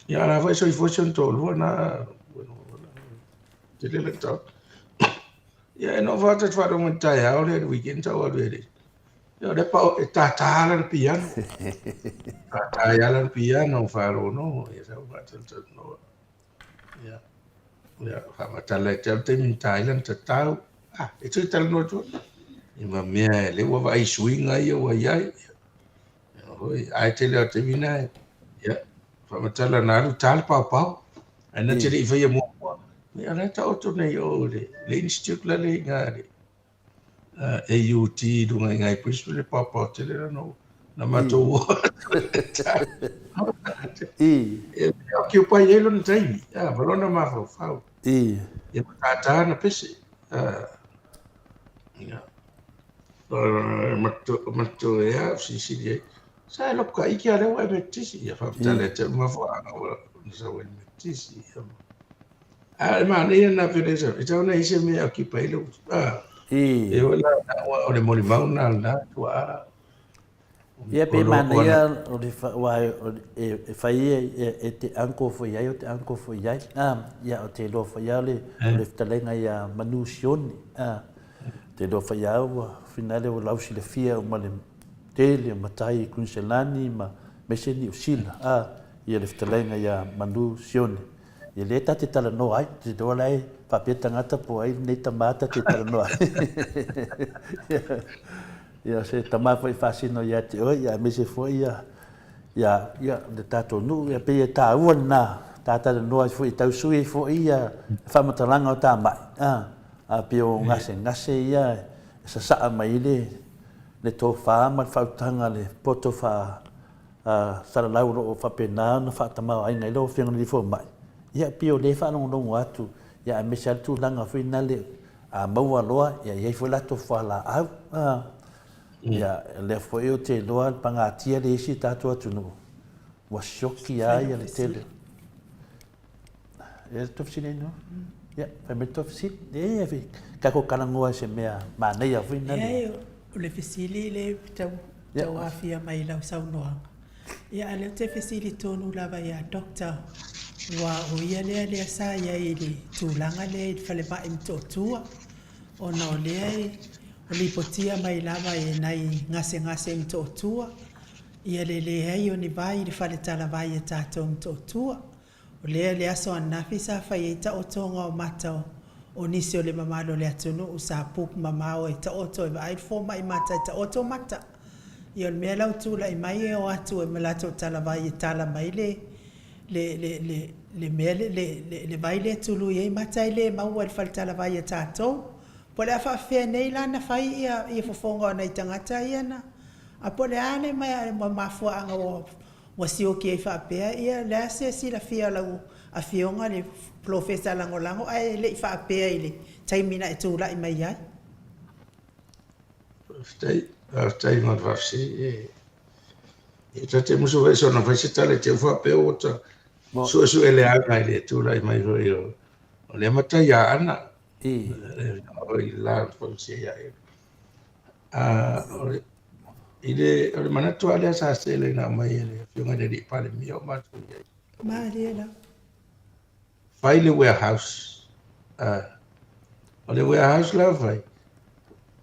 Ia a la foi soifua si ona toalua na tele le tau. Ia e no faata te faalogo i le taeao lea i le weekend sa ou alu ai le. Ia o lea pa e tātā lana piano. Tātā ia lana piano faalogo ia sa ou faatalatalanoa. Ia, ia faamatala e te au taimi na tā ai lana tatau. Ah, e toe talanoa atu ai. Ia ma mea e le ua vaai suiga ia ua i ai. Ia, hoi, ae tele o taimi na, ia, faamatala na alu tā le paopao. Ae na te le i faia muamua. Ia, o la e taoto nei o le, le institute la le i ngā le AUT i runga i ngā i Brisbane, le paopao tele la no, na matou o I. E occupy ai lona taimi, a, ma lona mafaufau. I. Ia ma tātā na pese. Ia. Mato e a, silisili ai. Sa e lopu ka ike a lea ua e metisi. Ia whakatale e te mafuaanga ua na sa ua e metisi. Ia. A e manaia na pele sa. E tau nei se mea occupy le a. I. E o la o le molimau na na tua a. Ia pe manaia o le aua e fai e te uncle foi i ai o te uncle foi i ai. Ia o te iloa foi lava le fetalaiga ia Manu Sione. Te iloa foi lava ua finale ua lausilafia uma le tele o matai i Kuiniselani ma aemaise Niu Sila. Ia le fetalaiga ia Manu Sione. Ia lea ta te talanoa ai, te iloa la e faapea tagata po o ai lenei tama ta te talanoa ai. Ia se tama foi faasino ia te oe, ia aemaise foi ia, ia, ia le tatou nuu, ia pei e taua lena, ta talanoa ai foi, tau sui ai foi ia faamatalaga o ta mai, a, a pei o gasegase ia e sasaa mai ai le, le tofa ma le faautaga le poto faa, a, salalau o lo o faapena ona faatamaoaiga ai lau Afioga i le Alii Fomai, ia pei o lea e faalogologo atu, ia aemaise lava le tulaga foi lena A maua loa, ia i ai foi latou fualaau. A, ia, lea foi ou te iloa le pagatia lea i isi tatou atunuu, ua sioki lava ia le tele. E le tou fesili ai no? Ia, fai mai le tou fesili. E, e, tatou talanoa i se mea manaia foi na. Leai, o le fesili lea tau, tau aafia mai i lau saunoaga. Ia, a o lea ou te fesili tonu lava ia Doctor, aua o ia lea lea sa i ai i le tulaga lea i le falemai i Motootua, ona o lea e lipotia mai lava e nai gasegase i Motootua, ia le leai o ni vai i le fale talavai a tatou i Motootua. O lea le aso ananafi sa fai ai taotoga o mata o nisi o le mamalu o le atunuu sa pup mamao e taoto e vaai le fomai mata e taoto mata. Ia o le mea la ua tulai mai e o atu ai ma latou talavai e tala mai le le le le le mea le le le vai lea e tului ai mata e le maua i le fale talavai a tatou. Po o le a faafefea nei la ona fai ia ia fofoga o nai tagata ia na a po o le a le mafuaaga ua Ua sioki ai faapea, ia, le a se silafia o lau Afioga le Polofesa Lagolago ae le i faapea i le taimi na e tulai mai ai? Faafetai, faafetai mo le faafesili. E, e ta te musu foi sona fai se tala i te u faapea ua ta suesue leaga i le tulai mai foi o, o lea matai ia Ana. I. O i la fausia ia ia. A, o le, I le, o le manatu lava lea sa selaina mai e le Afioga i le Alii Palemia o matou i ai. Malie lava. Fai le warehouse. Uh, o le warehouse la fai,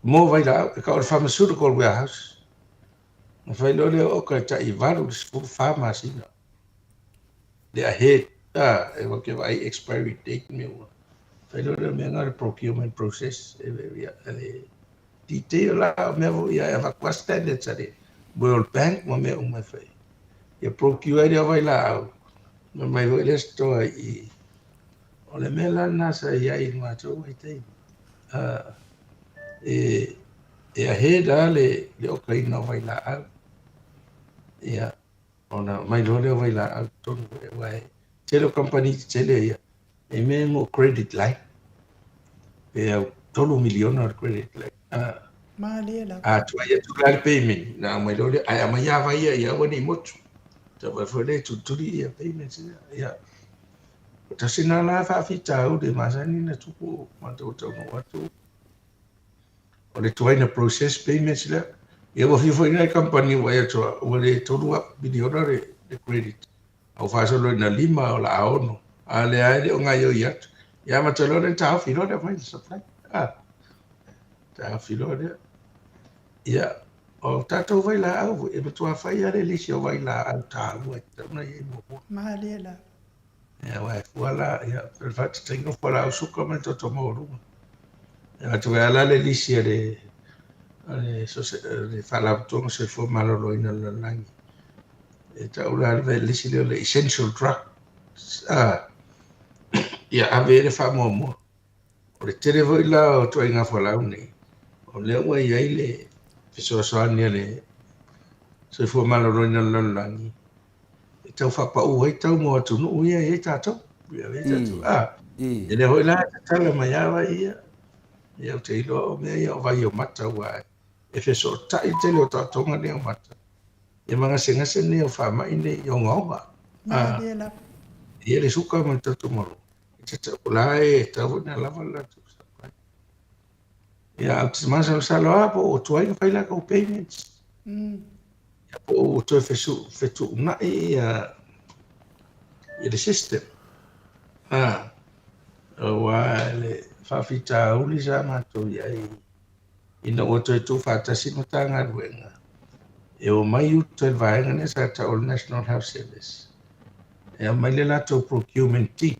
mo vailaau, e tau o le pharmaceutical warehouse. Na fai loa lea o oka e tai 8 i le 14 masina. Le ahead, ah, e wake vaai expiry date mea ua. Fai loa lea o mea nga le procurement process, e, e, e, detail la o mea foi ia e avatu a standards a le World Bank ma mea uma e fai. Ia procure ai lea o vailaau, ma mai foi lea store i O le mea la lena sa i ai i le matou vaitaimi. Uh, e, e ahead a le, le okaina o vailaau. Ia, ona mai loa lea o vailaau totonu aua e tele o kamupani tetele ia e mea mo credit line pe au 3 miliona o le credit line. Ah, Malie lava. A tuai atu la le payment, na aumai loa lea, ae aumai lava ia ia aua ne i motu. Tau foi lea e tulituli ia payments ia. Ia. O tasi na la faafitauli e masani na tupu matou taunuu atu. O le tuai na process payments lea. Ia ua fia foi nai kamupani ua atu ua le 3 miliona le, le credit. Au faasolo ina lima o la a ono. A lea e le o gaioi atu. Ia amata loa lea taofi loa lea mai le supply. Ah. Taofi loa lea. Ia, o tatou vailaau foi, e matua fai lava le lisi o vailaau taua e tatau ona i ai muamua. Malie lava. Ia, aua e fua la, ia, o le faataitaiga o fualaau suka ma le toto maualuga. Ia, atu ai la le lisi a le, a le, le Faalapotopotoga Soifua Maloloina o le Lalolagi. E tau la le lisi lea o le essential drug. Ah, ia ave ai le faamuamua. O le tele foi la o ituaiga fualaau nei, o lea ua i ai le fesoasoani a le Soifua Maloloina o le Lalolagi e tau faapau ai tau mo atunuu ia e i ai tatou. Ia e i ai tatou. Ah, e lea foi la e tatala mai lava ia. Ia ou te iloa o mea ia o vai o mata aua e fesootai le tele o taotoga nei o mata. Ia ma gasegase nei o faamai nei i ogaoga. Ah, Malie lava. e i ai le suka ma le toto maualuga. E tatau la e tatau foi ona lava le latou supply. Ia, ou te masalosalo lava po ua tuai ona fai latou payments. Ia, po ua toe fetuunai ia, ia le system. Ah, aua le faafitauli sa matou i ai ina ua toe tuufaatasi le Matagaluega, e omai i uta i le vaega lea sa tau o le National Health Service, e aumai le latou procurement team,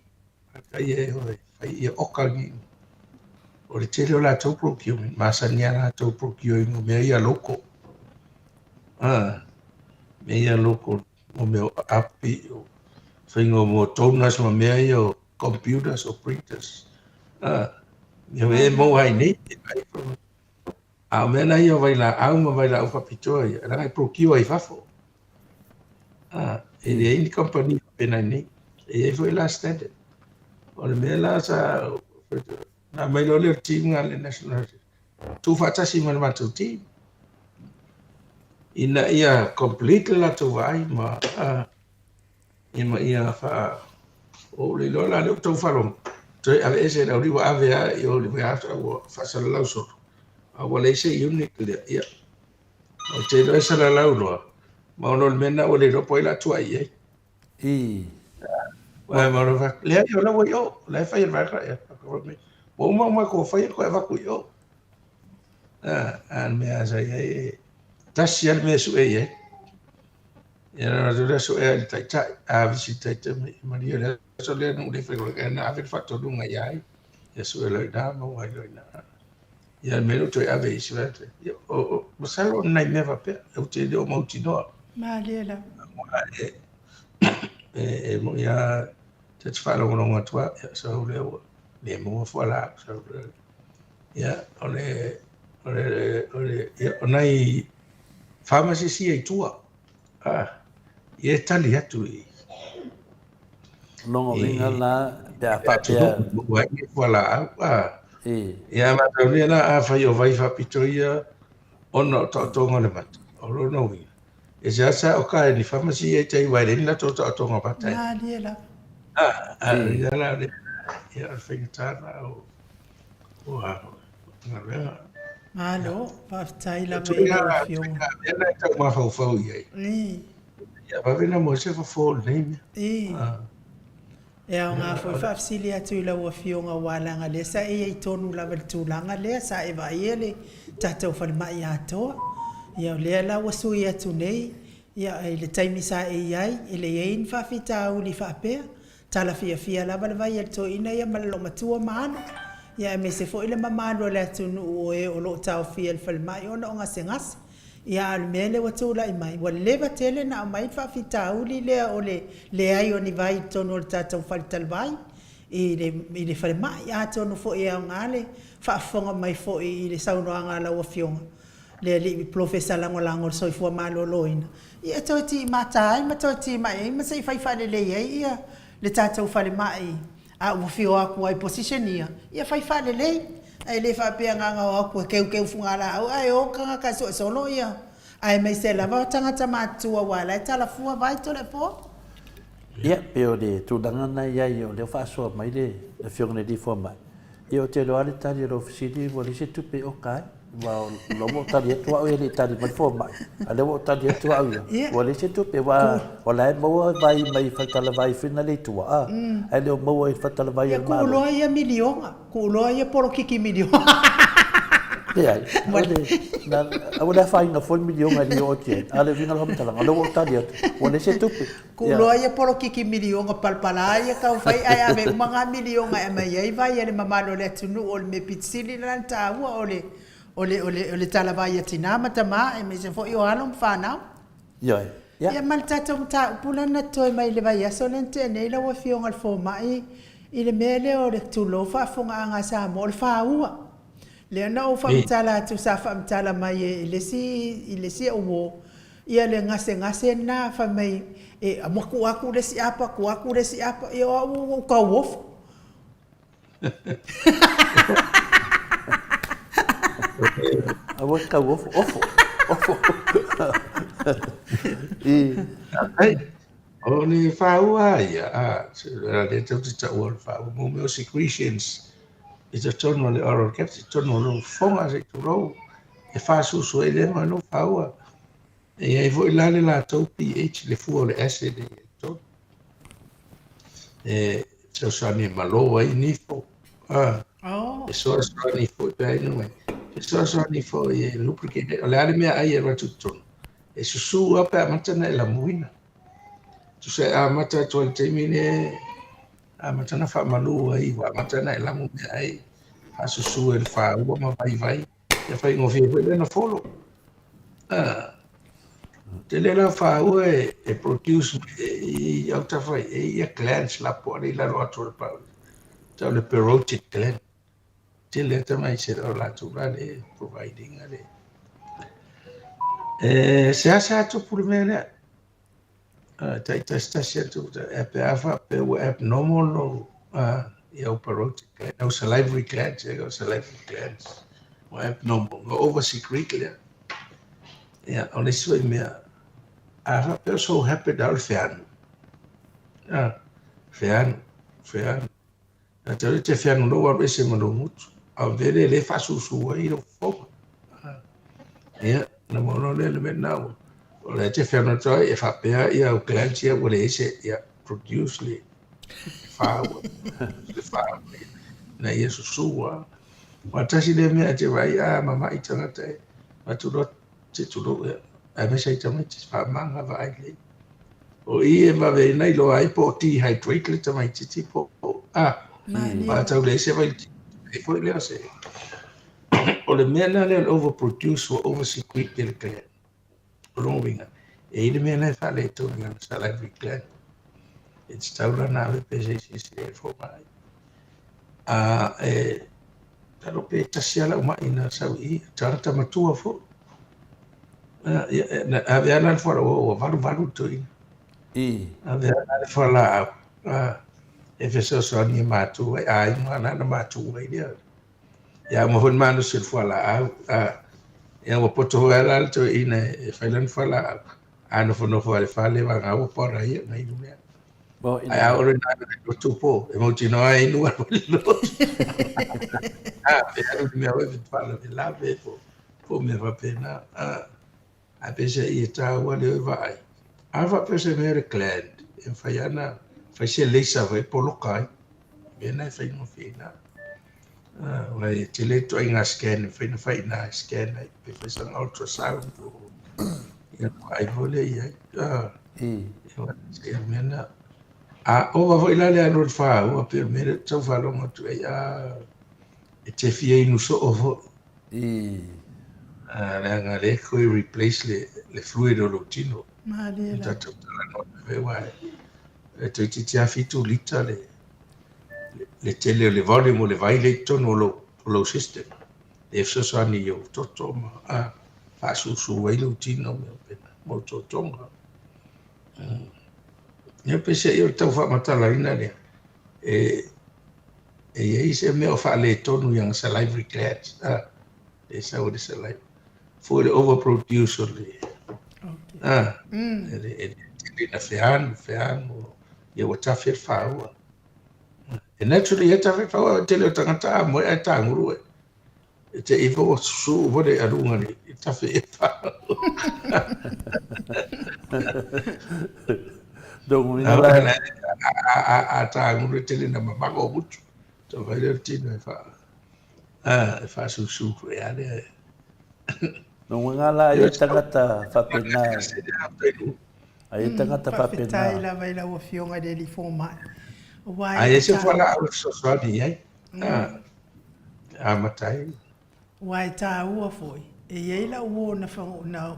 Fatai e o e fai ia oka ni. O le tele o latou procurement, masani a latou procure o mea ia local. Ah, mea ia local, o mea o api, o faiga o mo toners ma mea ia o computers o printers. Ah, mea e maua ai nei, e ai A o mea la ia o vailaau ma vailaau faapitoa ia, leaga e procure i fafo. A, e leai ni kamupani faapena i nei. E i ai foi la standard. O le mea la sa, na aumai loa lea o le team lena a le National Health Service, tuufaatasi ma le matou team ina ia complete le latou vaai ma, a, Ia ma ia faa o le iloa la lea ua tau faalogo toe aveese e le aualii ua ave lava i o i le warehouse a ua faasalalau solo a ua leai se unit lea. Ia, ou te iloa e salalau loa ma ona o le mea lena ua le iloa po o ai o le a tuuai i ai. Aua ma ona fai, leai o la ua i o, o la e fai e le vaega ia. Ua uma ona matou faia toe avatu i o. A, a le mea sa i ai, e tasi lava le mea e sue i ai. Ia na alu lea suea i le taitai, a visi i le taitai mai, malie le aso lea na ou le faigaluega ai, na ave le faatonuga ia ai, ia sue loa i ina ma ua ai loa i ina. Ia le mea lea ua toe ave i isi vaega, ia, o, o, masalo o ni nai mea faapea, ou te le o mautinoa. Malie lava. E, e, e moni lava, ta te faalogologo atu lava, ia, sau lea ua le maua fualaau, sau lea. Ia, o le, o le, o le, ia, o nai pharmacist ia i tua, ah, ia e tali atu i, Lona uiga la, pe a faapea... Maua ai le fualaau, ah. Ia, mataulia la, afai o vai faapito ia, ona o taotoga o le mata, o lona uiga, e seasea o ka e ni pharmacy ia i tai aua e leai ni latou taotoga mata e. Malie lava. Ah, ah, ia la, ia, o le faigata la o, o a, galuega. Malo, faafetai lava i lau Afioga. Mea na e tau mafaufau i ai. Ia vave ona maua se fofo o lenei mea. E aoga foi faafesili atu i lau Afioga aua leaga lea sa e i ai tonu lava i le tulaga lea, sa e vaaia le tatou falemai atoa. Ia o lea la ua sui atu nei, ia i le taimi sa e i ai, e leai ni faafitauli faapea. Tala fiafia lava le vai a le toeaina ia ma le loomatua ma alo, ia aemaise foi le mamalu o le atunuu o e o lo o taofia i le falemai ona o gasegase. Ia a o le mea lea ua tulai mai, ua leva tele ona aumai le faafitauli lea o le leai o ni vai i totonu o le tatou faletalavai i le i le falemai. Atonu foi e aoga le faafofoga mai foi i le saunoaga a lau Afioga, le alii polofesa lagolago o le soifua maloloina, ia e toe timata ai ma toe timai ai ma se i fai faalelei ai ia le tatou falemai a ua fia o atu ai i position ia, ia fai faalelei. Ae le faapea na ona o atu e keukeu fugalaau ae o tagata e sue solo ia, aemaise lava tagata matutua aua o la e talafua vai Toleafoa. Ia, pei o le tulaga lena e i ai, o lea ua faasoa mai le Afioga i le Alii Fomai. Ia ou te iloa lava le tali o lau fesili ua leai se tupe e oka ai. Aua o la ua ou tali atu au e le i tali mai le fomai, a o lea ua ou tali atu au ia, ua leai se tupe, aua o la e maua vai mai faletalavai foi na le i tua, a, ae le o maua i faletalavai a le Malo. Ia kuuloa ia miliona, kuuloa ia polokiki miliona. Leai, aua le afaina fua le miliona e le i oo atu i ai, a o le uiga o le faamatalaga, o lea ua ou tali atu, ua leai se tupe. Kuuloa ia polokiki miliona palapala ia tau fai ae ave uma na miliona e aumai ai vai a le mamalu o le atunuu o le mea pito sili lena ona taua o le o le o le o le talavai a tina ma tama aemaise foi o alo ma fanau. Ioe. Ia. Ia ma le tatou mataupu lea na totoe mai le vaiaso lea na tea nei lau Afioga i le Fomai i le mea lea o le tulou faafofogaaga a Samoa o le faua. Lea na ou faamatala atu sa faamatala mai e le isi i le isi au uo Ia le gasegase lena fai mai e atu atu le isi apa, tuu atu le isi apa, ia o au ua ou tauofo. Aua e tauofo, ofo, ofo. I. O le faua ia, a, lea tatou te taua o le faua, mo mea o secretions i totonu o le oral cavity, i totonu o lou fofoga, se i tulou, e fasusu ai lea ma lou faua. E i ai foi la le latou pH, le fua o le acid e i ai i totonu. E fesoasoani e malo ai nifo. Ah, Oh. e fesoasoani foi pe ai mai. E fesoasoani foi e lubricate. O le a le mea ai e alu atu i totonu. E susu lava pe amata ona e lamuina. Tusa e amata atu ai i le taimi lea amata ona faamalu ai, ua amata ona e lamu mea ai, faasusu e le faua ma vaivai. Ia faigofie foi lea ona folo. Ah, tele la faua e, e produce e, i autafa e ia glands lapoa i lalo atu o le pau. Tau le parotid gland. Tele ata mai se o latou la le providing a le. E seasea tupu le mea lea. Taitasitasi atu e pe a faapea ua abnormal lou ia au parotid gland, au salivary glands, au salivary glands ua abnormal, ua over secrete lea. Ia, o le isi foi mea, a faapea o sou habit lava o le feanu, feanu, feanu. A te te feanu lou alu ese ma lou gutu, a o le mea lea lea e faasusu ai lou fofoga. Ia, na maua loa lea le mea lena ua, o lea e te feanu atu ai, e faapea ia au glands ia ua leai se, ia, produce le faua, le faua ina ia susu lava. Aua tasi lea mea e te vaai a mamai tagata e avatu loa se tulou ia, aemaise ai tamaiti faamaga vaai lelei. O i e vave ai ona iloa ai po o dehydrate le tamaitiiti po o a a tau leai se vailiu foi lea o se o le mea lena lea o le overproduce ua oversecrete le gland. O lona uiga, e i ai le mea la e faaletonu i lana salivary gland. E tatau la ona ave pea se i silasila i le fomai. A e masalo pe tasi lava lau mai na sau i i, tagata matua foi. Ia, na ave lava la le fualaau ua valuvalu le toeaina. Ave lava la le fualaau e fesoasoani e matu ai, aiga la na matu ai lea. Ia uma foi le malosi o le fualaau. Ia ua poto foi lava la le toeaina e fai lana fualaau. A nofonofo lava i le fale, vagana ua paola ia ona inu lea. Ae a oo loa ina alu i le lotu po, e mautinoa lava e inu alu ai i le lotu. A, pe alu i le mea foi e faalavelave po o mea faapena. A, ae peiseai e taua le o e vaai. A faapea o se mea o le gland, e mafai lava ona fai se laser foi e poloka ai. O mea na e faigofie i ina. Aua e tele ituaiga scan e mafai ona fai i ina e scan ai, pe fai sana ultrasound po o ia ona vaai foi lea i ai. Ia mea na. A ova foi la le alu o le fāua, pei o le mea lea ou te tau faalogo atu ai, a e te fia inu soo foi. Leaga o lea e toe replace le fluid o lou tino. Malie la. Tatou talanoa mai aua e toeitiiti lava 7 lita le le tele o le volume o le vai lea i totonu o lou system e fesoasoani i ou toto ma faasusu ai lou tino ma mea faapena ma ou totoga. Ia peiseai o le tau faamatalaina lea, e i ai se mea o faaletonu i ana salivary glands, e sau i le saliva, foi le overproduce o le, e tele ina feanu, feanu, ia ua tafe le fāua. E naturally e tafe le fāua, o le tele o tagata a moe ae tagulu e. E te i foi ua susuu foi le aluga i tafe i fāua. A tagulu e tele ina mamago o gutu. Taumafai lea o le tino e e faasusu foi a lea. Lona uiga la e i ai tagata faapena. A i ai tagata faapena. Faafetai lava i lau Afioga i le Alii Fomai. Aua e. A i ai se fualaau e fesoasoani i ai, amata ai. Aua e taua foi, e i ai lau uo na na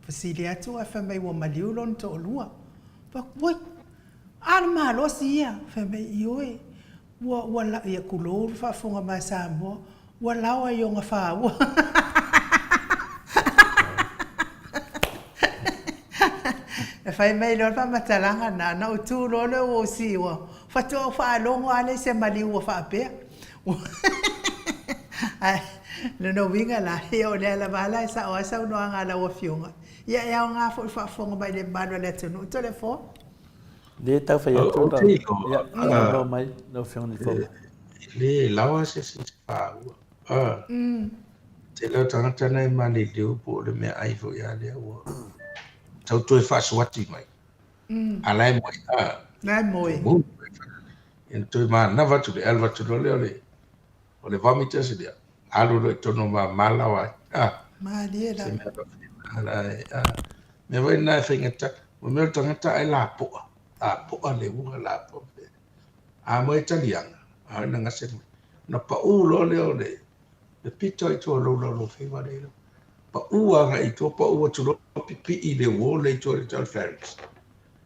fesili atu ae fai mai ua maliu lona toalua. Fai atu, oi, a le malosi ia? Fai mai, ioe, ua, ua, ia tulou le faafofoga mai a Samoa, ua laoa i ona fāua. E fai mai loa le faamatalaga lena, na ou tu loa lea ua ou siua, faatoa ou faalogo lava lea i se maliu ua faapea. Ae, lona uiga la, ia o lea lava la e sao ai saunoaga a lau Afioga. Ia e aoga foi le faafofoga mai i le mamalu o le atunuu. Toleafoa. Lea e tau fai atu la, ia, saunoa mai lau Afioga i le Fofoga. E le lawa se isi fāua. Tele o tagata na e maliliu po o le meaai foi a lea ua tau toe faasuati mai. A la e moe, a. La e moe. Ia toe manava atu le alu atu loa lea o le vomitus lea, alu loa i totonu o mamala o ai. Malie lava. Se mea faapena la e, mea foi lena e faigata, mo mea o le tagata ae lapoa, lapoa le uga, lapoa. A moe taliaga, a ina gase mai. Ona pau loa lea o le pito i tua o lou laulofeiva lea. Pau agai i tua, pau atu loa, pipii le uo lea i tua i le pharynx.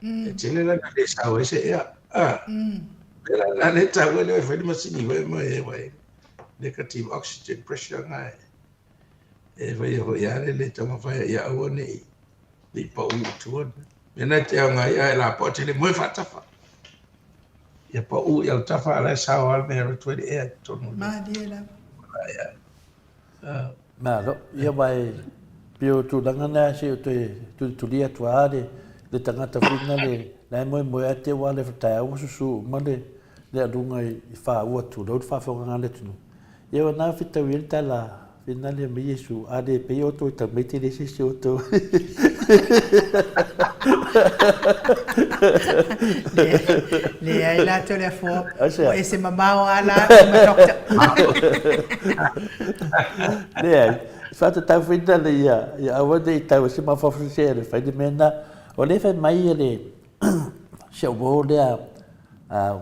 E tele la ina le sao ai se ea. Pēlā la le taua lea e fai le masini foi mo e wai negative oxygen pressure nga e e faia foi a le le taumafai ia aua ne i ne i pau i tua. Mea na te aoga ai a e lapoa tele moe faatafa. Ia pau i autafa a la e sao lava le mea e alu atu ai le ea i totonu. Malie lava. Malo, ia aua e pei o tulaga na se i o toe tulituli atu a le le tagata foi na le la e moemoe a te ua le taeao ua susu uma le le aluga i fāua tulou le faafofoga a le atunuu. Ia ua na fetaui ai le tala fina le mai Iesu a le pei outou e tau mai te le se isi o outou. Leai la Toleafoa, ua ese mamao lava la ma Doctor. Leai, faatatau foi tala ia, ia aua ne i tau se mafaufau se le fai le mea na. O lea fai mai le si au uo lea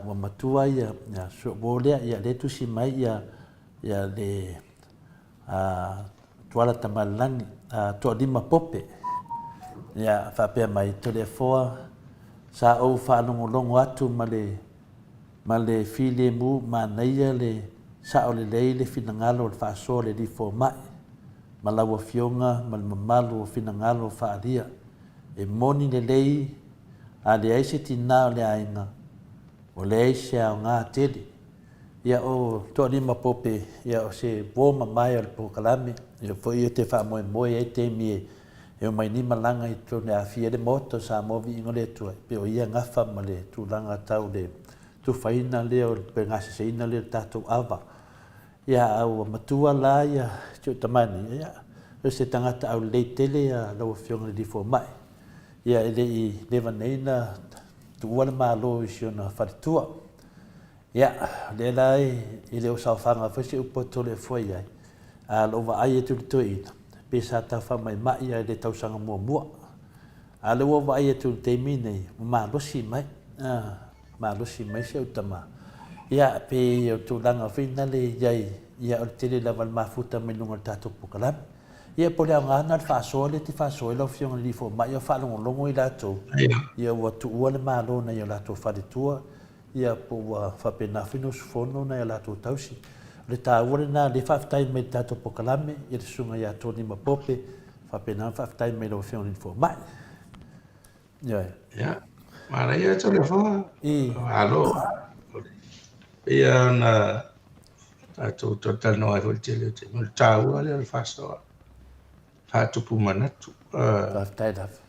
ua matua ia, si au uo lea, ia lea tusi mai ia, ia le Tuala Tamalelagi, Toalima Pope, ia faapea mai, Toleafoa, sa ou faalogologo atu ma le ma le filemu manaia le sao lelei le finagalo o le faasoa o le Alii Fomai ma lau Afioga ma le mamalu o finagalo faaalia. E moni lelei a leai se tinā o le aiga, ua leai se aoga tele. Ia o Toalima Pope, ia o se uo mamae o le polokalame, ia foi ou te faamoemoe ai taimi e E omai nei malaga i totonu e aafia ai le Maota o Samoa Viiga o le Atua, e pei o ia gafa ma le tulaga tau le tufaina lea o le gaseseina lea o le tatou ava. Ia, a ua matua la ia si ou tama nei, ia, o se tagata aulelei tele ia lau Afioga i le Alii Fomai. Ia, e le i leva nei na tuua le Malo i si ona faletua. Ia, o lea la e le o saofaga foi si ou poto le foe i ai, a o lou vaai atu i le toeaina, pei sa tau faamaimai lava i le tausaga muamua. A o lea ua ou vaai atu i le taimi lenei, ua malosi mai, a, malosi mai si au tama. Ia, pei o le tulaga foi lena lea e i ai, ia o le tele lava o le mafuta mai luga o le tatou polokalame. Ia, po o le aoga lena o le faasoa lea e te faasoa ai lau Afioga i le Alii Fomai, o faalogologo i latou, ia ua tuua le Malo nai o latou faletua, Ia, po ua faapena foi ona usufono nai a latou tausi. O le taua lena, lea faafetai mai i le tatou polokalame, i le Susuga ia Tony Mapope, faapena ona faafetai mai i lau Afioga i le Fomai. Ioe. Ia, manaia Toleafoa. Malo. Pei ona tatou talanoa ai foi i le tele o taimi, o le taua lea o le faasoa, faatupu manatu. Faafetai lava.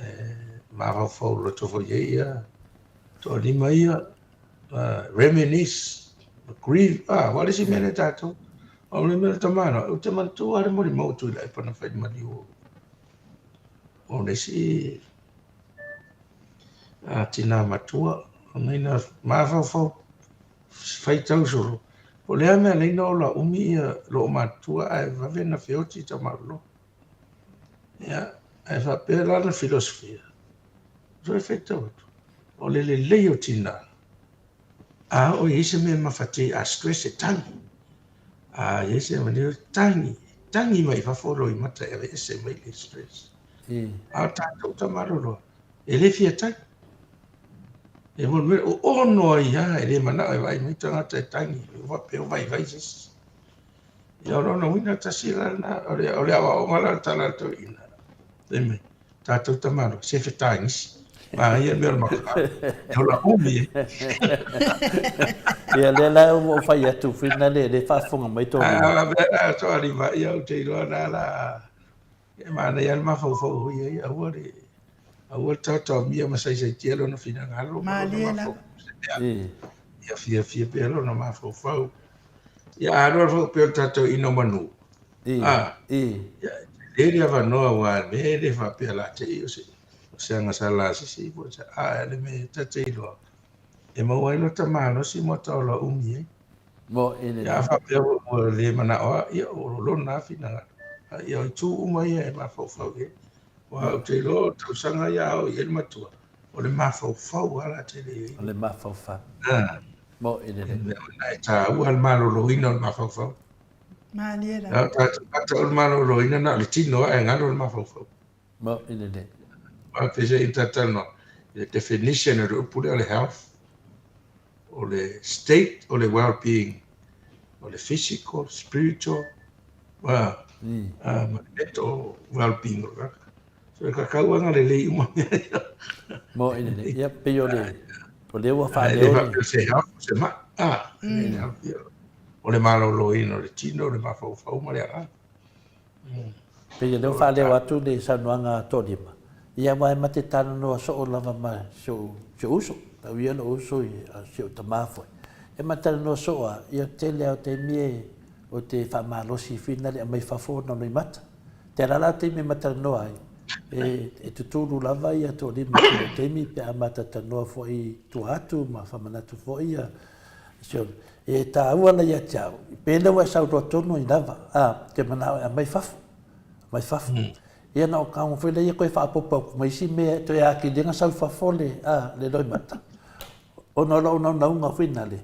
E mafaufau loto foi i ai ia toalima ia, reminisce, grieve, ah, aua o le isi mea lea tatou, o le mea o le tamaloa, ou te manatua lava le molimau o Tuilaepa na fai i le maliu o le isi tina matua, fai mai na mafaufau faitau solo, po o le a le mea e ala ai ona ola umi loomatutua ae vave ona feoti tamalolo. Ia, ae faapea la lana filosofia, toe faitau atu, o le lelei o tina, a oo i ai se mea e mafatia, a stress e tagi. A i ai se mea e tagi, tagi mai i fafo loimata e aveese mai le stress. A o tatou tamaloloa, e le fia tagi. E mo le mea, o ono ai lava, e le manao e vaai mai tagata e tagi, faapea o vaivai se isi. Ia o lona uiga tasi la lena, o le, o le aoaoga la o le tala a le toeaina. Fai mai, tatou tamaloa, se fetagisi. Manaia le mea o le makaau. E ola umi e. Ia lea la ua ou fai atu whina le le faafofoga mai tō lima. A mea la toalima, ia ou te iloa na la e manaia le mafaufau foi ai, aua le aua le taotaomia ma saisaitia lona finagalo ma lona Malie lava. mafaufau. Ia fiafia pea lona mafaufau. Ia a alu alu foi pei o le tatou ino manu. A, ia e tele le avanoa aua le mea e le faapea la te i o se o se agasala a se isi po o se a le mea e ta te iloa e maua ai lota malosi ma ota ola umi ai. Mo e Ia a faapea foi ua le manao lava, ia o lona lava finagalo. A ia o itu uma ia e mafaufau i ai. Aua ou te iloa o tausaga ia a oo i ai le matua, o le mafaufau lava la tele i ai. O le mafaufau. Mo e lelei. Mea lena e taua le maloloina o le mafaufau. Malie lava. O tatou tagata o le maloloina na o le tino lava ae galo le mafaufau. Mo e lelei. Aua pei se i talatalanoa i le definition o le upu lea o le health, o le state o le well being, o le physical, spiritual, ma le mental well being o le tagata. So e kakau agalelei uma mea ia. Mo e lelei. Ia, pei o le, o lea ua faaleo. E le faapea se health o se mai. Ah, le health ia. O le maloloina o le tino, o le mafaufau ma le agaga. Pei o lea ua faaleo atu le saunoaga a Toalima, ia aua e ma te talanoa soo lava ma si ou, si ou uso, tau ia lou uso i si ou tama foi. E ma talanoa soo lava, ia tele lava o taimi e ou te faamalosi finale aumai fafo ona loimata. Te la la taimi e matalanoa ai, e, e tutulu lava ia Toalima i lou taimi pe a matalanoa foi i tua atu ma faamanatu foi ia si ou, e taua la ia te au, pele ua e saunoa tonu ai lava, a, te manao e aumai fafo, aumai fafo. Ia na o kaunga foi lea koe faaopoopo atu ma isi mea e toe atili ai ona sau i fafo le, a, le loimata. Ona o lou naunauga foi nale,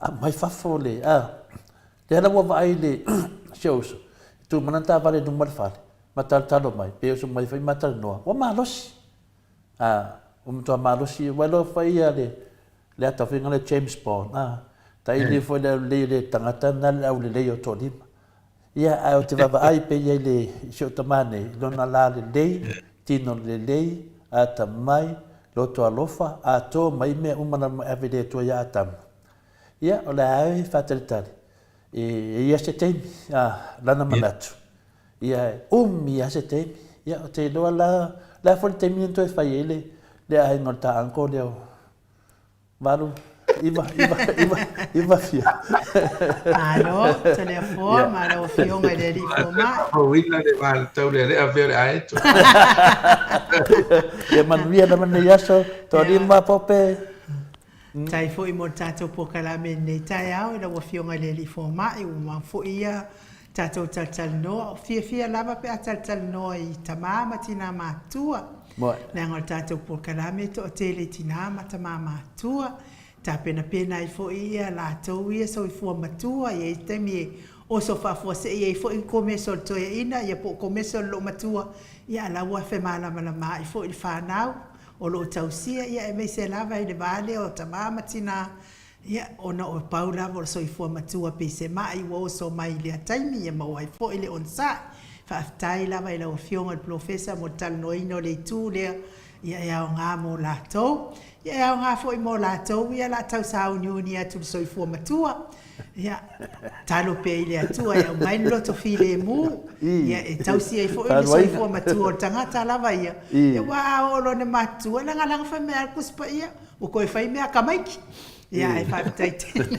aumai fafo le, a, Lea la ua vaai le si ou uso, e tu mai lana taavale i luma o le fale, ma talotalo mai, pe uso mai foi ma talanoa, ua malosi. A, ua matua malosi, ua iloa foi ia le, le atawhiga lea James Bond, a, taili foi le aulelei o le tagata lena le aulelei o Toalima. Ia, ae ou te vaavaai pea i ai le, si ou tama nei, lona la lelei, tino lelei, atamai, loto alofa, atoa mai mea uma na ave i le Atua ia Atama. Ia, o le a e faatalitali, e i ai se taimi, a, lana manatu, ia, e umi lava se taimi, Ia, ou te iloa la, o le a foi le taimi na toe fai ai le, le aiga o le ta uncle lea o 8, 9, 9, 9, 9 fia. Malo, Toleafoa ma lau Afioga i le Alii Fomai. Faafouina le va taulealea pea o le aeto. Ia manuia lava lenei aso, toalima Pope. Faafetai foi mo le tatou polokalame i lenei taeao i lau Afioga i le Alii Fomai, ua mau foi ia tatou talatalanoa. O fiafia lava pe a talatalanoa i tama ma tina matutua, leaga o le tatou polokalame e toatele i tina ma tama matutua, tapenapena ai foi ia latou ia soifua matua, e i ai taimi e oso faafuasei ai foi komeso a le toeaina ia po o komeso a le loomatua, ia a la ua femalamalamaai foi le fanau o lo o tausia, ia aemaise lava i le va lea o tama ma tina, ia, ona o pau lava o le soifua matua pei se ma'i ua oso mai i lea taimi, ia maua ai foi le onosai. Faafetai lava i lau Afioga i le Polofesa mo le talanoaina o le itu lea, ia e aoga mo latou. Ia e aoga foi mo latou ia o le a tau sauniuni atu i le soifua matua. Ia, talo pea i le Atua e aumai le loto filemu, ia e tausi ai foi le soifua matua o le tagata lava ia. Ia aua a oo loa ina matutua, e lagalaga fai mai lava le Tusi Paia, ua toe fai mea a tamaiti. Ia ae faafetai tele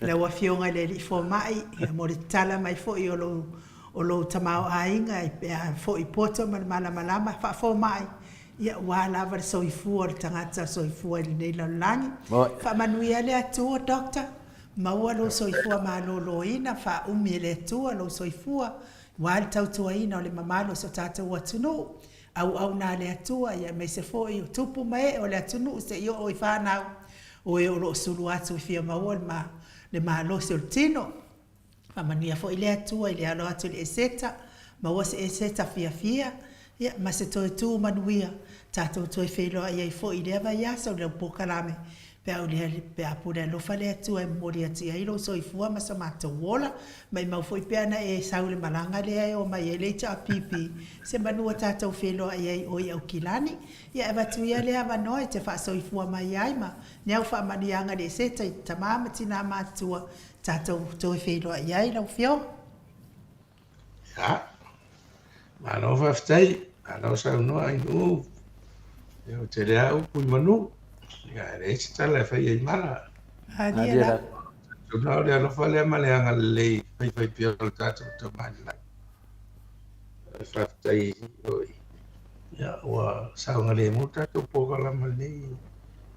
lau Afioga i le Alii Fomai mo le tatala mai foi o lou o lou tamaoaiga pe a foi poto ma le malamalama faafomai, ia aua lava le soifua o le tagata soifua i lenei lalolagi. Faamanuia le Atua Doctor, maua lou soifua maloloina, faaumi e le Atua lou soifua aua le tautuaina o le mamalu o so tatou atunuu. Auauna a le Atua, ia aemaise foi o tupu ma ee o le atunuu seia oo i fanau o e o lo o sulu atu e fia maua le malosi o le tino. Faamanuia foi le Atua i le alo atu i le Eseta, maua se Eseta fiafia, ia, ma se toe tu manuia, tatou toe feiloai ai foi i lea vaiaso i lau polokalame, pe a ulih, pe a pule alofa le Atua e momoli atu i ai lou soifua ma so matou ola. Maimau foi pe ana e sau i le malaga lea e omai ai le HRPP, se manu ua tatou feiloai ai o i Aukilani. Ia, e avatu ia lea avanoa e te faasoifua mai ai ma ni au faamanuiaga i le Eseta i tama ma tina matutua tatou toe feiloai ai lau Afioga. Ia, malo faafetai, malo saunoa Ainuu. Ia, ua tele lava upu i manu. Ia, e leai se tala e fai ai mala. Malie lava. Talitonu o le alofa lea ma le agalelei faifaipea o le tatou Tama i le Lagi. Faafetai oi. Ia, ua saogalemu le tatou polokalama i lenei,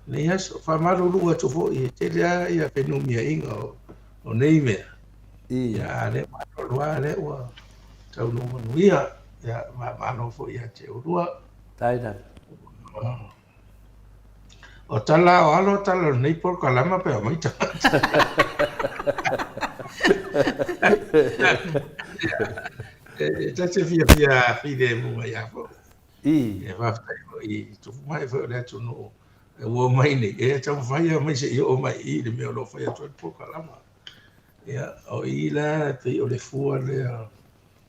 lenei aso. Faamalulu atu foi, e tele lava ia fenumiaiga o, o nei mea. Ia, a o lea ua aloalo lava lea ua taunuu manuia. Ia, malo foi ia te oulua. Faafetai lava. O tala o alo tala o lenei polokalama pe omai tagata. E ta te fiafia filemu mai lava foi. E faafetai foi i tupu mai foi o le atunuu e ua omai nei, e taumafai lava mai seia oo mai i i le mea o lo o fai atu ai le polokalama. Ia, o i la e pei o le fua lea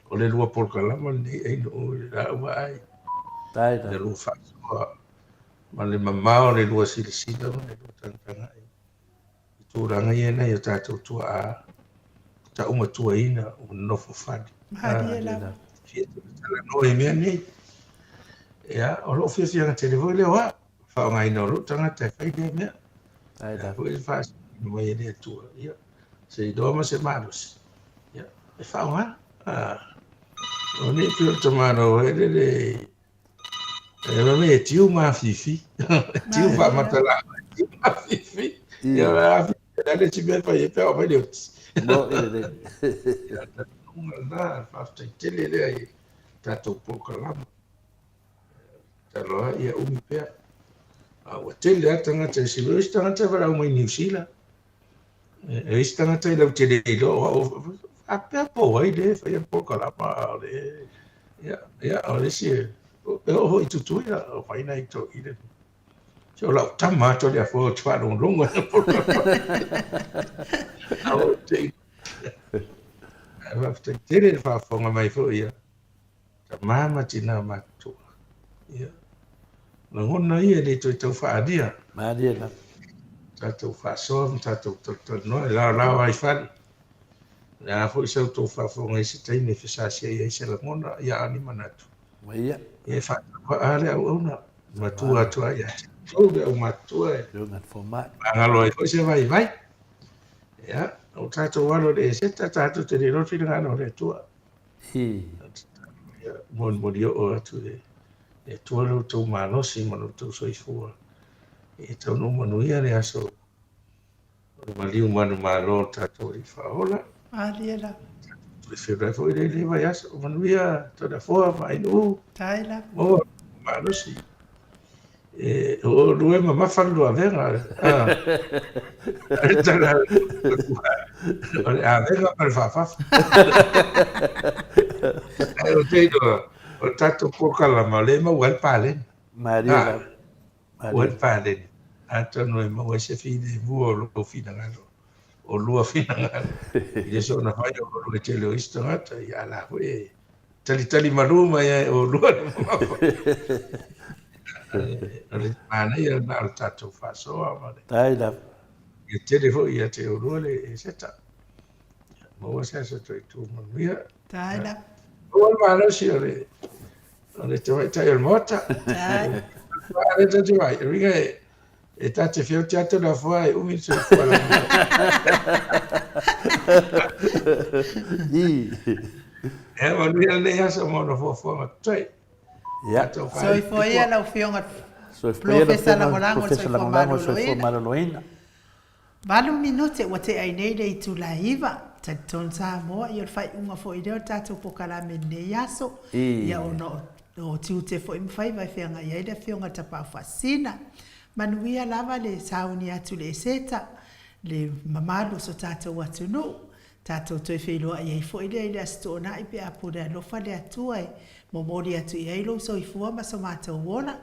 o le lua polokalama lenei Ainuu i lau vaai. Le lua faasoa ma le mamao o le lua silasila ma le lua tagatagai i tulaga ia nai o tatou tuaa taumatuaina ua nonofo fale. Malie lava. Fia talanoa i mea nei. Ia, o lou fiafiaga tele foi lea o au, faaaogaina o lou tagata e fai lea mea. Ai foi le faasinoina mai e le Atua, ia, se iloa ma se malosi, ia, e faaaoga. Ah, o nei pei o le tamaloa foi lele E mea mai e tiu mafifi. Tiu faamatala, tiu mafifi. Ia o le afi, le le isi mea e fai ai pe a oo mai le oti. Mo i lelei. Ia, talitonuga lena, faafetai tele lea i tatou polokalama. Tatalo lava ia umi pea. A ua tele lava tagata e silasila, o isi tagata e valaau mai Niu Sila. E isi tagata e lautele iloa o au faapea po o ai lea e faia le polokalama a o le ia ia o le isi e oo foi i Tutuila o fai nai toeaiina. Se o lau tama atu le afoa ou te faalogologo i le polokalama. A o te Ae faafetai tele le faafofoga mai foi a tama ma tina matutua. Ia, lagona ia e le toe tau faaalia. Malie lava. Tatou faasoa ma tatou talatalanoa e laolao ai fale. O le a foi sa outou faafofoga i se taimi e fesasiai ai se lagona, ia a o ni manatu. Ia. E faatauvaa le auauna, matua atu lava ia te outou le aumatutua e magalo ai foi se vaivai. Ia, o tatou alo i le Eseta, tatou te le iloa le finagalo o le Atua. Ia, molimoli oo atu i le Atua lo outou malosi ma lo outou soifua. Ia taunuu manuia le aso O le maliu manumalo o le tatou Alii Faaola. Malie lava. Toe feiloai foi lea i lenei vaiaso. Manuia Toleafoa ma Ainuu. Tai lava. Maua malosi. E o oulua e mamafa le lua avega. Le tala o le avega ma le faafafa. Ae ou te iloa, o le tatou polokalama o lea e maua ai le paleni. Malie lava. Ua le paleni, atonu e maua ai se filemu o lou finagalo, o lua finagalo, i le soona fai o oulua i tele o isi tagata, ia a la foi e talitali malu mai ai oulua le mamafa. O le manaia lena o le tatou faasoa ma le. Tai lava. Ia tele foi ia te oulua le Eseta. Maua se aso toaitu manuia. Tai lava. Maua le malosi o le O le tamaitai o le Maota. Ale ta te vai. Uiga e, e ta te feoti atu le afoa e umi le soifua la. I. E manuia lenei aso ma ona fuafuaga totoe. Ia. Soifua ia lau Afioga Polofesa Lagolago o le Soifua Maloloina. 8 minute ua tea ai nei le itula e 9. Talitonu Samoa, ia o le faaiuga foi lea o le tatou polokalame i lenei aso, ia ona o tiute foi ma faiva e feagai ai le Afioga i le Tapaau Faasisina. Manuia lava le sauni atu i le Eseta, le mamalu o so tatou atunuu. Tatou toe feiloai ai foi lea i le Aso Toonai pe a pule alofa le Atua e momoli atu i ai lou soifua ma so matou ola.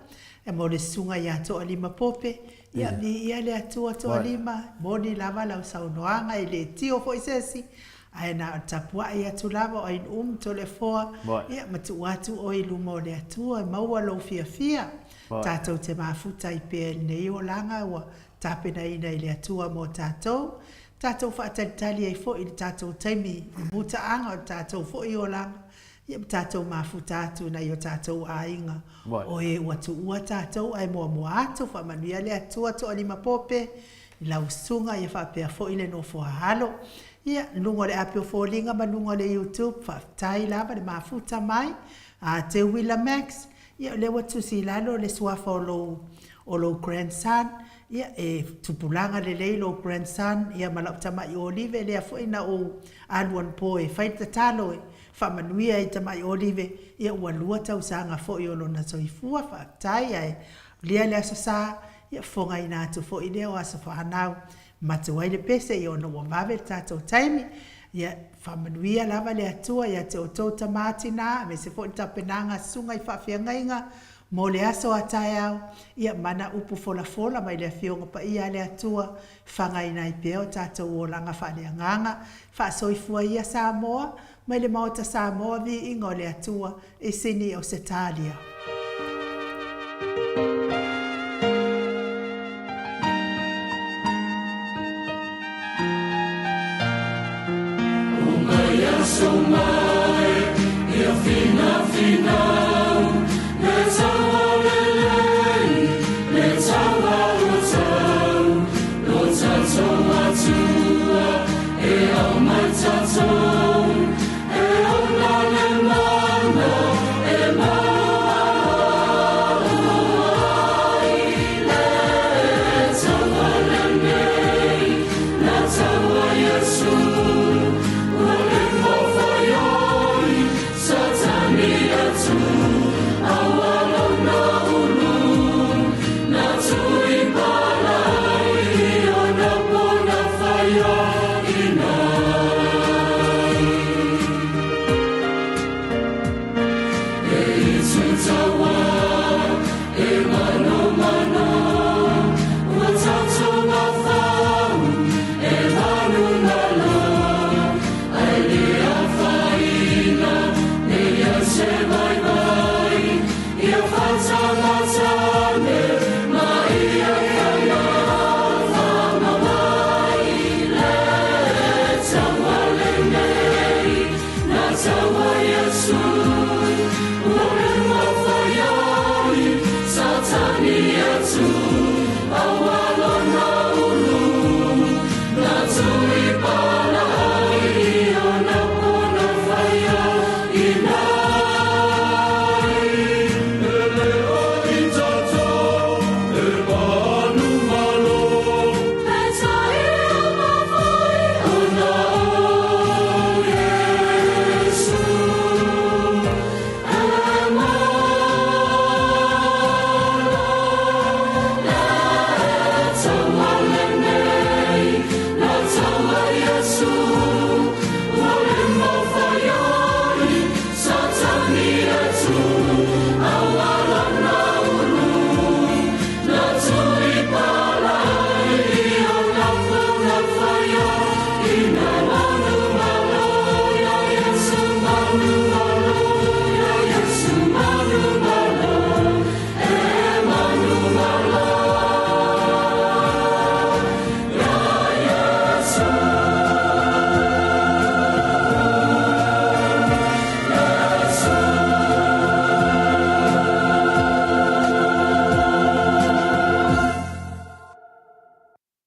E mo le Susuga ia Toalima Pope, ia viia le Atua Toalima, moni lava lau saunoaga e le tio foi se isi, ae na o le tapuai atu lava o Ainuum Toleafoa, ia ma tuu atu oe i luma o le Atua e maua lou fiafia. Tatou te mafuta ai pea i lenei olaga ua tapenaina e le Atua mo tatou. Tatou faatalitali ai foi i le tatou taimi i mutaaga o le tatou foi olaga, ia ma tatou mafuta atu i nai o tatou aiga o e ua tuua tatou ae muamua atu, faamanuia le Atua Toalima Pope i lau susuga ia faapea foi le nofo a alo. Ia, luga o le api o foliga ma luga o le YouTube, faafetai lava le mafuta mai a Teuila Max, Ia o lea ua tusi i lalo le suafa o lou o lou grandson, ia e tupulaga lelei lou grandson ia ma lau tamai Olive lea foi na ou alu anapo e fai le tatalo e faamanuia i tamai Olive, ia ua lua tausaga foi o lona soifua, faafetai ae aulia le Aso Sa, ia fofogaina atu foi lea o aso fanau Matua ai le pese ia ona ua vave le tatou taimi. Ia faamanuia lava le Atua ia te outou tama tina aemaise foi le tapenaga a susuga i faafeagaiga mo le aso a taeao. Ia mana upu folafola mai le Afioga Paia a le Atua fagaina ai pea o tatou olaga faaleagaga. Faasoifua ia Samoa mai le Maota Samoa viiga o le Atua i Sini Ausetalia. Uma ia aso mai, ia finafina.